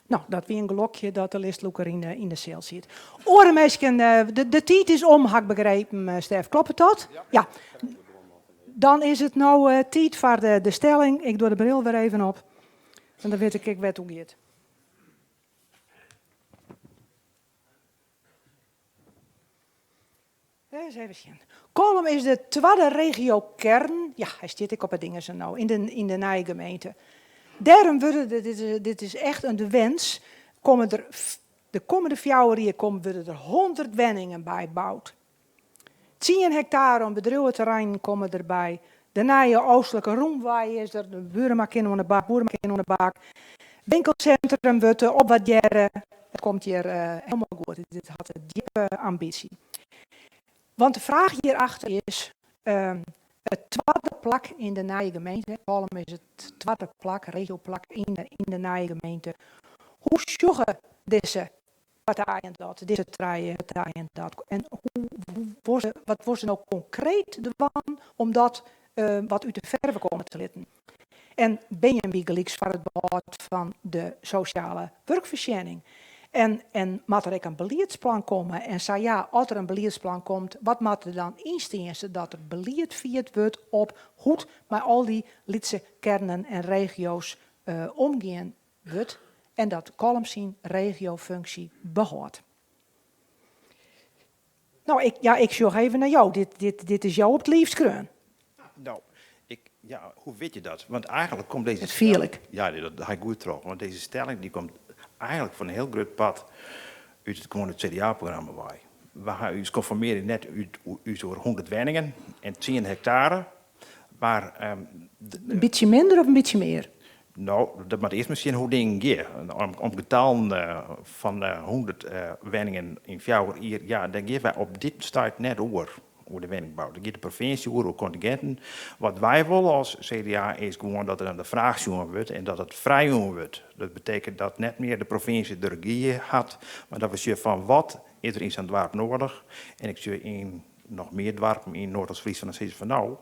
No, dat wie in gelokje dat de listlûker yn de seal siet. Oare minsken, de tiid is om, ha ik begrepen, Stef. Kloppet dat? Ja. Dan is it no tiid foar de stelling. Ik doch de bril wer even op. En dan wit ik ek wêr't it oer giet. Ris even sjen. Kollum is de twadde regiokern, ja, hy stiet ek op 'e dingen no, yn de, yn de nije gemeente. Dêrom wurde de, dit is, dit is echt in de wens, komme der de kommende fjouwer jier komme, wurde der 100 wenningen by boud. Tsien hektare oan bedriuweterreinen komme derby. De nije oostlike rûnwei is der, de Burema kin oan de bak, Boerema kin oan de bak. Winkelsintrum wurdt opwaardearre. It komt hjir helemaal goed. Dit hat in djippe ambysje. Want de fraach hjirachter is, it twadde plak yn de nije gemeente, Kollum is it twadde plak, regioplak yn de nije gemeente. Hoe sjogge dizze partijen dat, dizze trije partijen dat? En hoe, wat wolle se no konkreet dwaan om dat wat út de ferve komme te litten? En bin jim bygelyks foar it behâld fan de sosjale wurkfoarsjenning? En, en moat der ek in beliedsplan komme? En sa ja, as der in beliedsplan komt, wat moat der dan yn stean sadat der belied fierd wurdt op hoe't mei al dy lytse kearnen en regio's omgien wurdt en dat Kollum syn regiofunksje behâldt? No, ik, ja, ik sjoch even nei jo. Dit, dit, dit is jo op it liif skreaun. No, ik, ja, hoe wit je dat? Want eigenlik komt dizze Dat fiel ik. Ja, dat ha ik goed troch. Want dizze stelling dy komt eigenlik foar in hiel grut part út it gewoane CDA-programma wei. We ha ús konformearje net út ús oer 100 wenningen en 10 hektare, mar In bytsje minder of in bytsje mear? No, dat moat earst mar sjen hoe dingen gean. Om getallen fan 100 wenningen yn fjouwer jier, ja, dêr gean wy op dit stuit net oer, oer de wenningbou. Dêr giet de provinsje oer, oer kontinginten. Wat wy wolle as CDA is gewoan dat der nei de fraach sjoen wurdt en dat it frijjûn wurdt. Dat betekent dat net mear de provinsje de regy hat, mar dat we sjogge fan wat is der yn sa'n doarp noadich. En ik sjoch yn noch mear doarpen yn Noardeast-Fryslân dan sizze se fan no,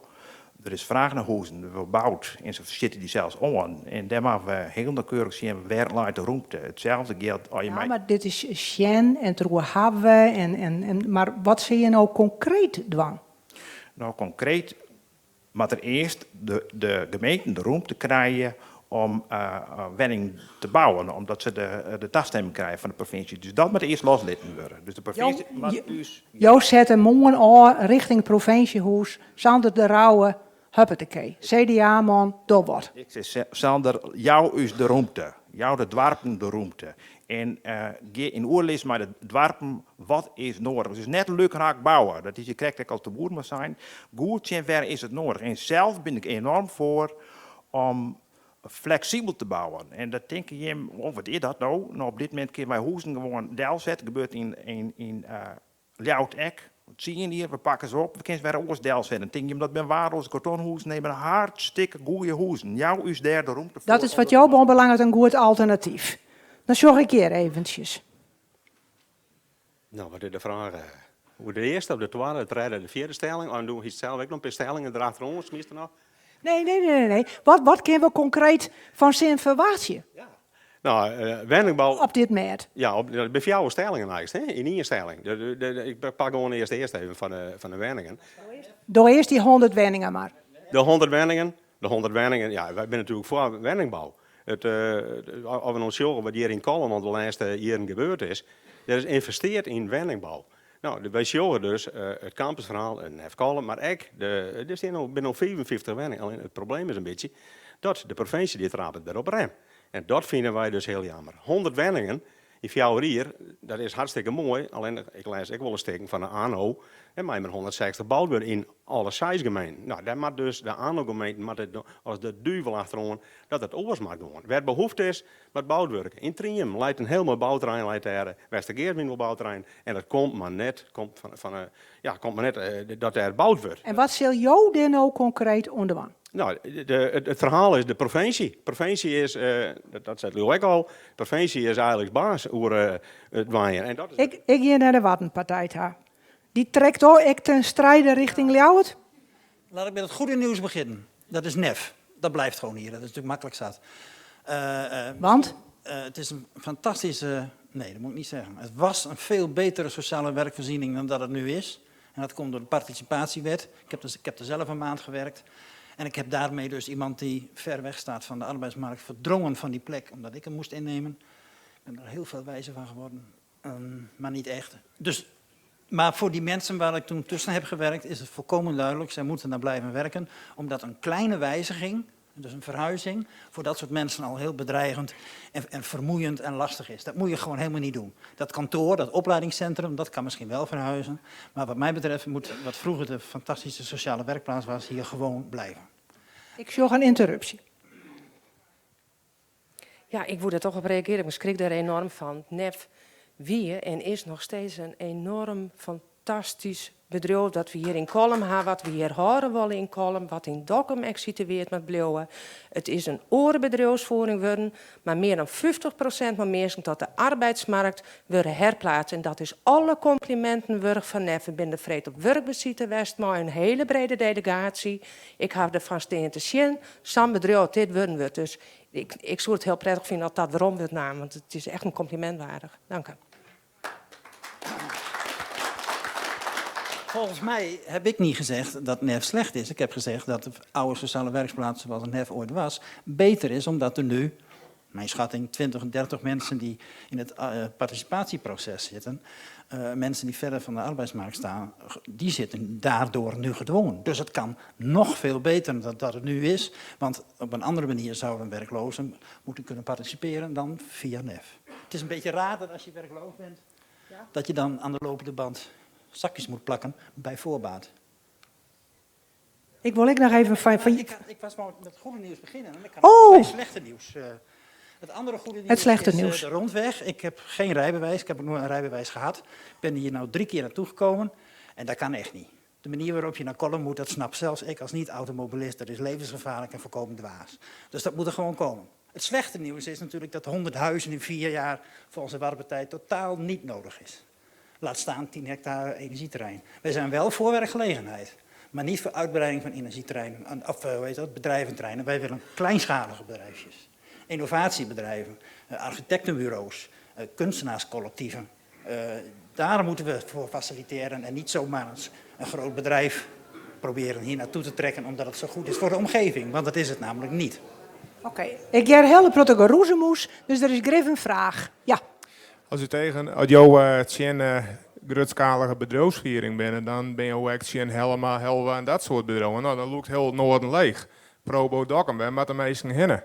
der is fraach nei hûzen, der wurdt boud en se sjitte dy sels oan. En dêr moatte we hiel nauwkeurich sjen wêr leit de rûmte. Itselde jildt as je Ja, mar dit is sjen en it deroer hawwe en, en, en, mar wat sille je no konkreet dwaan? No, konkreet moat der earst de, de gemeenten de rûmte krije om wenningen te bouwen, omdat se de, de tastimming krije fan de provinsje. Dus dat moat earst loslitten wurde. Dus de provinsje moat ús. Jo sette moarn ôf richting provinsjehûs, Sander de Rouwe, huppeteke, CDA-man, doch wat. Ik sis, Sander, jou ús de rûmte. Jou de doarpen de rûmte. En gean yn oerlis mei de doarpen, wat is noadich. Dus net lukraak bouwe, dat is hjir krekt ek al te Boerma sein. Goed sjen wêr is it noadich. En sels bin ik enorm foar om fleksibel te bouwen. En dat tinke jim, oh wat is dat no? No op dit momint kinne wy hûzen gewoan delsette, gebeurt yn yn Ljouwert ek. Tsien jier, we pakke se op, we kinne se wer oars delsette. Dan tinke jim dat binne waardeloze kartonhûzen, nee, binne hartstikke goede hûzen. Jou ús dêr de rûmte foar. Dat is wat jo oanbelanget in goed alternatyf. Dan sjoch ik hjir eventsjes. No, wat is de fraach? Oer de earste of de twadde, de tredde, de fjirde stelling? En doe hiest sels ek noch in pear stellingen derachteroan, smytst der noch? Nee, nee, nee, nee. Wat, wat kinne we konkreet fan sin ferwachtsje? No, wenningbou. Op dit mêd? Ja, op, by fjouwer stellingen eins, hè? Yn ien stelling. De, de, de, ik pak gewoan earst earst even fan de wenningen. Doe earst dy 100 wenningen mar. De 100 wenningen, de 100 wenningen, ja, wy binne natuerlik foar wenningbou. It, as we no sjogge wat hjir yn Kollum al de lêste jierren gebeurd is, der is ynvesteard yn wenningbou. No, wy sjogge dus it campusferhaal, it Nef Kollum, mar ek, de, der stean no, binne no 55 wenningen. Allinnich it probleem is in bytsje dat de provinsje dy trapet wer op rem. En dat fine wy dus hiel jammer. 100 wenningen yn fjouwer jier, dat is hartstikke moai, allinnich ik lês ek wol stikken fan de ANO, der mei mar 160 boud wurde yn alle seis gemeenten. No, dêr moat dus de ANO-gemeenten moatte as de duvel achteroan dat it oars moat gewoan. Wêr't behoefte is, moat boud wurde. Yn Trienum leit in hiel moai bouterrein, leit dêr, Westergeast wol bouterrein, en dat komt mar net, komt fan, fan, ja, komt mar net dat dêr boud wurdt. En wat sil jo dêr no konkreet oan dwaan? No, de, it ferhaal is de provinsje. Provinsje is, dat, dat sei Liuw ek al, provinsje is eigenlik baas oer it wenjen. En dat is Ik, ik gean nei de Waddenpartij ta. Dy trekt al ek ten strijde richting Ljouwert? Laat ik met het goede nieuws beginnen. Dat is NEF. Dat blijft gewoon hier. Dat is natuurlijk makkelijk zat. Want? Het is een fantastische... Nee, dat moet ik niet zeggen. Het was een veel betere sociale werkvoorziening dan dat het nu is. En dat komt door de participatiewet. Ik heb, dus, ik heb er zelf een maand gewerkt. En ik heb daarmee dus iemand die ver weg staat van de arbeidsmarkt verdrongen van die plek, omdat ik hem moest innemen. Ik ben er heel veel wijzer van geworden, maar niet echt. Dus, maar voor die mensen waar ik toen tussen heb gewerkt, is het volkomen duidelijk, zij moeten daar blijven werken, omdat een kleine wijziging, dus een verhuizing, voor dat soort mensen al heel bedreigend en vermoeiend en lastig is. Dat moet je gewoon helemaal niet doen. Dat kantoor, dat opleidingscentrum, dat kan misschien wel verhuizen. Maar wat mij betreft moet wat vroeger de fantastische sociale werkplaats was, hier gewoon blijven. Ik sjoch in ynterrupsje. Ja, ik woe dêr toch op reagearje. Ik skrik dêr enoarm fan. NEF wie en is noch steeds in enoarm fantastysk bedriuw dat we hjir yn Kollum ha, wat we hjir hâlde wolle yn Kollum, wat yn Dokkum ek situeard moat bliuwe. It is in oare bedriuwsfiering wurden, mar mear dan 50% fan minsken tot de arbeidsmarkt wurde herplaatst. En dat is alle kompliminten wurdich fan NEF. We binne der freed op wurkbesite west mei in hiele brede delegaasje. Ik haw derfan stean te sjen, sa'n bedriuw as dit wurden wurdt. Dus ik, ik soe it hiel prettich fine as dat werom wurdt naam, want it is echt in kompliment wurdich. Tank. Volgens mij heb ik niet gezegd dat NEF slecht is. Ik heb gezegd dat de oude sociale werkplaats zoals NEF ooit was, beter is omdat er nu, mijn schatting, 20, 30 mensen die in het participatieproces zitten, mensen die verder van de arbeidsmarkt staan, die zitten daardoor nu gedwongen. Dus het kan nog veel beter dan dat het nu is, want op een andere manier zouden werklozen moeten kunnen participeren dan via NEF. Het is een beetje raar dat als je werkloos bent, dat je dan aan de lopende band zakjes moet plakken bij voorbaat. Ik wol ek noch even fan Ik was maar met het goede nieuws beginnen. En ik kan Oh! twee slechte nieuws. Het andere goede nieuws Het slechte is nieuws. de rondweg. Ik heb geen rijbewijs. Ik heb ook nooit een rijbewijs gehad. Ik ben hier nou 3 keer naartoe gekomen. En dat kan echt niet. De manier waarop je naar Kollum moet, dat snap zelfs ik als niet-automobilist. Dat is levensgevaarlijk en volkomen dwaas. Dus dat moet er gewoon komen. Het slechte nieuws is natuurlijk dat 100 huizen in 4 jaar volgens de Waddenpartij totaal niet nodig is. Laat staan 10 hectare energieterrein. Wij zijn wel voor werkgelegenheid, maar niet voor uitbreiding van energieterreinen, of hoe heet dat, bedrijventerreinen. Wij willen kleinschalige bedrijfjes, innovatiebedrijven, architectenbureaus, kunstenaarscollectieven. Daar moeten we voor faciliteren en niet zomaar eens een groot bedrijf proberen hier naartoe te trekken omdat het zo goed is voor de omgeving, want dat is het namelijk niet. Oké, ik hear hiele protte geroezemoes, dus der is grif in fraach. Ja. As u tegen, as jo tsjin grutskalige bedriuwsfiering binne, dan binne jo ek tsjin Hellema, Helwa en dat soart bedriuwen. No, dan lûkt hiel it Noarden leech. Probo Dokkum, wêr moatte minsken hinne?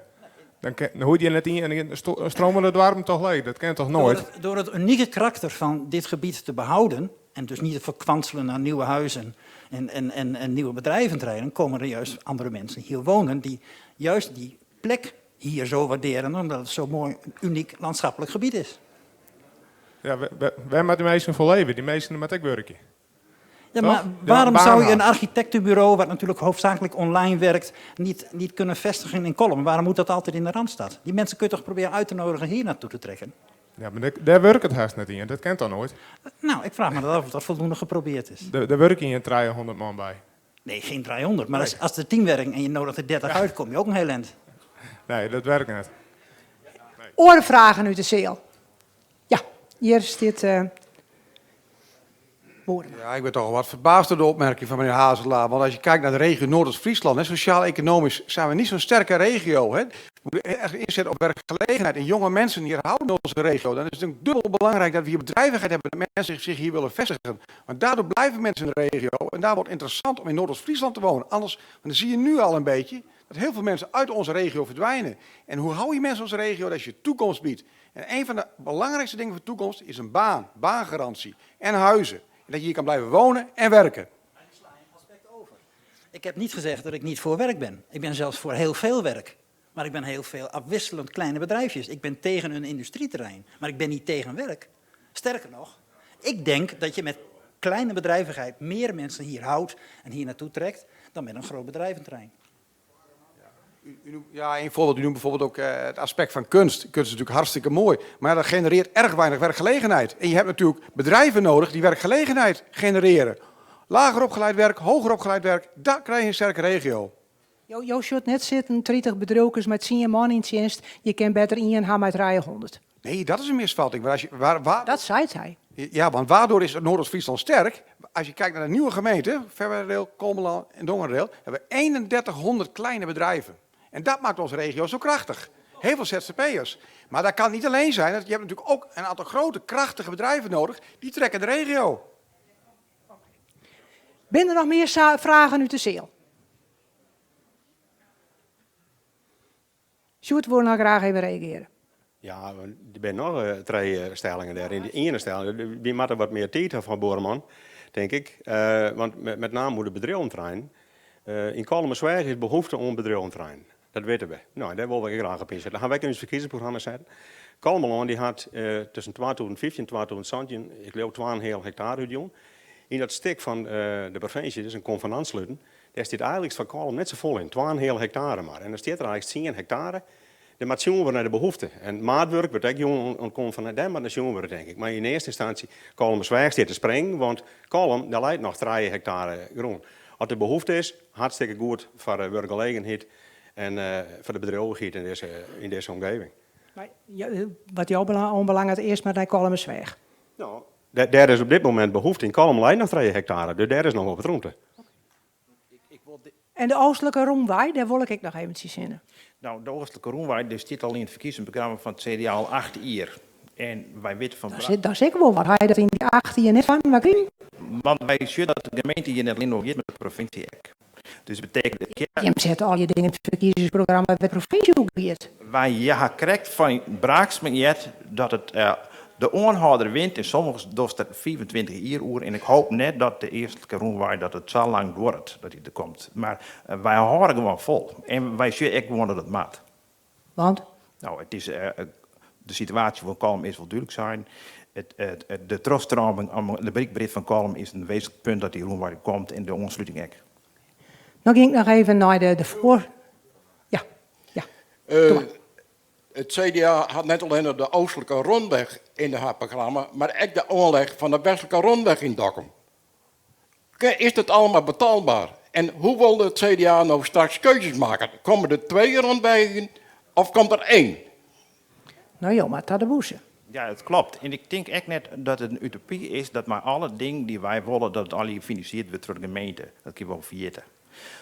Dan kin, dan hoege je net ien, en strome de doarpen toch leech? Dat kin toch noait? Door het unieke karakter van dit gebied te behouden en dus niet te verkwanselen naar nieuwe huizen en nieuwe bedrijventerreinen, komen er juist andere mensen hier wonen die juist die plek hier zo waarderen, omdat het zo'n mooi, uniek landschappelijk gebied is. Ja, wêr moatte dy minsken foar leve? Dy minsken moatte ek wurkje. Ja, Toch? maar Die waarom baan zou je ha. een architectenbureau, wat natuurlijk hoofdzakelijk online werkt, niet kunnen vestigen in Kollum? Waarom moet dat altijd in de Randstad? Die mensen kun je toch proberen uit te nodigen hier naartoe te trekken? Ja, mar dêr wurket hast net ien, dat kin toch noait? Nou, ik vraag me dat af of dat voldoende geprobeerd is. Dêr wurkje gjin 300 man by. Nee, geen 300. Maar als, als de 10 werken en je nodigt er 30 uit, kom je ook een heel eind. Nee, dat werkt net. Oare fragen út de seal. Ja, hjir stiet uh, Ja, ik ben toch wel wat verbaasd door de opmerking van meneer Hazelaar. Want als je kijkt naar de regio Noordoost-Friesland, sociaal-economisch zijn we niet zo'n sterke regio. Hè. We moeten echt inzetten op werkgelegenheid en jonge mensen hier houden in onze regio. Dan is het natuurlijk dubbel belangrijk dat we hier bedrijvigheid hebben, dat mensen zich hier willen vestigen. Want daardoor blijven mensen in de regio en daar wordt het interessant om in Noordoost-Friesland te wonen. Anders, want dan zie je nu al een beetje dat heel veel mensen uit onze regio verdwijnen. En hoe hou je mensen in onze regio? Dat je toekomst biedt. En een van de belangrijkste dingen voor de toekomst is een baan, baangarantie en huizen. En dat je hier kan blijven wonen en werken. Ik heb niet gezegd dat ik niet voor werk ben. Ik ben zelfs voor heel veel werk. Maar ik ben heel veel afwisselend kleine bedrijfjes. Ik ben tegen een industrieterrein, maar ik ben niet tegen werk. Sterker nog, ik denk dat je met kleine bedrijvigheid meer mensen hier houdt en hier naartoe trekt dan met een groot bedrijventerrein. U noemt, ja, een voorbeeld. U noemt bijvoorbeeld ook het aspect van kunst. Kunst is natuurlijk hartstikke mooi, maar dat genereert erg weinig werkgelegenheid. En je hebt natuurlijk bedrijven nodig die werkgelegenheid genereren. Lager opgeleid werk, hoger opgeleid werk, daar krijg je een sterke regio. Jo, jo sjocht net sitten, 30 bedriuwkes mei 10 man yn tsjinst. Je kin better ien ha mei 300. Nee, dat is een misvatting. Maar als je, waar, waar... Dat zei hij. Ja, want waardoor is Noordoost-Friesland sterk? Als je kijkt naar de nieuwe gemeente, Ferwerderadeel, Kollumerlân en Dongeradeel, hebben we 3100 kleine bedrijven. En dat maakt onze regio zo krachtig. Heel veel zzp'ers. Maar dat kan niet alleen zijn. Je hebt natuurlijk ook een aantal grote, krachtige bedrijven nodig. Die trekken de regio. Binne der noch mear fragen út de seal? Sjoerd wol noch graach even reagearje. Ja, der binne noch trije stellingen dêr. Yn de iene stelling, wy moatte wat mear tiid ha fan Buorman, tink ik. Want met name oer de bedriuwenterrein. Yn Kollumersweach is behoefte oan bedriuwenterrein. Dat witte we. Nou, dêr wolle we graach op ynsette. Dat ha wy ek yn ús ferkiezingsprogramma setten. Kollumerlân dy hat tusken 2015 en 2017, ik leau 2,5 hektare útjûn. Yn dat stik fan de provinsje, dat is in konvenant sluten, dêr stiet eigenlik foar Kollum net safolle yn, 2,5 hektare mar. En dan stiet der eigentlik 10 hektare. Der moat sjoen wurde nei de behoefte. En maatwurk wurdt ek jûn oan konvenant, dêr moat nei sjoen wurde, tink ik. Mar yn earste ynstânsje, Kollumersweach stiet te springen, want Kollum, dêr leit noch 3 hektare grûn. As der behoefte is, hartstikke goed foar de wurkgelegenheid en foar de bedriuwichheid yn dizze, yn dizze omgeving. Mar wat jo oanbelanget, earst mar nei Kollumersweach. No, dêr is op dit momint behoefte. Yn Kollum leit noch 3 hektare, dus dêr is noch wol wat rûmte. En de oastlike rûnwei, dêr wol ik ek noch eventsjes hinne. Nou, de oastlike rûnwei, dy stiet al yn it ferkiezingsprogramma fan it CDA al 8 jier. En wy witte fan. Dat is ek wol wat. Ha je dat yn dy 8 jier net foar inoar krigen? Want wy sjogge dat de gemeente hjir net allinne oer giet, mar de provinsje ek. Dus dat betekent dat je. Jim sette al je dingen yn it ferkiezingsprogramma wêr't de provinsje oer giet. Wy ha krekt fan Braaksma heard dat it de oanhâlder wint en soms dochst der 25 jier oer en ik hoop net dat de eastlike rûnwei dat it sa lang duorret dat dy der komt. Mar wy hâlde gewoan fol en wy sjogge ek gewoan dat it moat. Want? Nou, it is, de situaasje fan Kollum is wol dúdlik sein. It, de trochstreaming, de berikberheid fan Kollum is in wêzentlik punt dat dy rûnwei der komt en de oansluting ek. No gean ik noch even nei de foar. Ja, ja. It CDA hat net allinne de oastlike rûnweg yn har programma, mar ek de oanleg fan de westlike rûnweg yn Dokkum. Is dat allemaal betaalbaar? En hoe wol it CDA no straks keuzes meitsje? Komme der twee rûnwegen of komt der één? No jo, mar ta de bûse. Ja, it kloppet. En ik tink ek net dat it in utopy is dat mei alle dingen dy't wy wolle, dat it allegear finansierd wurdt troch de gemeente. Dat kin wol ferjitte.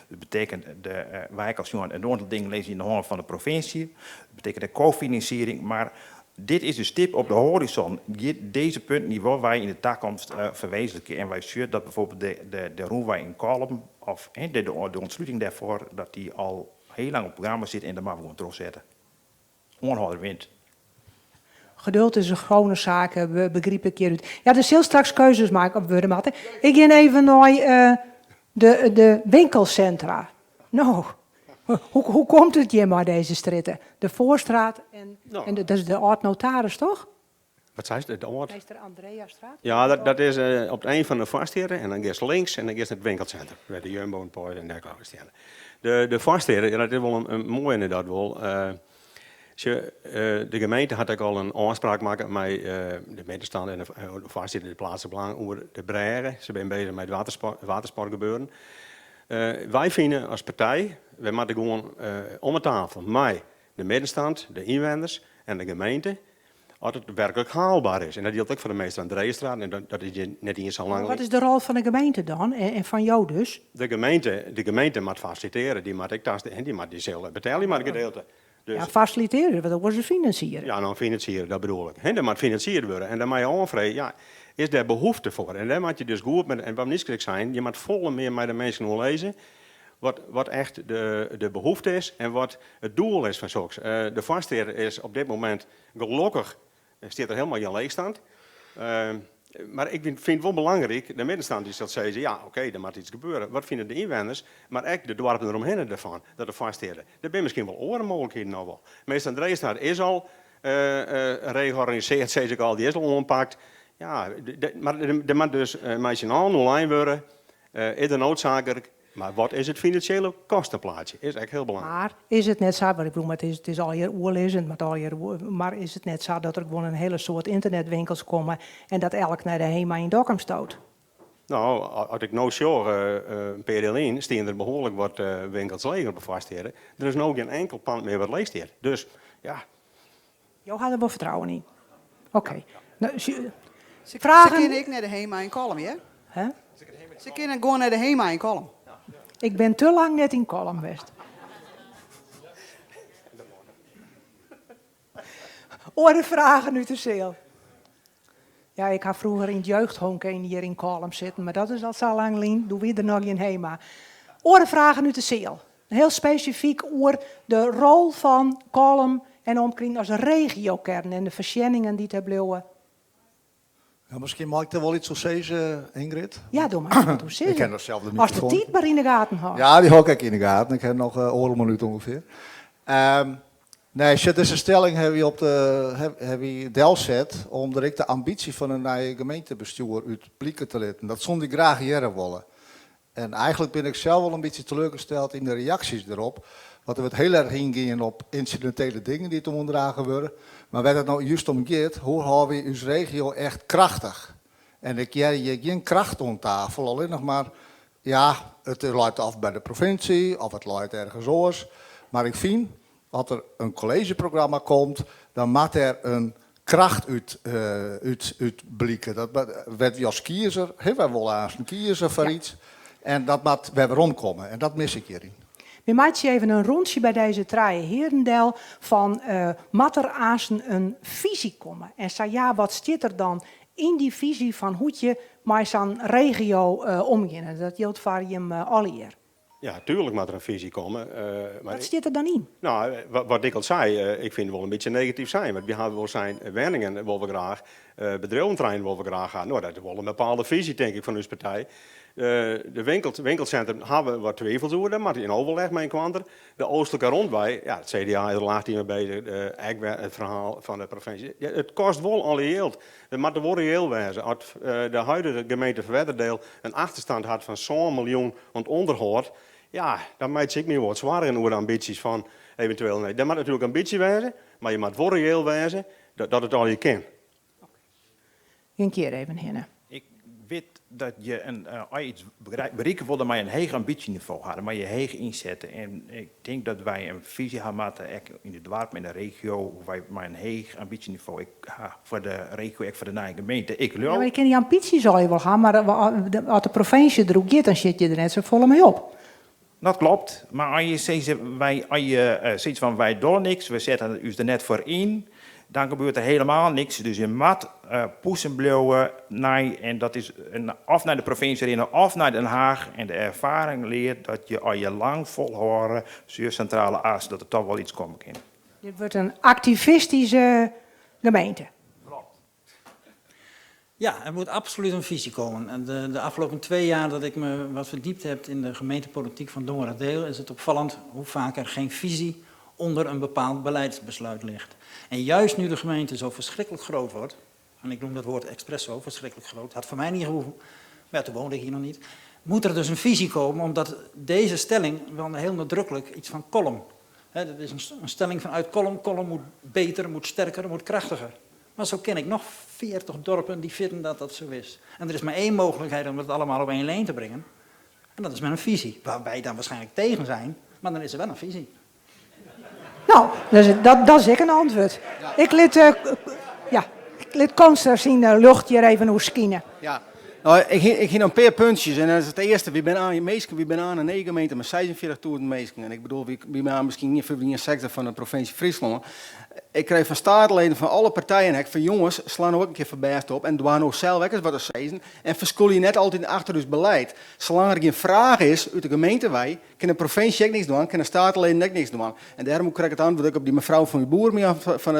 Dat betekent, de, wy ek al sjoen, in oantal dingen lizze yn de hân fan de provinsje. Dat betekent de kofinansiering, mar dit is de stip op de horizon. Dizze punten dy wolle wy yn de takomst ferwezenlikje. En wy sjogge dat bijvoorbeeld de rûnwei yn Kollum, of de ûntsluting dêrfoar, dat dy al hiel lang op it programma sit en dat moatte we gewoan trochsette. Oanhâlder wint. Geduld is in gewone saak, begryp ik hjirút. Ja, der sil straks keuzes makke wurde moatte. Ik gean even nei de winkelsintra. No, hoe komt it hjir mei dizze strjitte? De Voorstraat en, en dat is de âld-notaris, toch? Wat seist? De âld? Meester Andreastraat? Ja, dat is op it ein fan de Foarstrjitte en dan giest links en dan giest nei it winkelsintrum, wêr't de Jumbo en Poiesz en dergelike steane. De Foarstrjitte, ja, dat is wol in moaie inderdaad wol. Sjoch, de gemeente hat ek al in ôfspraak makke mei de middenstand en de foarsitter de Pleatslik Belang oer de brêge. Se binne bezich mei it watersportgebeuren. Wy fine as partij, wy moatte gewoan om 'e tafel mei de middenstand, de ynwenners en de gemeente, as it werklik haalbaar is. En dat jildt ek foar de Meester Andreasstraat en dat is net iens sa lang Wat is de rol fan de gemeente dan en fan jo dus? De gemeente, de gemeente moat fasilitearje, dy moat ek tas, dy moat dy sil betelje mei it gedeelte. Dus, Ja, fasilitearje, wat oars is finansiere. Ja, no finansiere, dat bedoel ik. Hè, der moat finansierd wurde en dan moat je oanfreegje, ja, is dêr behoefte foar? En dêr moat je dus goed met, en wat Nieske ek sein, je moat folle mear mei de minsken oerlizze wat, wat echt de, de behoefte is en wat it doel is fan soks. De foarsteat is op dit momint gelokkich stiet der helemaal gjin leechstand. Mar ik fyn it wol belangryk, de middenstand dy sil sizze, ja oké, der moat iets gebeure. Wat fine de ynwenners, mar ek de doarpen deromhinne derfan, dat de foarsteat. Der binne miskien wol oare mooglikheden noch wol. Meester Andreasstraat is al reorganisearre, sis ik al, dy is al oanpakt. Ja, mar der moat dus mei syn allen oerlein wurde, is der noodzaaklik Mar wat is it finansjele kostenplaatsje, is ek hiel belangryk. Mar is it net sa, want ik bedoel, it is, it is allegear oerlizzen, it moat allegear, mar is it net sa dat der gewoan in hiele soad ynternetwinkels komme en dat elk nei de HEMA yn Dokkum stoot? No, as ik no sjoch, in pear jier lyn stiene der behoarlik wat winkels leech op de Foarsteat. Der is no gjin inkel pand mear wat leech stiet. Dus ja. Jo ha der wol fertrouwen yn? Oké. No, Se fragen? kinne ek nei de HEMA yn Kollum, hear. Hè? Se kinne gewoan nei de HEMA yn Kollum. Ik bin te lang net yn Kollum west. Oare fragen út de seal? Ja, ik ha froeger yn it jeugdhonk hjir yn Kollum sitten, mar dat is al sa lang lyn, doe wie der noch gjin HEMA. Oare fragen út de seal? Hiel spesifyk oer de rol fan Kollum en omkriten as regiokern en de foarsjenningen dy't dêr bliuwe. Ja, miskien mei ik der wol iets oer sizze, Ingrid? Ja, do meist wat oer sizze. Ik kin noch sels de As de microfoon. tiid mar yn de gaten hâldt. Ja, dy hâld ik ek yn de gaten. Ik ha noch oardel minuut ûngefear. Nee, sjoch, dizze stelling hawwe wy op de, hawwe wy delset om der ek de ambysje fan in nije gemeentebestjoer út blike te litten. Dat soene wy graach hearre wolle. En eigenlik bin ik sels wol in bytsje teleurgesteld yn de reaksjes derop, want der wurdt hiel erch yngean op ynsidintele dingen dy't oandragen wurde. Mar wêr't it no just om giet, hoe hâlde wy ús regio echt krachtich? En ik hear hjir gjin kracht oan tafel, allinnich mar, ja, it leit of by de provinsje of it leit ergens oars. Mar ik fyn, as der in kolleezjeprogramma komt, dan moat dêr in kracht út, út blike. Dat wêr't wy as kiezer, hè, wy wolle aanst kieze foar iets, en dat moat wer weromkomme. En dat mis ik hjiryn. Wy meitsje even in rûntsje by dizze trije hearen del fan moat der aansten in fisy komme? En sa ja, wat stiet der dan yn dy fisy fan hoe't je mei sa'n regio omgean? Dat jildt foar jim allegear. Ja, tuerlik moat der in fisy komme. Mar Wat stiet der dan yn? No, wat ik al sei, ik fyn it wol in bytsje negatyf sein. Want wy hawwe wol sein, wenningen wolle we graach, bedriuwenterreinen wolle we graach ha. No, dat is wol in bepaalde fisy, tink ik, fan ús partij. De winkelsintrum hawwe we wat twivels oer, dêr moat yn overleg mei inoar. De Oostlike Rondwei, ja, it CDA is der laatst mei beuzich, ek wer it ferhaal fan de provinsje. Ja, it kostet wol alle jild. It moat wol reëel wêze. As de huidige gemeente Ferwerterdale in achterstand hat fan sân miljoen oan it ûnderhâld, ja, dan meitsje ik my wol wat soargen oer de ambysjes fan eventueel. Nee, der moat natuerlik ambysje wêze, mar je moat wol reëel wêze dat it allegear kin. Gean ik hjir even hinne. Ik wit dat je in, as je iets berikke wolle, dan moatte je in heech ambysjenivo ha. Dan moatte je heech ynsette. En ik tink dat wy in fyzje ha moatte, ek yn de doarpen, yn de regio, hoe wy mei in heech ambysjenivo ek ha foar de regio, ek foar de nije gemeente. Ik Ja, leau. mar je kinne dy ambysjes allegear wol ha, mar as de provinsje deroer giet, dan sjit je der net safolle mei op. Dat klopt, mar as je sizze, wy, as je sizze fan wy dogge niks, we sette ús der net foar yn, dan gebeurt der helemaal niks. Dus je moat pushen bliuwe nei, en dat is of nei de provinsje rinne of nei Den Haag. En de erfaring leart dat je as je lang folhâlde, sjoch Sintrale As, dat der toch wol iets komme kin. Dit wurdt in aktivistyske gemeente. Ja, er moet absoluut een visie komen. En de afgelopen 2 jaar dat ik me wat verdiept heb in de gemeentepolitiek van Dongeradeel, is het opvallend hoe vaak er geen visie onder een bepaald beleidsbesluit ligt. En juist nu de gemeente zo verschrikkelijk groot wordt, en ik noem dat woord expres zo, verschrikkelijk groot, had voor mij niet gehoeven, maar ja, toen woonde ik hier nog niet, moet er dus een visie komen, omdat deze stelling wel heel nadrukkelijk iets van Kollum. Dat is een stelling vanuit Kollum. Kollum moet beter, moet sterker, moet krachtiger. Maar zo ken ik nog 40 dorpen die vinden dat dat zo is. En er is maar één mogelijkheid om het allemaal op één lijn te brengen. En dat is met een visie, waar wij dan waarschijnlijk tegen zijn. Maar dan is er wel een visie. Nou, dat, dat is ik een antwoord. Ik liet, ja, ik liet Koonstra zien de lucht hier even hoe skienen. Ja. Nou, ik ging een paar puntjes en dat is het eerste. We zijn aan, meesten, we zijn aan een gemeente met 46.000 mensen. En ik bedoel, we zijn misschien niet 65 van de provincie Friesland. Ik kreeg van statenleden van alle partijen hek van jongens, slaan ook een keer verbaasd op en doen ook zelf ook eens wat er zeggen. En verschool je net altijd achter ons beleid. Zolang er geen vraag is uit de gemeente wij, kan de provincie ook niks doen, kan de statenleden ook niks doen. En daarom krijg ik het antwoord ook op die mevrouw van de boer mee van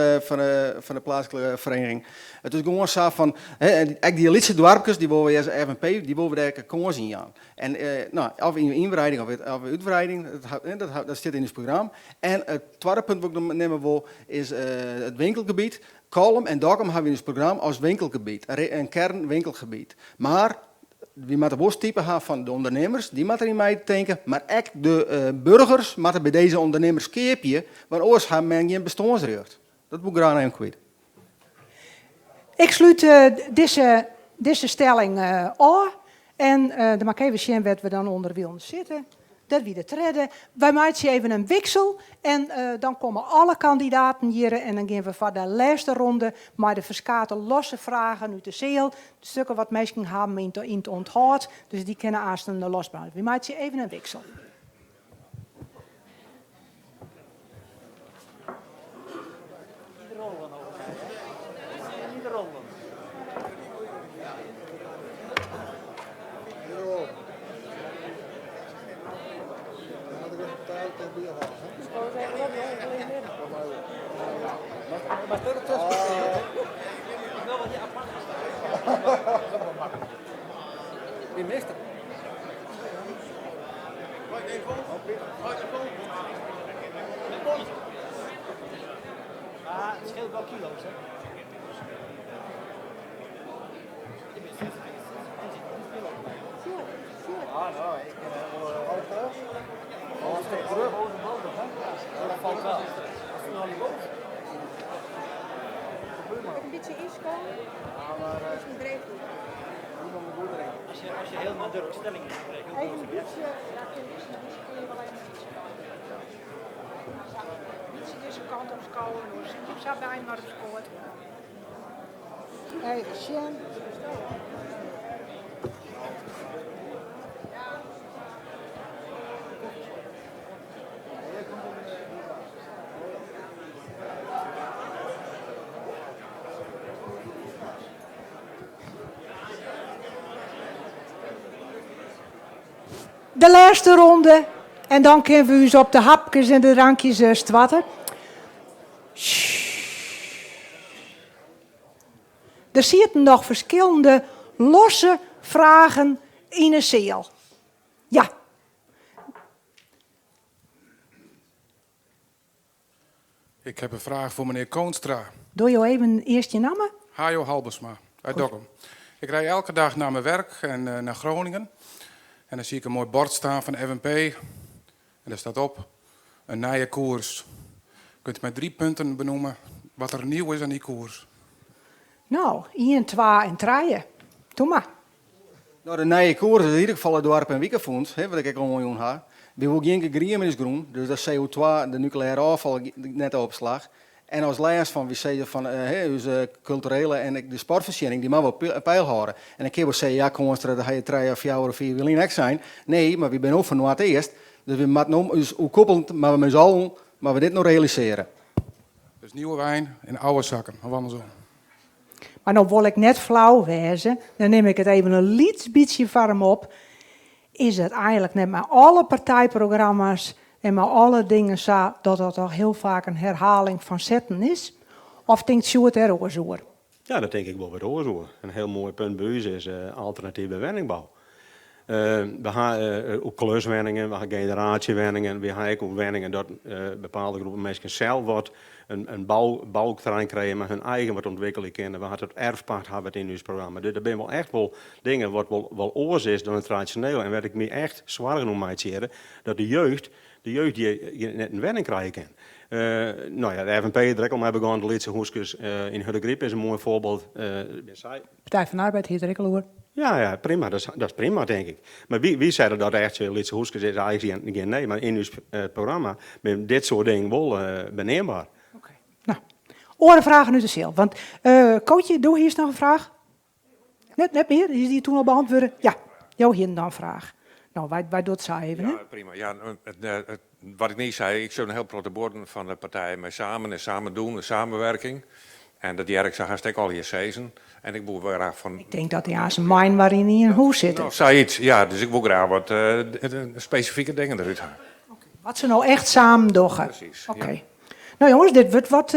de plaatselijke vereniging. Het is gewoon zo van, hè, ook die Litse dorpjes, die willen we als FNP, die willen we daar een kans in gaan. En nou, of in inbreiding of uitbreiding, dat zit in het programma. En het tweede punt wat ik nog nemen wil, is het winkelgebied. Kollum en Dokkum hebben we in het programma als winkelgebied, een kernwinkelgebied. Maar we moeten wel typen hebben van de ondernemers, die moeten in mij denken, maar ook de burgers moeten bij deze ondernemers keerpje, want anders hebben men geen bestaansrecht. Dat moet ik graag even kwijt. Ik sluit deze stelling af en dan mag ik even zien wat we dan onder willen zitten. Dat wie de treden. Wij maken even een wissel en dan komen alle kandidaten hier en dan gaan we voor de laatste ronde maar de verschillende losse vragen uit de zeel. De stukken wat mensen hebben in het onthoud, dus die kunnen aanstaande losbouwen. We maken even een wissel. Het scheelt wel kilo's, hè? Ah, nou, ik ben helemaal... Dat valt wel. Een beetje inkomen. Ja, maar, Dat is niet breed. Als je heel nadrukkelijk stellingen spreekt. Even een beetje, ja, een beetje, wel even een beetje deze kant op schouwen, hoor. Zit je zo bij maar op schoot. Even zien. De laatste ronde en dan kunnen we ons op de hapjes en de drankjes stwatten. Er zitten nog verschillende losse vragen in een cel. Ja. Ik heb een vraag voor meneer Koonstra. Doe je even eerst je naam? Hajo Halbersma uit Dokkum. Ik rij elke dag naar mijn werk en naar Groningen. En dan zie ik een mooi bord staan van FNP. En daar staat op, een nieuwe koers. Kunt u mij 3 punten benoemen wat er nieuw is aan die koers? Nou, 1, 2 en 3. Doe maar. Nou, de nieuwe koers is in ieder geval het dorp en wiekenfonds, hè, wat ik al miljoen heb. We willen geen grien in groen, dus dat CO2, de nucleaire afval, net opslag. En als laatst van, we zeggen van hè, onze culturele en de sportvoorziening, die mag wel peil houden. En dan kun je wel zeggen, ja, kom eens, dat je 3 of 4 of 4 wil niet zijn. Nee, maar we zijn ook van Noord-Eerst. Dus we moeten nou, dus hoe koppelend, maar we met z'n allen, maar we dit nog realiseren. Dus nieuwe wijn in oude zakken, of andersom. Maar nou wil ik net flauw wezen, dan neem ik het even een liets beetje warm op. Is het eigenlijk net maar alle partijprogramma's en maar alle dingen zo, dat dat al heel vaak een herhaling van zetten is? Of denkt Sjoerd er oors over? Ja, dat denk ik wel weer oors over. Een heel mooi punt bij ons is alternatieve woningbouw. We hebben ook kluswoningen, we hebben generatiewoningen, we hebben ook woningen dat bepaalde groepen mensen zelf wat een bouwterrein krijgen, maar hun eigen wat ontwikkelen kunnen. We hadden het erfpacht hebben we het in ons programma. Dus dat zijn wel echt wel dingen wat wel oors is dan het traditioneel. En wat ik me echt zwaar om mij te dat de jeugd de jeugd hjir net in wenning krije kin. No ja, de FNP is der ek al mei begûn, de lytse hûskes yn Hurdegaryp is in moai foarbyld. Partij van de Arbeid hie it der ek al oer. Ja, ja, prima, dat is prima tink ik. Mar wy sizze dat echt, lytse hûskes is eigentlik gjin nee, mar yn ús programma binne dit soart dingen wol beneamber. Oké. No, oare fragen út de seal. Want Cootje, do hiest noch in fraach? Net, net mear? Is dy toen al beantwurde? Ja, jo hienen dan in fraach. No, wy, wy dogge it sa even. Ja, prima. Ja, wat ik niis sei, ik sjoch in hiel protte buorden fan de partijen mei samen en samen doen en samenwerking. En dat hear ik sa hast ek allegear sizzen. En ik woe graach fan. Ik tink dat dy aanst mei-inoar yn ien hûs sitte. No, sayts, ja. Dus ik woe graach wat spesifike dingen derút ha. Wat se no echt samen dogge. Presys, Oké. No jonges, dit wurdt wat,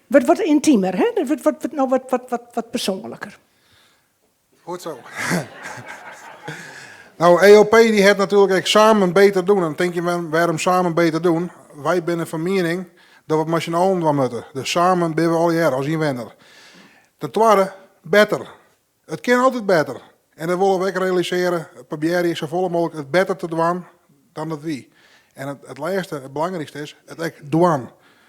wurdt wat yntimer, hè? Dit wurdt wat, no wat, wat, wat, wat persoanliker. Goed zo. Nou, EOP die hat natuerlik ek samen beter doen. Dan tink je, wêrom samen beter doen? Wy binne fan miening dat we it mei syn allen dwaan moatte. Dus samen binne we allegear as ynwenner. Ten twadde, better. It kin altyd better. En dat wolle we ek realisearje, probearje safolle mooglik it better te dwaan dan dat wie. En it, it lêste, it belangrykste is, it ek dwaan.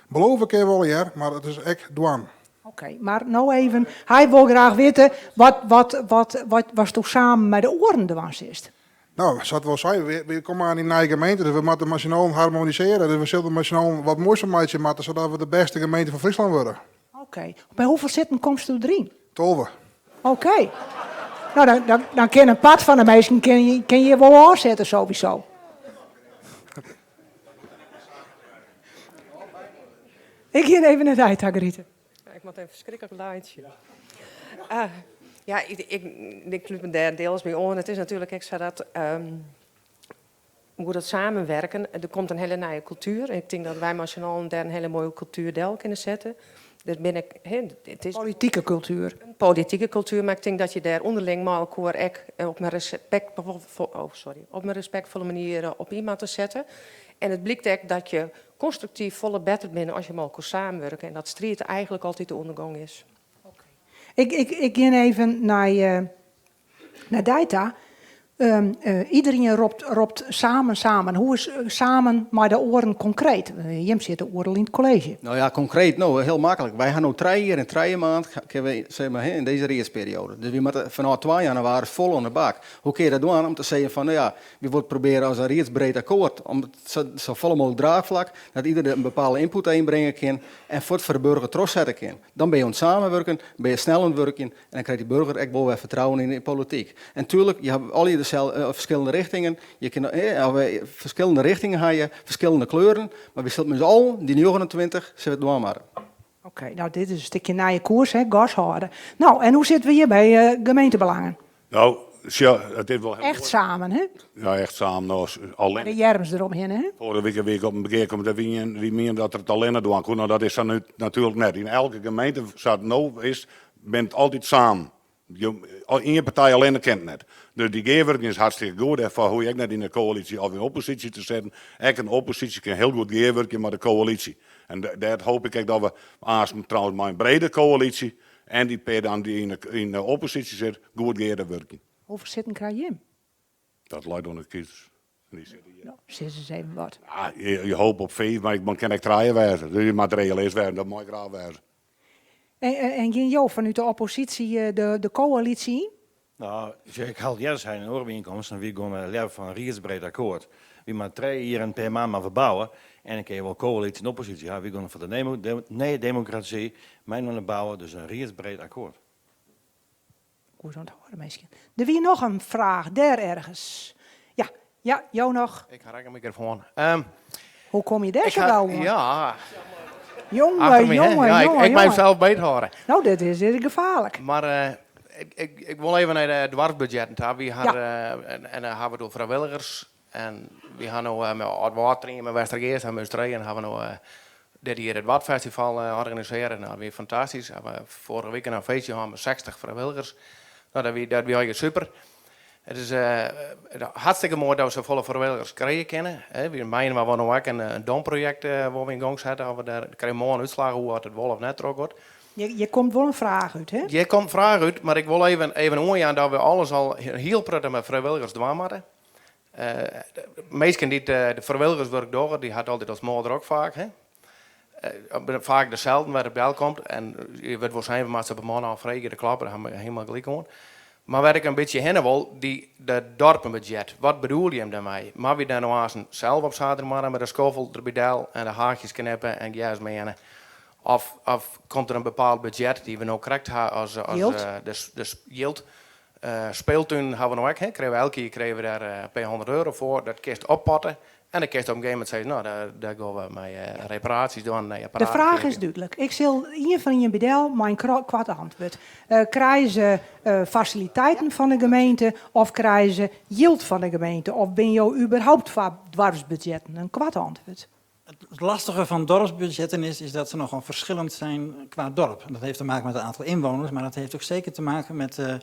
Belove kinne we allegear, mar it is ek dwaan. Oké, mar no even, hy wol graach witte wat, wat, wat, wat, watsto samen mei de oaren dwaan silst. No, sa't we al sei, wy komme oan yn in nije gemeente, dus we moatte mei syn allen harmonisearje. Dus we sille mei syn allen wat moais fan meitsje moatte, sadat we de bêste gemeente fan Fryslân wurde. Oké. By hoefolle sitten komsto deryn? 12. Oké. No, dan, dan, dan kin in part fan de minsken kin, kin hjir wol ôfsette sowieso. Ik gean even nei dy ta, Grite. Ik moat even ferskriklik laitsje. Uh, ja, ik, ik, ik slút me dêr deels by oan. It is natuerlik ek sa dat um, hoe dat samenwerken, der komt in hiele nije kultuer. Ik tink dat wy mei syn allen dêr in hiele moaie kultuer del kinne sette. Dêr bin ik, it is Politike kultuer. In politike kultuer, mar ik tink dat je dêr ûnderling mei elkoar ek op in respekt, oh, sorry, op in respektfolle manier op yn moatte sette. En it blykt ek dat je konstruktyf folle better binne as je mei elkoar samenwurke en dat striid eigentlik altyd de ûndergong is. Ik, ik, ik gean even nei, uh, nei dy ta. Um, uh, iedereen ropt, ropt samen, samen. Hoe is samen mei de oaren konkreet? Jim sitte oeral yn it kolleezje. No ja, konkreet, no, hiel maklik. Wy ha no 3 jier en 3 maand kinne we, sis mar, yn dizze riedsperiode. Dus wy moatte fanôf 2 jannewaris fol oan de bak. Hoe kinne je dat dwaan? Om te sizzen fan, no ja, wy wolle probearje as in riedsbreed akkoart om sa, safolle mooglik draachflak, dat ieder in bepaalde ynput ynbringe kin en fuort foar de burger trochsette kin. Dan binne je oan it samenwurken, binne je snel oan it wurkjen en dan krijt dy burger ek wol wer fertrouwen yn de polityk. En tuerlik, je hawwe allegear deselde eh, ferskillende richtingen. Je kinne, eh, ferskillende richtingen ha je, ferskillende kleuren, mar wy sille mei ús allen, dy 29, sille it dwaan moatte. Oké, no dit is in stikje nije koers, hè, gas hâlde. No, en hoe sitte we hjir by uh, gemeentebelangen? No, sjoch, it is wol Echt samen, hè? Ja, echt samen. No, allinne. De earms deromhinne, hè? Foarige wike wie ik op in gearkomste, dêr wie ien dy miende dat er it allinne dwaan koe. No, dat is sa nu natuerlik net. Yn elke gemeente, sa't it no is, binne it altyd samen. Ien partij allinne kin it net. Dus dy gearwurking is hartstikke goed. Dêrfoar hoege je ek net yn de koälysje of yn opposysje te sitten. Ek in opposysje kin hiel goed gearwurkje mei de koälysje. En dêr hoopje ik ek dat we aanst trouwens mei in brede koälysje en dy pear dan dy't yn de opposysje sit, goed gear te wurkjen. Hoefolle sitten krije jim? Dat leit oan de kiezers. Dy sitte hjir. No, sis ris even wat. Ja, je hoopje op fiif, mar it kin ek trije wêze. Dus je moat realist wêze, dat mei graach wêze. En, en gean jo fanút de opposysje de, de koälysje yn? No, ik ha al earder sein yn oare byienkomsten, wy gean leaver foar in riedsbreed akkoart. Wy moatte 3 jier en in pear maand mar ferbouwe en dan kinne je wol koälysje en opposysje ha. Wy gean foar de nije demokrasy mei-inoar bouwe, dus in riedsbreed akkoart. Goed ûnthâlde minsken. Der wie noch in fraach dêr ergens. Ja, ja, jo noch. Ik ha ek in mikrofoan. Um, Hoe komme je dêr sa gau oan? Ja. Jonge, jonge, ja, ik, ik mei sels beethâlde. No, dit is, dit is gefaarlik. Mar uh, ik, ik, ik wol even nei de doarpsbudzjetten ta. Wy ha, ja. uh, en dan hawwe we it oer frijwilligers. En wy ha no uh, mei Ald-Wâldtriem en Westergeast ha we ús trijen hawwe no uh, dit jier it Wadfestival uh, organisearre. No, dat wie fantastysk. Hawwe foarige wike in feestje hân mei 60 frijwilligers. No, dat wie, dat wie allegear super. It is uh, hartstikke moai dat we safolle frijwilligers krije kinne. Wy meie wol no ek in, in domprojekt uh, wol we yn gong sette. Of we dêr krije moarn útslach oer oft it wol of net trochgiet. Hjir komt wol in fraach út, hè? Hjir komt in fraach út, mar ik wol even, even oanjaan dat we alles al hiel protte mei frijwilligers dwaan moatte. De minsken dy't de frijwilligerswurk dogge, dy hat altyd as moal drok faak. Hè? Faak deselden wêr't it delkomt. En je wurdt wol sein, we moatte se op 'e man ôffreegje, dat kloppet, dêr ha we hielendal gelyk oan. Mar wêr't ik in bytsje hinne wol, dy de dorpenbudget. Wat bedoel jim dêrmei? Moatte wy dêr no aansten sels op saterdeitemoarn mei de skoffel derby del en de haachjes knippe en gjers meane? Of, of komt der in bepaald budget dy't we no krekt ha as, as Jild? dus jild? Speeltunen ha we no ek, hè? Krije we elk jier krije we dêr in pear honderd euro foar. Dat kinst oppotte. En dan kinst op in gegeven momint sizze, no, dêr, dêr gean we mei reparaasjes dwaan, nije De apparaten fraach is keapje. dúdlik. Ik sil ien foar ien by del mei in koart antwurd. Krije se fasiliteiten fan de gemeente of krije se jild fan de gemeente? Of binne jo überhaupt foar doarpsbudzjetten? In koart antwurd. Het lastige van dorpsbudgetten is, is dat ze nogal verschillend zijn qua dorp. En dat heeft te maken met het aantal inwoners, maar dat heeft ook zeker te maken met uh,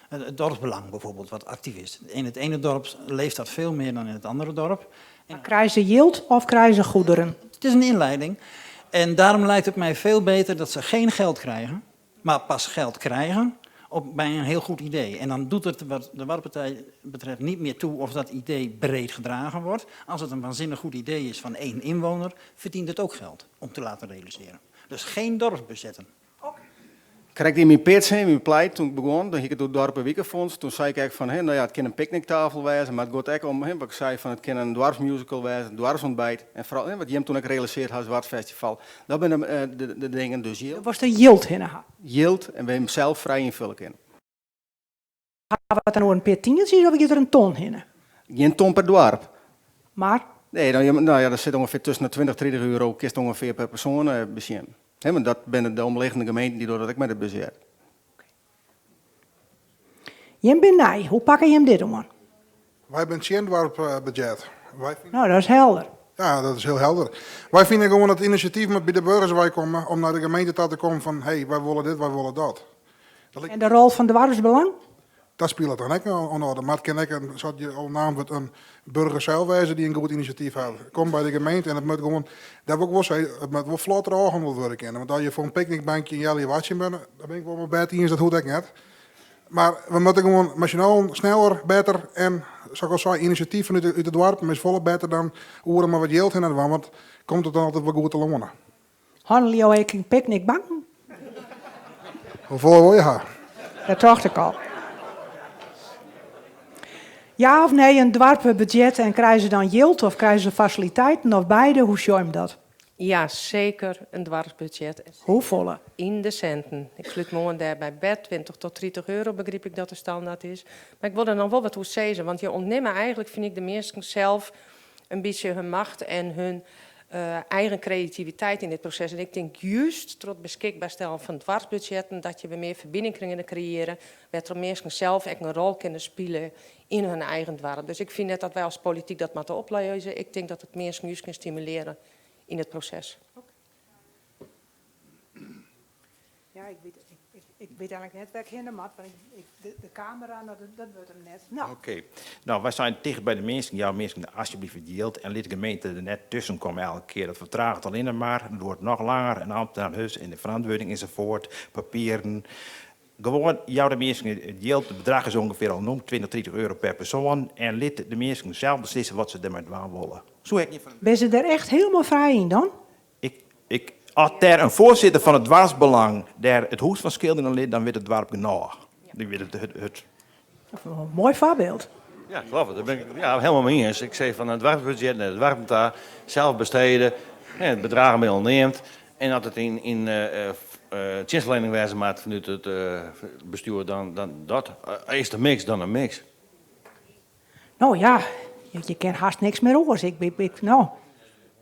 het dorpsbelang bijvoorbeeld, wat actief is. In het ene dorp leeft dat veel meer dan in het andere dorp. Maar krije se jild of krije se goederen? Het is een inleiding. En daarom lijkt het mij veel beter dat ze geen geld krijgen, maar pas geld krijgen op, bij een heel goed idee. En dan doet het wat de Waddenpartij betreft niet meer toe of dat idee breed gedragen wordt. Als het een waanzinnig goed idee is van één inwoner, verdient het ook geld om te laten realiseren. Dus geen dorpsbudgetten. Krekt yn myn pitch, yn myn pleit, doe't ik begûn, doe hie ik it oer Dorpenwiekenfonds. Toen sei ik ek fan, hè, no ja, it kin in picknicktafel wêze, mar it giet ek om, hè, wat ik sei, fan it kin in doarpsmusical wêze, in doarpsontbijt. En foaral, hè, wat jim toen ek realisearre ha, it Wadfestival. Dat binne de, de dingen, dus jild. Wolst der jild hinne ha? Jild en we him sels frij ynfulle kinne. Ha we it dan oer in pear tientsjes of giet der in ton hinne? Gjin ton per doarp. Mar? Nee, dan, no ja, dat sit ûngefear tusken de 20 30 euro kinst ûngefear per persoan eh, besjen. Hè, want dat binne de omliggende gemeenten dy dogge dat ek mei it budzjet. Jim binne nij, hoe pakke jim dit oan? Wy binne tsjin doarpsbudzjet. Wy fine... No, dat is helder. Ja, dat is hiel helder. Wy fine gewoan dat it inisjatyf moat by de burgers weikomme om nei de gemeente ta te kommen fan hé, wy wolle dit, wy wolle dat. En de rol fan doarpsbelang? Dat spilet dan ek oan orde. Mar it kin ek, in, sa't je al naam wurdt, in burger sels wêze dy't in goed inisjatyf hat. Kom by de gemeente en it moat gewoan, dat wol ik wol sizze, it moat wol flotter ôfhanneld wurde kinne. Want as je foar in picknickbankje in healjier wachtsje moatte, dan bin ik wol mei Bert iens, dat hoecht ek net. Mar we moatte gewoan mei syn allen sneller, better en, sa't ik al sei, inisjatyf fanút út de doarpen is folle better dan oeral mar wat jild hinne dwaan, want komt it dan altyd wol goed telâne. Hannelje jo ek yn picknickbanken? Hoefolle wol je ha? Dat tocht ik al. Ja of nee, in doarpsbudzjet en krije se dan jild of krije se fasiliteiten of beide? Hoe sjogge jim dat? Ja, seker in doarpsbudzjet. Hoefolle? Yn de sinten. Ik slút me oan dêr by Bert, 20 tot 30 euro begryp ik dat de standaard is. Mar ik wol der noch wol wat oer sizze, want je ûntnimme eigentlik, fyn ik, de minsken sels in bytsje hun macht en hun eigen kreativiteit yn dit proses. En ik tink just troch it beskikber stellen fan doarpsbudzjetten dat je wer mear ferbining kinne kreëarje, wêrtroch minsken sels ek in rol kinne spylje yn hun eigen doarp. Dus ik fyn net dat wy as polityk dat moatte oplizze. Ik tink dat it minsken just kin stimulearje yn it proses. Ja, ik wit, ik, ik wit eigentlik net wêr't ik hinne moat, want ik, de, de kamera, no, dat, dat wurdt him net. No. Oké. No, wy seinen ticht by de minsken, jou minsken asjebleaft it jild en lit de gemeente der net tusken komme elke kear. Dat fertraget allinne mar, it duorret noch langer, in amtner hus en de ferantwurding ensafoart, papieren. Gewoan, jou de minsken it jild, it bedrach is ûngefear al noemd, 20, 30 euro per persoan, en lit de minsken sels beslisse wat se dermei dwaan wolle. Soe ek ien fan. Binne se der echt hielendal frij yn dan? Ik, ik, as der in foarsitter fan it doarpsbelang dêr it hûs fan skilderjen lit, dan wit it doarp genôch. Dan wit it, it, it. Moai foarbyld. Ja, kloppet. Dêr bin ik ja, helemaal mei iens. Ik sei fan it doarpsbudzjet nei de doarpen ta, sels bestede, it bedragen binne al neamd. En as it yn, yn tsjinstferliening wêze moat fanút it bestjoer, dan, dan dat. Earst in mix, dan in mix. No ja, je kin hast niks mear oars. Ik, ik, ik, no.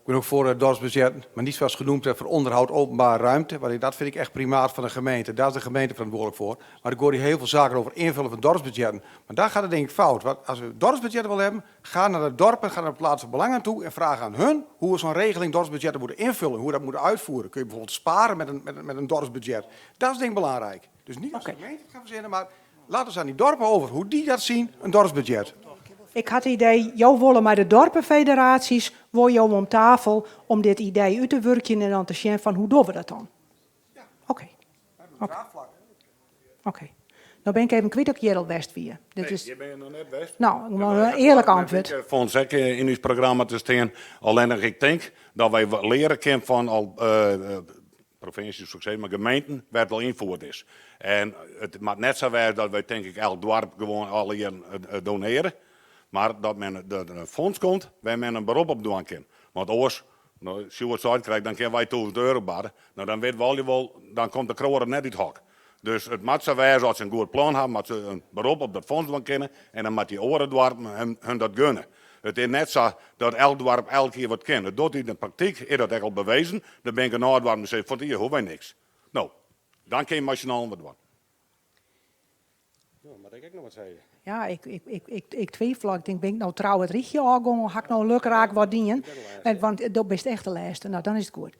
Ik ben ook voor het dorpsbudget, maar niet zoals genoemd werd voor onderhoud openbare ruimte. Want dat vind ik echt primaat van de gemeente. Daar is de gemeente verantwoordelijk voor. Maar ik hoor hier heel veel zaken over invullen van dorpsbudgetten. Maar daar gaat het denk ik fout. Want als we dorpsbudgetten willen hebben, ga naar de dorpen, ga naar de plaatselijke belangen toe en vraag aan hun hoe we zo'n regeling dorpsbudgetten moeten invullen, hoe we dat moeten uitvoeren. Kun je bijvoorbeeld sparen met een, met een, met een dorpsbudget. Dat is denk ik belangrijk. Dus niet als de gemeente het gaat verzinnen, maar laat ons aan die dorpen over hoe die dat zien, een dorpsbudget. Ik ha it idee, jo wolle mei de dorpenfederaties, wolle jo om tafel om dit idee út te wurkjen en dan te sjen fan hoe dogge we dat dan? Oké. Oké. Oké. No bin ik even kwyt oft ik hjir al west wie. Dit Nee, is, hjir binne je noch net west. No, ik wol in earlik antwurd. Ik fûn ek yn ús programma te stean. Allinnich ik tink dat wy leare kinne fan al provinsjes, soe ik sizze, mar gemeenten wêr't it al ynfierd is. En it moat net sa wêze dat wy tink ik elk doarp gewoan alle jierren doneare, mar dat men dat der in fonds komt wêr men in berop op dwaan kin. Want oars, no Sjoerd seit krekt, dan kinne wy 1000 euro barre. No dan witte we allegear wol, dan komt de kroade net út hok. Dus it moat sa wêze, as se in goed plan hawwe, moatte se in berop op dat fonds dwaan kinne en dan moat dy oare doarpen hun dat gunne. It is net sa dat elk doarp elk jier wat kin. It docht yn de praktyk, is dat ek al bewezen. Der binne genôch doarpen dy't sizze, fan 't jier hoege wy niks. No, dan kinne je mei syn allen wat dwaan. No, moat ik ek noch wat sizze? Ja, ik, ik, ik, ik, ik twifel. Ik tink, bin ik no trou it rychje ôfgongen of ha ik no lukraak wat dien? Want do bist echt de lêste. No, dan is it goed.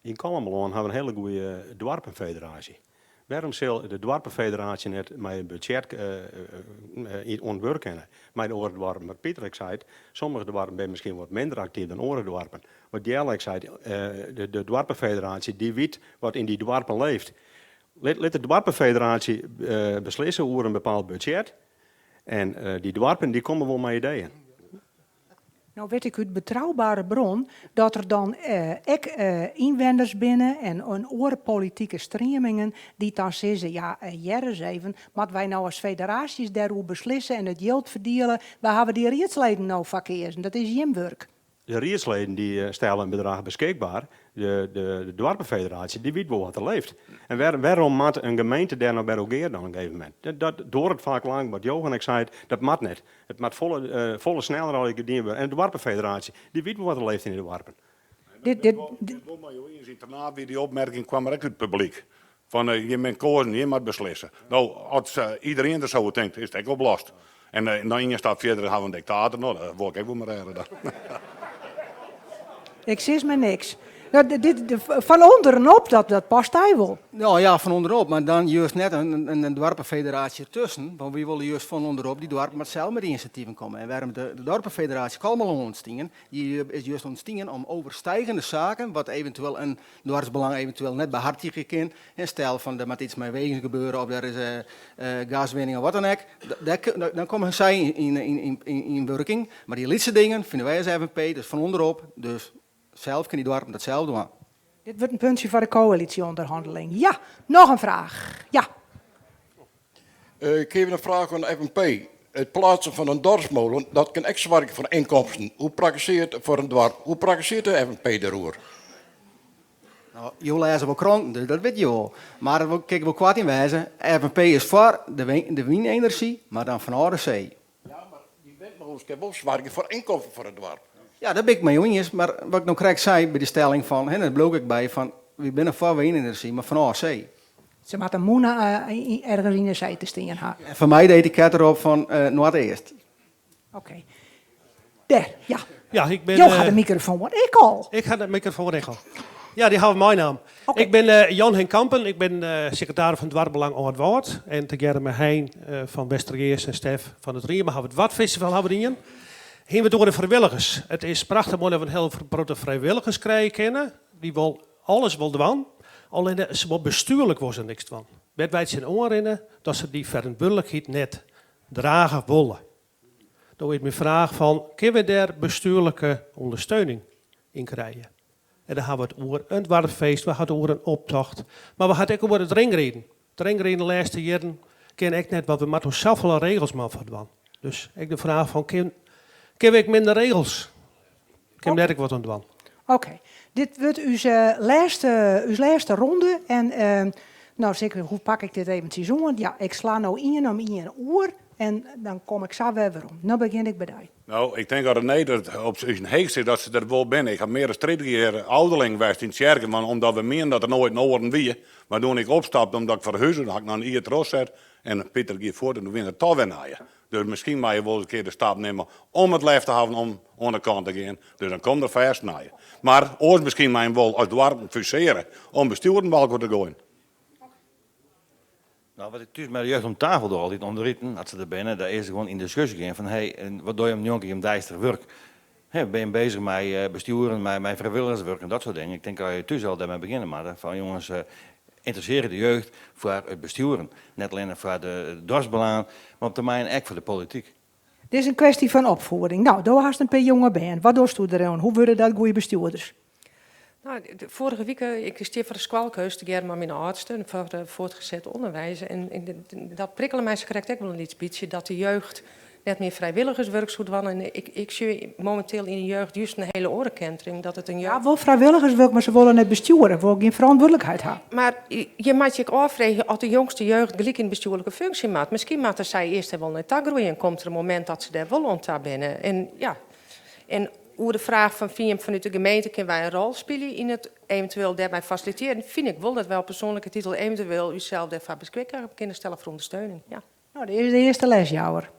Yn Kollumerlân hawwe we in hiele goede doarpenfederaasje. Wêrom sil de doarpenfederaasje net mei in budzjet oan it wurk kinne mei de oare doarpen? Wat Pieter ek seit, sommige doarpen binne miskien wat minder aktyf dan oare doarpen. Wat Jelle ek seit, de doarpenfederaasje dy wit wat yn dy doarpen leeft. Lit de doarpenfederaasje beslisse oer in bepaald budzjet en dy doarpen dy komme wol mei ideeën. No wit ik út betroubare bron dat der dan ek ynwenners binne en oare politike streamingen dy't dan sizze, ja hear ris even, moatte wy no as federaasjes dêroer beslisse en it jild ferdiele, wêr hawwe dy riedsleden no foar keazen, dat is jim wurk. De riedsleden dy stelle in bedrach beskikber, de de doarpenfederaasje dy wit wol wat der leeft. En wêrom moat in gemeente dêr no wer oer gear dan op in gegeven momint? Dat duorret faak lang, wat Johan ek seit, dat moat net. It moat folle folle sneller allegear gedien wurde. En de doarpenfederaasje dy wit wol wat der leeft yn de doarpen. Ik bin it wol mei jo iens. Yn Ternaard wie dy opmerking kwam der ek út it publyk. Fan jim binne keazen, jim moatte beslisse. No, as iderien der sa oer tinkt, is it ek oplost. En noch ien stap fierder hawwe we in diktator. No, dat wol ik ek wol mar rêde dan. Ik sis mar niks. Fan ûnderen op, dat past dy wol. No ja, fan ûnderop, mar dan juist net in doarpenfederaasje ertusken, want wy wolle juist fan ûnderop, dy doarpen moatte sels mei de inisjativen komme. En wêrom de doarpenfederaasje Kollumerlân ûntstien, dy is juist ûntstien om overstijgende saken, wat eventueel in doarpsbelang eventueel net behartigje kin, hè, stel fan der moat iets mei wegen gebeure of der is gaswinning of wat dan ek, dan komme sy yn wurking. Mar dy lytse dingen fine wy as FNP dus fan ûnderop, dus sels kinne dy doarpen dat sels dwaan. Dit wurdt in puntsje foar de koälysje-ûnderhanneling. Ja, noch in fraach. Ja. Ik ha in fraach oan de FNP. It pleatsen fan in dorpsmolen, dat kin ek soargje foar ynkomsten. Hoe prakkesearret foar in doarp? Hoe prakkesearret de FNP dêroer? No, jo lêze wol kranten, dus dat witte jo wol. Mar dêr kin ik wol koart yn wêze. FNP is foar de wynenerzjy, mar dan fanôf de see. Ja, mar dy wynmolens kin wol soargje foar ynkomsten foar it doarp. Ja, dêr bin ik mei jo iens, mar wat ik no krekt sei by de stelling fan, hè, dêr bliuw ik ek by, fan wy binne foar wynenerzjy, mar fanôf see. Se moatte in mûne ergens yn de see te stean ha. En foar my de etiket derop fan Noardeast. Oké. Dêr, ja. Ja, ik bin, Jo ha de mikrofoan ek al. Ik ha de mikrofoan ek al. Ja, dy hawwe we meinaam. Ik bin Jan Henk Kampen, ik bin sekretaris fan Doarpsbelang Aldwâld. En tegearre mei Hein fan Westergeast en Stef fan it Riemen hawwe we it Wadfestival hawwe we dien. Hiene we it oer de frijwilligers. It is prachtich moai dat we in hiel protte frijwilligers krije kinne. Dy wol alles wol dwaan, allinne se wol bestjoerlik wol se niks dwaan. Wêr't wy tsjin oanrinne, dat se dy ferantwurdlikheid net drage wolle. No is myn fraach fan, kinne we dêr bestjoerlike ûndersteuning yn krije? En dan hawwe we it oer in doarpsfeest, we hawwe it oer in optocht, mar we hawwe it ek oer it ringriden. It ringriden de lêste jierren kin ek net, want we moatte oan safolle regels mar foar dwaan. Dus ek de fraach fan, kin, kinne we ek minder regels? Kin we dêr ek wat oan dwaan? Oké, dit wurdt ús lêste, ús lêste ronde. En no, seker, hoe pak ik dit eventsjes oan? Ja, ik sla no ien om ien oer en dan kom ik sa wer werom. No begjin ik by dy. No, ik tink dat it nedich op syn heechst is dat se der wol binne. Ik ha mear as 30 jier ouderling west yn tsjerke, want omdat we mienden dat der noait in oaren wie. Mar doe't ik opstapte omdat ik ferhuze, dan ha ik noch in jier trochset en Pieter gie fuort en doe wiene der toch wer nije. Dus miskien moatte je wol ris in kear de stap nimme om it lef te hawwen om oan de kant te gean. Dus dan komt der fêst nije. Mar oars miskien mei him wol as doarpen fusearje om bestjoeren by elkoar te goaien. No, wat ik thús mei de jeugd om tafel doch altyd om de riten, as se der binne, dêr is gewoan yn diskusje gean fan hey, wat dogge jim njonken jim deistich wurk? Hè, binne jim bezich mei bestjoeren, mei frijwilligerswurk en dat soart dingen. Ik tink dat je thús al dêrmei begjinne moatte, fan jonges, Ynteressearje de jeugd foar it bestjoeren. Net allinne foar de doarpsbelangen, mar op termyn ek foar de polityk. Dit is in kwestie fan opfieding. No, do hast in pear jonge bern. Wat dochsto deroan? Hoe wurde dat goede bestjoerders? No, foarige wike, ik stie foar de skoalkeus tegearre mei myn âldste foar voortgezet onderwijs. En dat prikkele my sakrekt ek wol in lyts bytsje, dat de jeugd net mear frijwilligerswurk soe dwaan. En ik sjoch mominteel yn de jeugd just in hiele oare kentering. Dat it in Ja, wol frijwilligerswurk, mar se wolle net bestjoere, wolle gjin ferantwurdlikheid ha. Mar je moatte je ek ôffreegje oft de jongste jeugd gelyk yn de bestjoerlike funksje moat. Miskien moatte sy earst dêr wol nei ta groeie en komt der in momint dat se dêr wol oan ta binne. En ja, en oer de fraach fan fiem fanút de gemeente kinne wy in rol spylje yn it eventueel dêrby fasilitearjen, fyn ik wol dat wy op persoanlike titel eventueel ússels dêrfoar beskikber kinne stelle foar ûndersteuning. Ja. No, dit is de earste lesjouwer.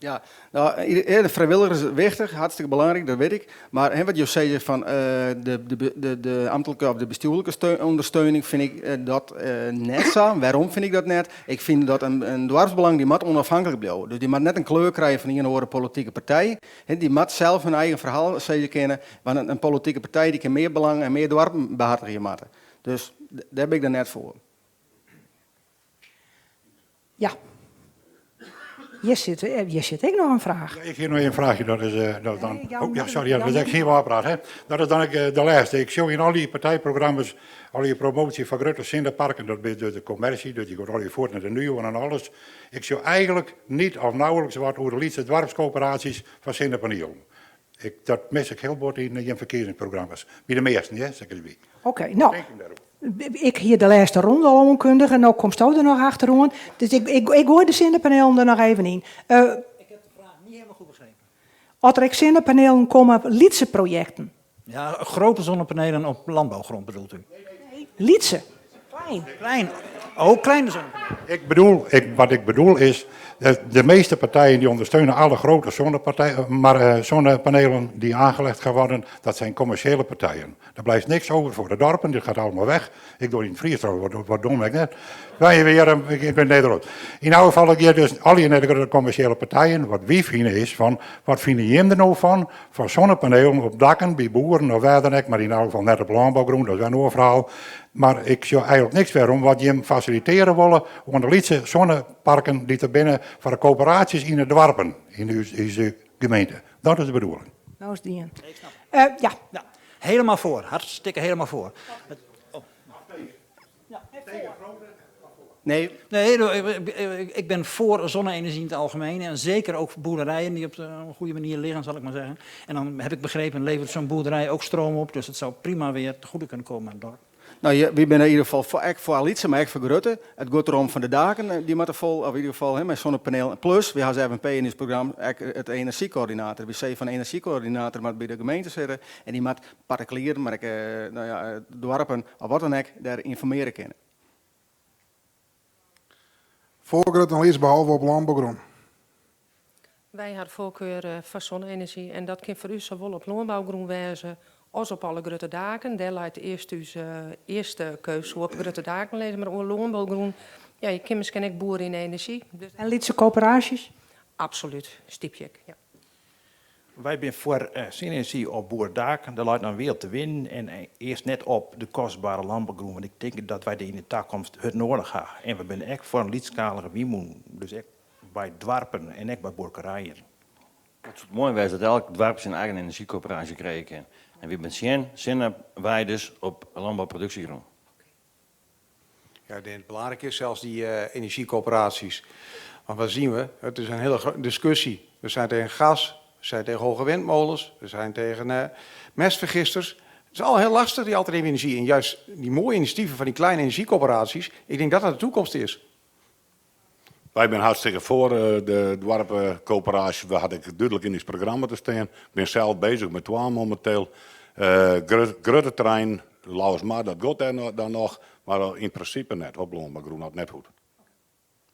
Ja, no, de frijwilligers is wichtich, hartstikke belangryk, dat wit ik. Mar hè, wat jo sizze fan de amtlike of de bestjoerlike ûndersteuning fyn ik dat net sa. Wêrom fyn ik dat net? Ik fyn dat in doarpsbelang dy moat ûnôfhinklik bliuwe. Dus dy moat net in kleur krije fan ien of oare politike partij. Hè, dy moat sels hun eigen ferhaal sizze kinne. Want in politike partij dy kin mear belangen en mear doarpen behartigje moatte. Dus dêr bin ik dan net foar. Ja. Hjir sit, hjir sit ek noch in fraach. Ja, ik hie noch in fraachje, dat is, eh, dat is dan... Oh, ja, sorry, dat is ek gjin ôfpraat, hè. Dat is dan ek eh, de lêste. Ik sjoch yn al dy partijprogramma's, al dy promoasje foar grutte sinneparken, dat is dus de kommersje, dus dy giet al dy fuort nei de nuon en alles. Ik sjoch eigentlik niet of nauwelijks wat oer de lytse doarpskoöperaasjes foar sinnepanielen. Ik, dat mis ik hiel bot yn jim ferkiezingsprogramma's. By de measten, hear, sis ik derby. Oké, no. Ik hie de lêste ronde al oankundige, no komsto der noch achteroan. Dus ik, ik, ik goai de sinnepanelen der noch even yn. Uh, ik heb de vraag niet helemaal goed begrepen. Oft der ek sinnepanelen komme, lytse projekten. Ja, grote zonnepanelen op landbouwgrond bedoelt u? Nee, lytse. Klein. Klein. Oh, kleine zonnepanelen. Ik bedoel, ik, wat ik bedoel is, de meeste partijen die ondersteunen alle grote zonnepartijen, maar zonnepanelen die aangelegd gaan worden, dat zijn commerciële partijen. Er blijft niks over voor de dorpen, dit gaat allemaal weg. Ik doe in het Fries trouwens, wat, wat dom ik net. Wij weer, ik ben Nederland. In elk geval, ik dus al die grote commerciële partijen, wat wy fine is van, wat fine jim der no fan, fan zonnepanelen op dakken by boeren of wêr dan ek, mar yn elk gefal net op lânbougrûn, dat is wer in oar ferhaal. Mar ik sjoch eigentlik niks wêrom wat jim fasilitearje wolle oan de lytse zonneparken dy't der binne foar de koöperaasjes yn de doarpen yn ús gemeente. Dat is de bedoeling. No is it dien. Uh, ja. ja. Helemaal voor. Hartstikke helemaal voor. Oh. Nee. Nee, ik ben voor zonne-energie in het algemeen. En zeker ook boerderijen die op een goede manier liggen, zal ik maar zeggen. En dan heb ik begrepen, levert zo'n boerderij ook stroom op. Dus het zou prima weer te goede kunnen komen aan het dorp. No, wy binne yn ieder gefal foar, ek foar lytse, mar ek foar grutte. It giet derom fan de daken, eh, dy moatte fol, of yn ieder gefal hè, mei zonnepanelen. Plus, wy hawwe as FNP yn ús programma ek it enerzjykoördinator. Wy sizze fan de enerzjykoördinator moat by de gemeente sitte en dy moat partikulieren, mar ek eh, no ja, eh, doarpen of wat dan ek, dêr ynformearje kinne. Foar grut en lyts behalve op lânbougrûn. Wy hawwe foarkar eh, foar sonne-enerzjy en dat kin foar ús sawol op lânbougrûn wêze as op alle grutte daken. Dêr leit earst ús uh, earste keus op grutte daken lizze, mar oer lânbougrûn, ja, je kinne miskien ek boere yn enerzjy. Dus en lytse koöperaasjes? Absolút, stypje ik, ja. Wy binne foar uh, sinne-enerzjy op boeredaken. Dêr leit noch wol te winnen. En eh, earst net op de kostbere lânbougrûn. Want ik tink dat wy dy yn de takomst hurd nedich ha. En we binne ek foar in lytsskalige wynmûn. Dus ek by doarpen en ek by buorkerijen. It soe moai wêze dat elk doarp syn eigen enerzjykoöperaasje krije kin. En wy binne tsjin sinneweiders op lânbouproduksjegrûn. Ja, ik denk dat het belangrijk is, zelfs die uh, energiecoöperaties. Want wat zien we? Het is een hele discussie. We zijn tegen gas, we zijn tegen hoge windmolens, we zijn tegen uh, mestvergisters. Het is al heel lastig, die alternatieve energie. En juist die mooie initiatieven van die kleine energiecoöperaties, ik denk dat dat de toekomst is. Wy binne hartstikke foar eh, de doarpenkoöperaasje. We hadden ik dúdlik yn ús programma te stean. Ik bin sels beuzich mei twa mominteel. Uh, grutte terrein, Lauwersmar, dat giet dêr dan noch, mar yn prinsipe net. Op lânbougrûn hat net goed.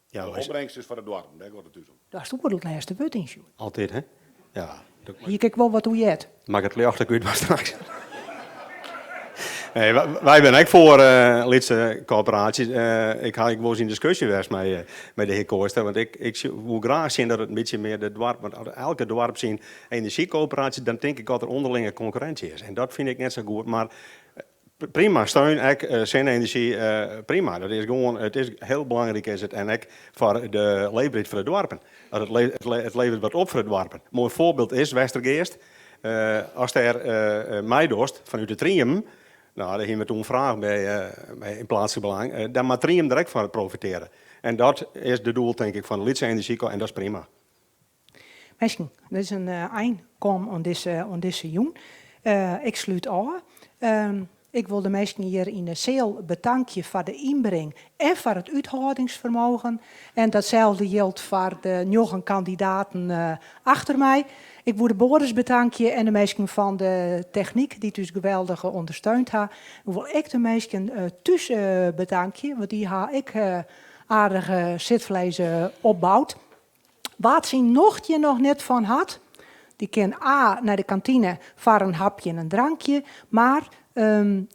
Ja, de opbringst is foar de doarpen, dêr giet it ús om. Dêr hast oer it lêste wurd yn, Sjoerd. Altyd, hè? Ja. Hie ik ek wol wat oer heard. Makket it ljocht ek út mar straks. Nee, wy binne ek foar uh, lytse koöperaasjes. Uh, ik ha ek wolris yn diskusje west mei, uh, mei de hear Kooistra, want ik, ik woe graach sjen dat it in bytsje mear de doarp, want as elke doarp syn enerzjykoöperaasje, dan tink ik dat der ûnderlinge konkurrinsje is. En dat fyn ik net sa goed, mar. Prima, steun ek sinne-enerzjy, prima. Dat is gewoan, it is hiel belangryk is it en ek foar de leefberheid foar de doarpen. Dat it, it leveret wat op foar de doarpen. Moai foarbyld is Westergeast. Ast dêr meidochst fanút de Triemmen, no dêr hiene we toen in fraach by, by yn Plaatselijk Belang, dan moat Triemmen der ek fan profitearje. En dat is de doel tink ik fan de lytse enerzjy en dat is prima. Minsken, der is in ein kommen oan dizze, oan dizze jûn. Ik slút ôf. Ik wol de minsken hjir yn de seal betankje foar de ynbring en foar it úthâldingsfermogen. En datselde jildt foar de njoggen kandidaten achter my. Ik woe de boades betankje en de minsken fan de technyk dy't ús geweldich ûndersteund ha. Ik wol ek de minsken thús betankje, want dy ha ek aardich sitfleis opboud. Wa't syn nocht hjir noch net fan hat, dy kin A nei de kantine foar in hapje en in drankje, mar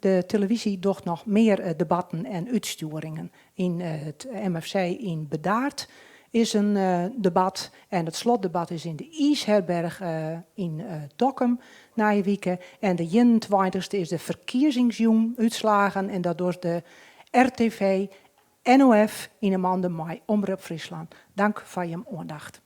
de televyzje docht noch mear debatten en útstjoeringen. Yn it MFC yn Burdaard is in debat en it slotdebat is yn de IIsherberch yn Dokkum nije wike. En de ienentweintichste is de ferkiezingsjûn útslagen en dat docht de RTV NOF yn 'e mande mei Omrop Fryslân. Dank foar jim oandacht.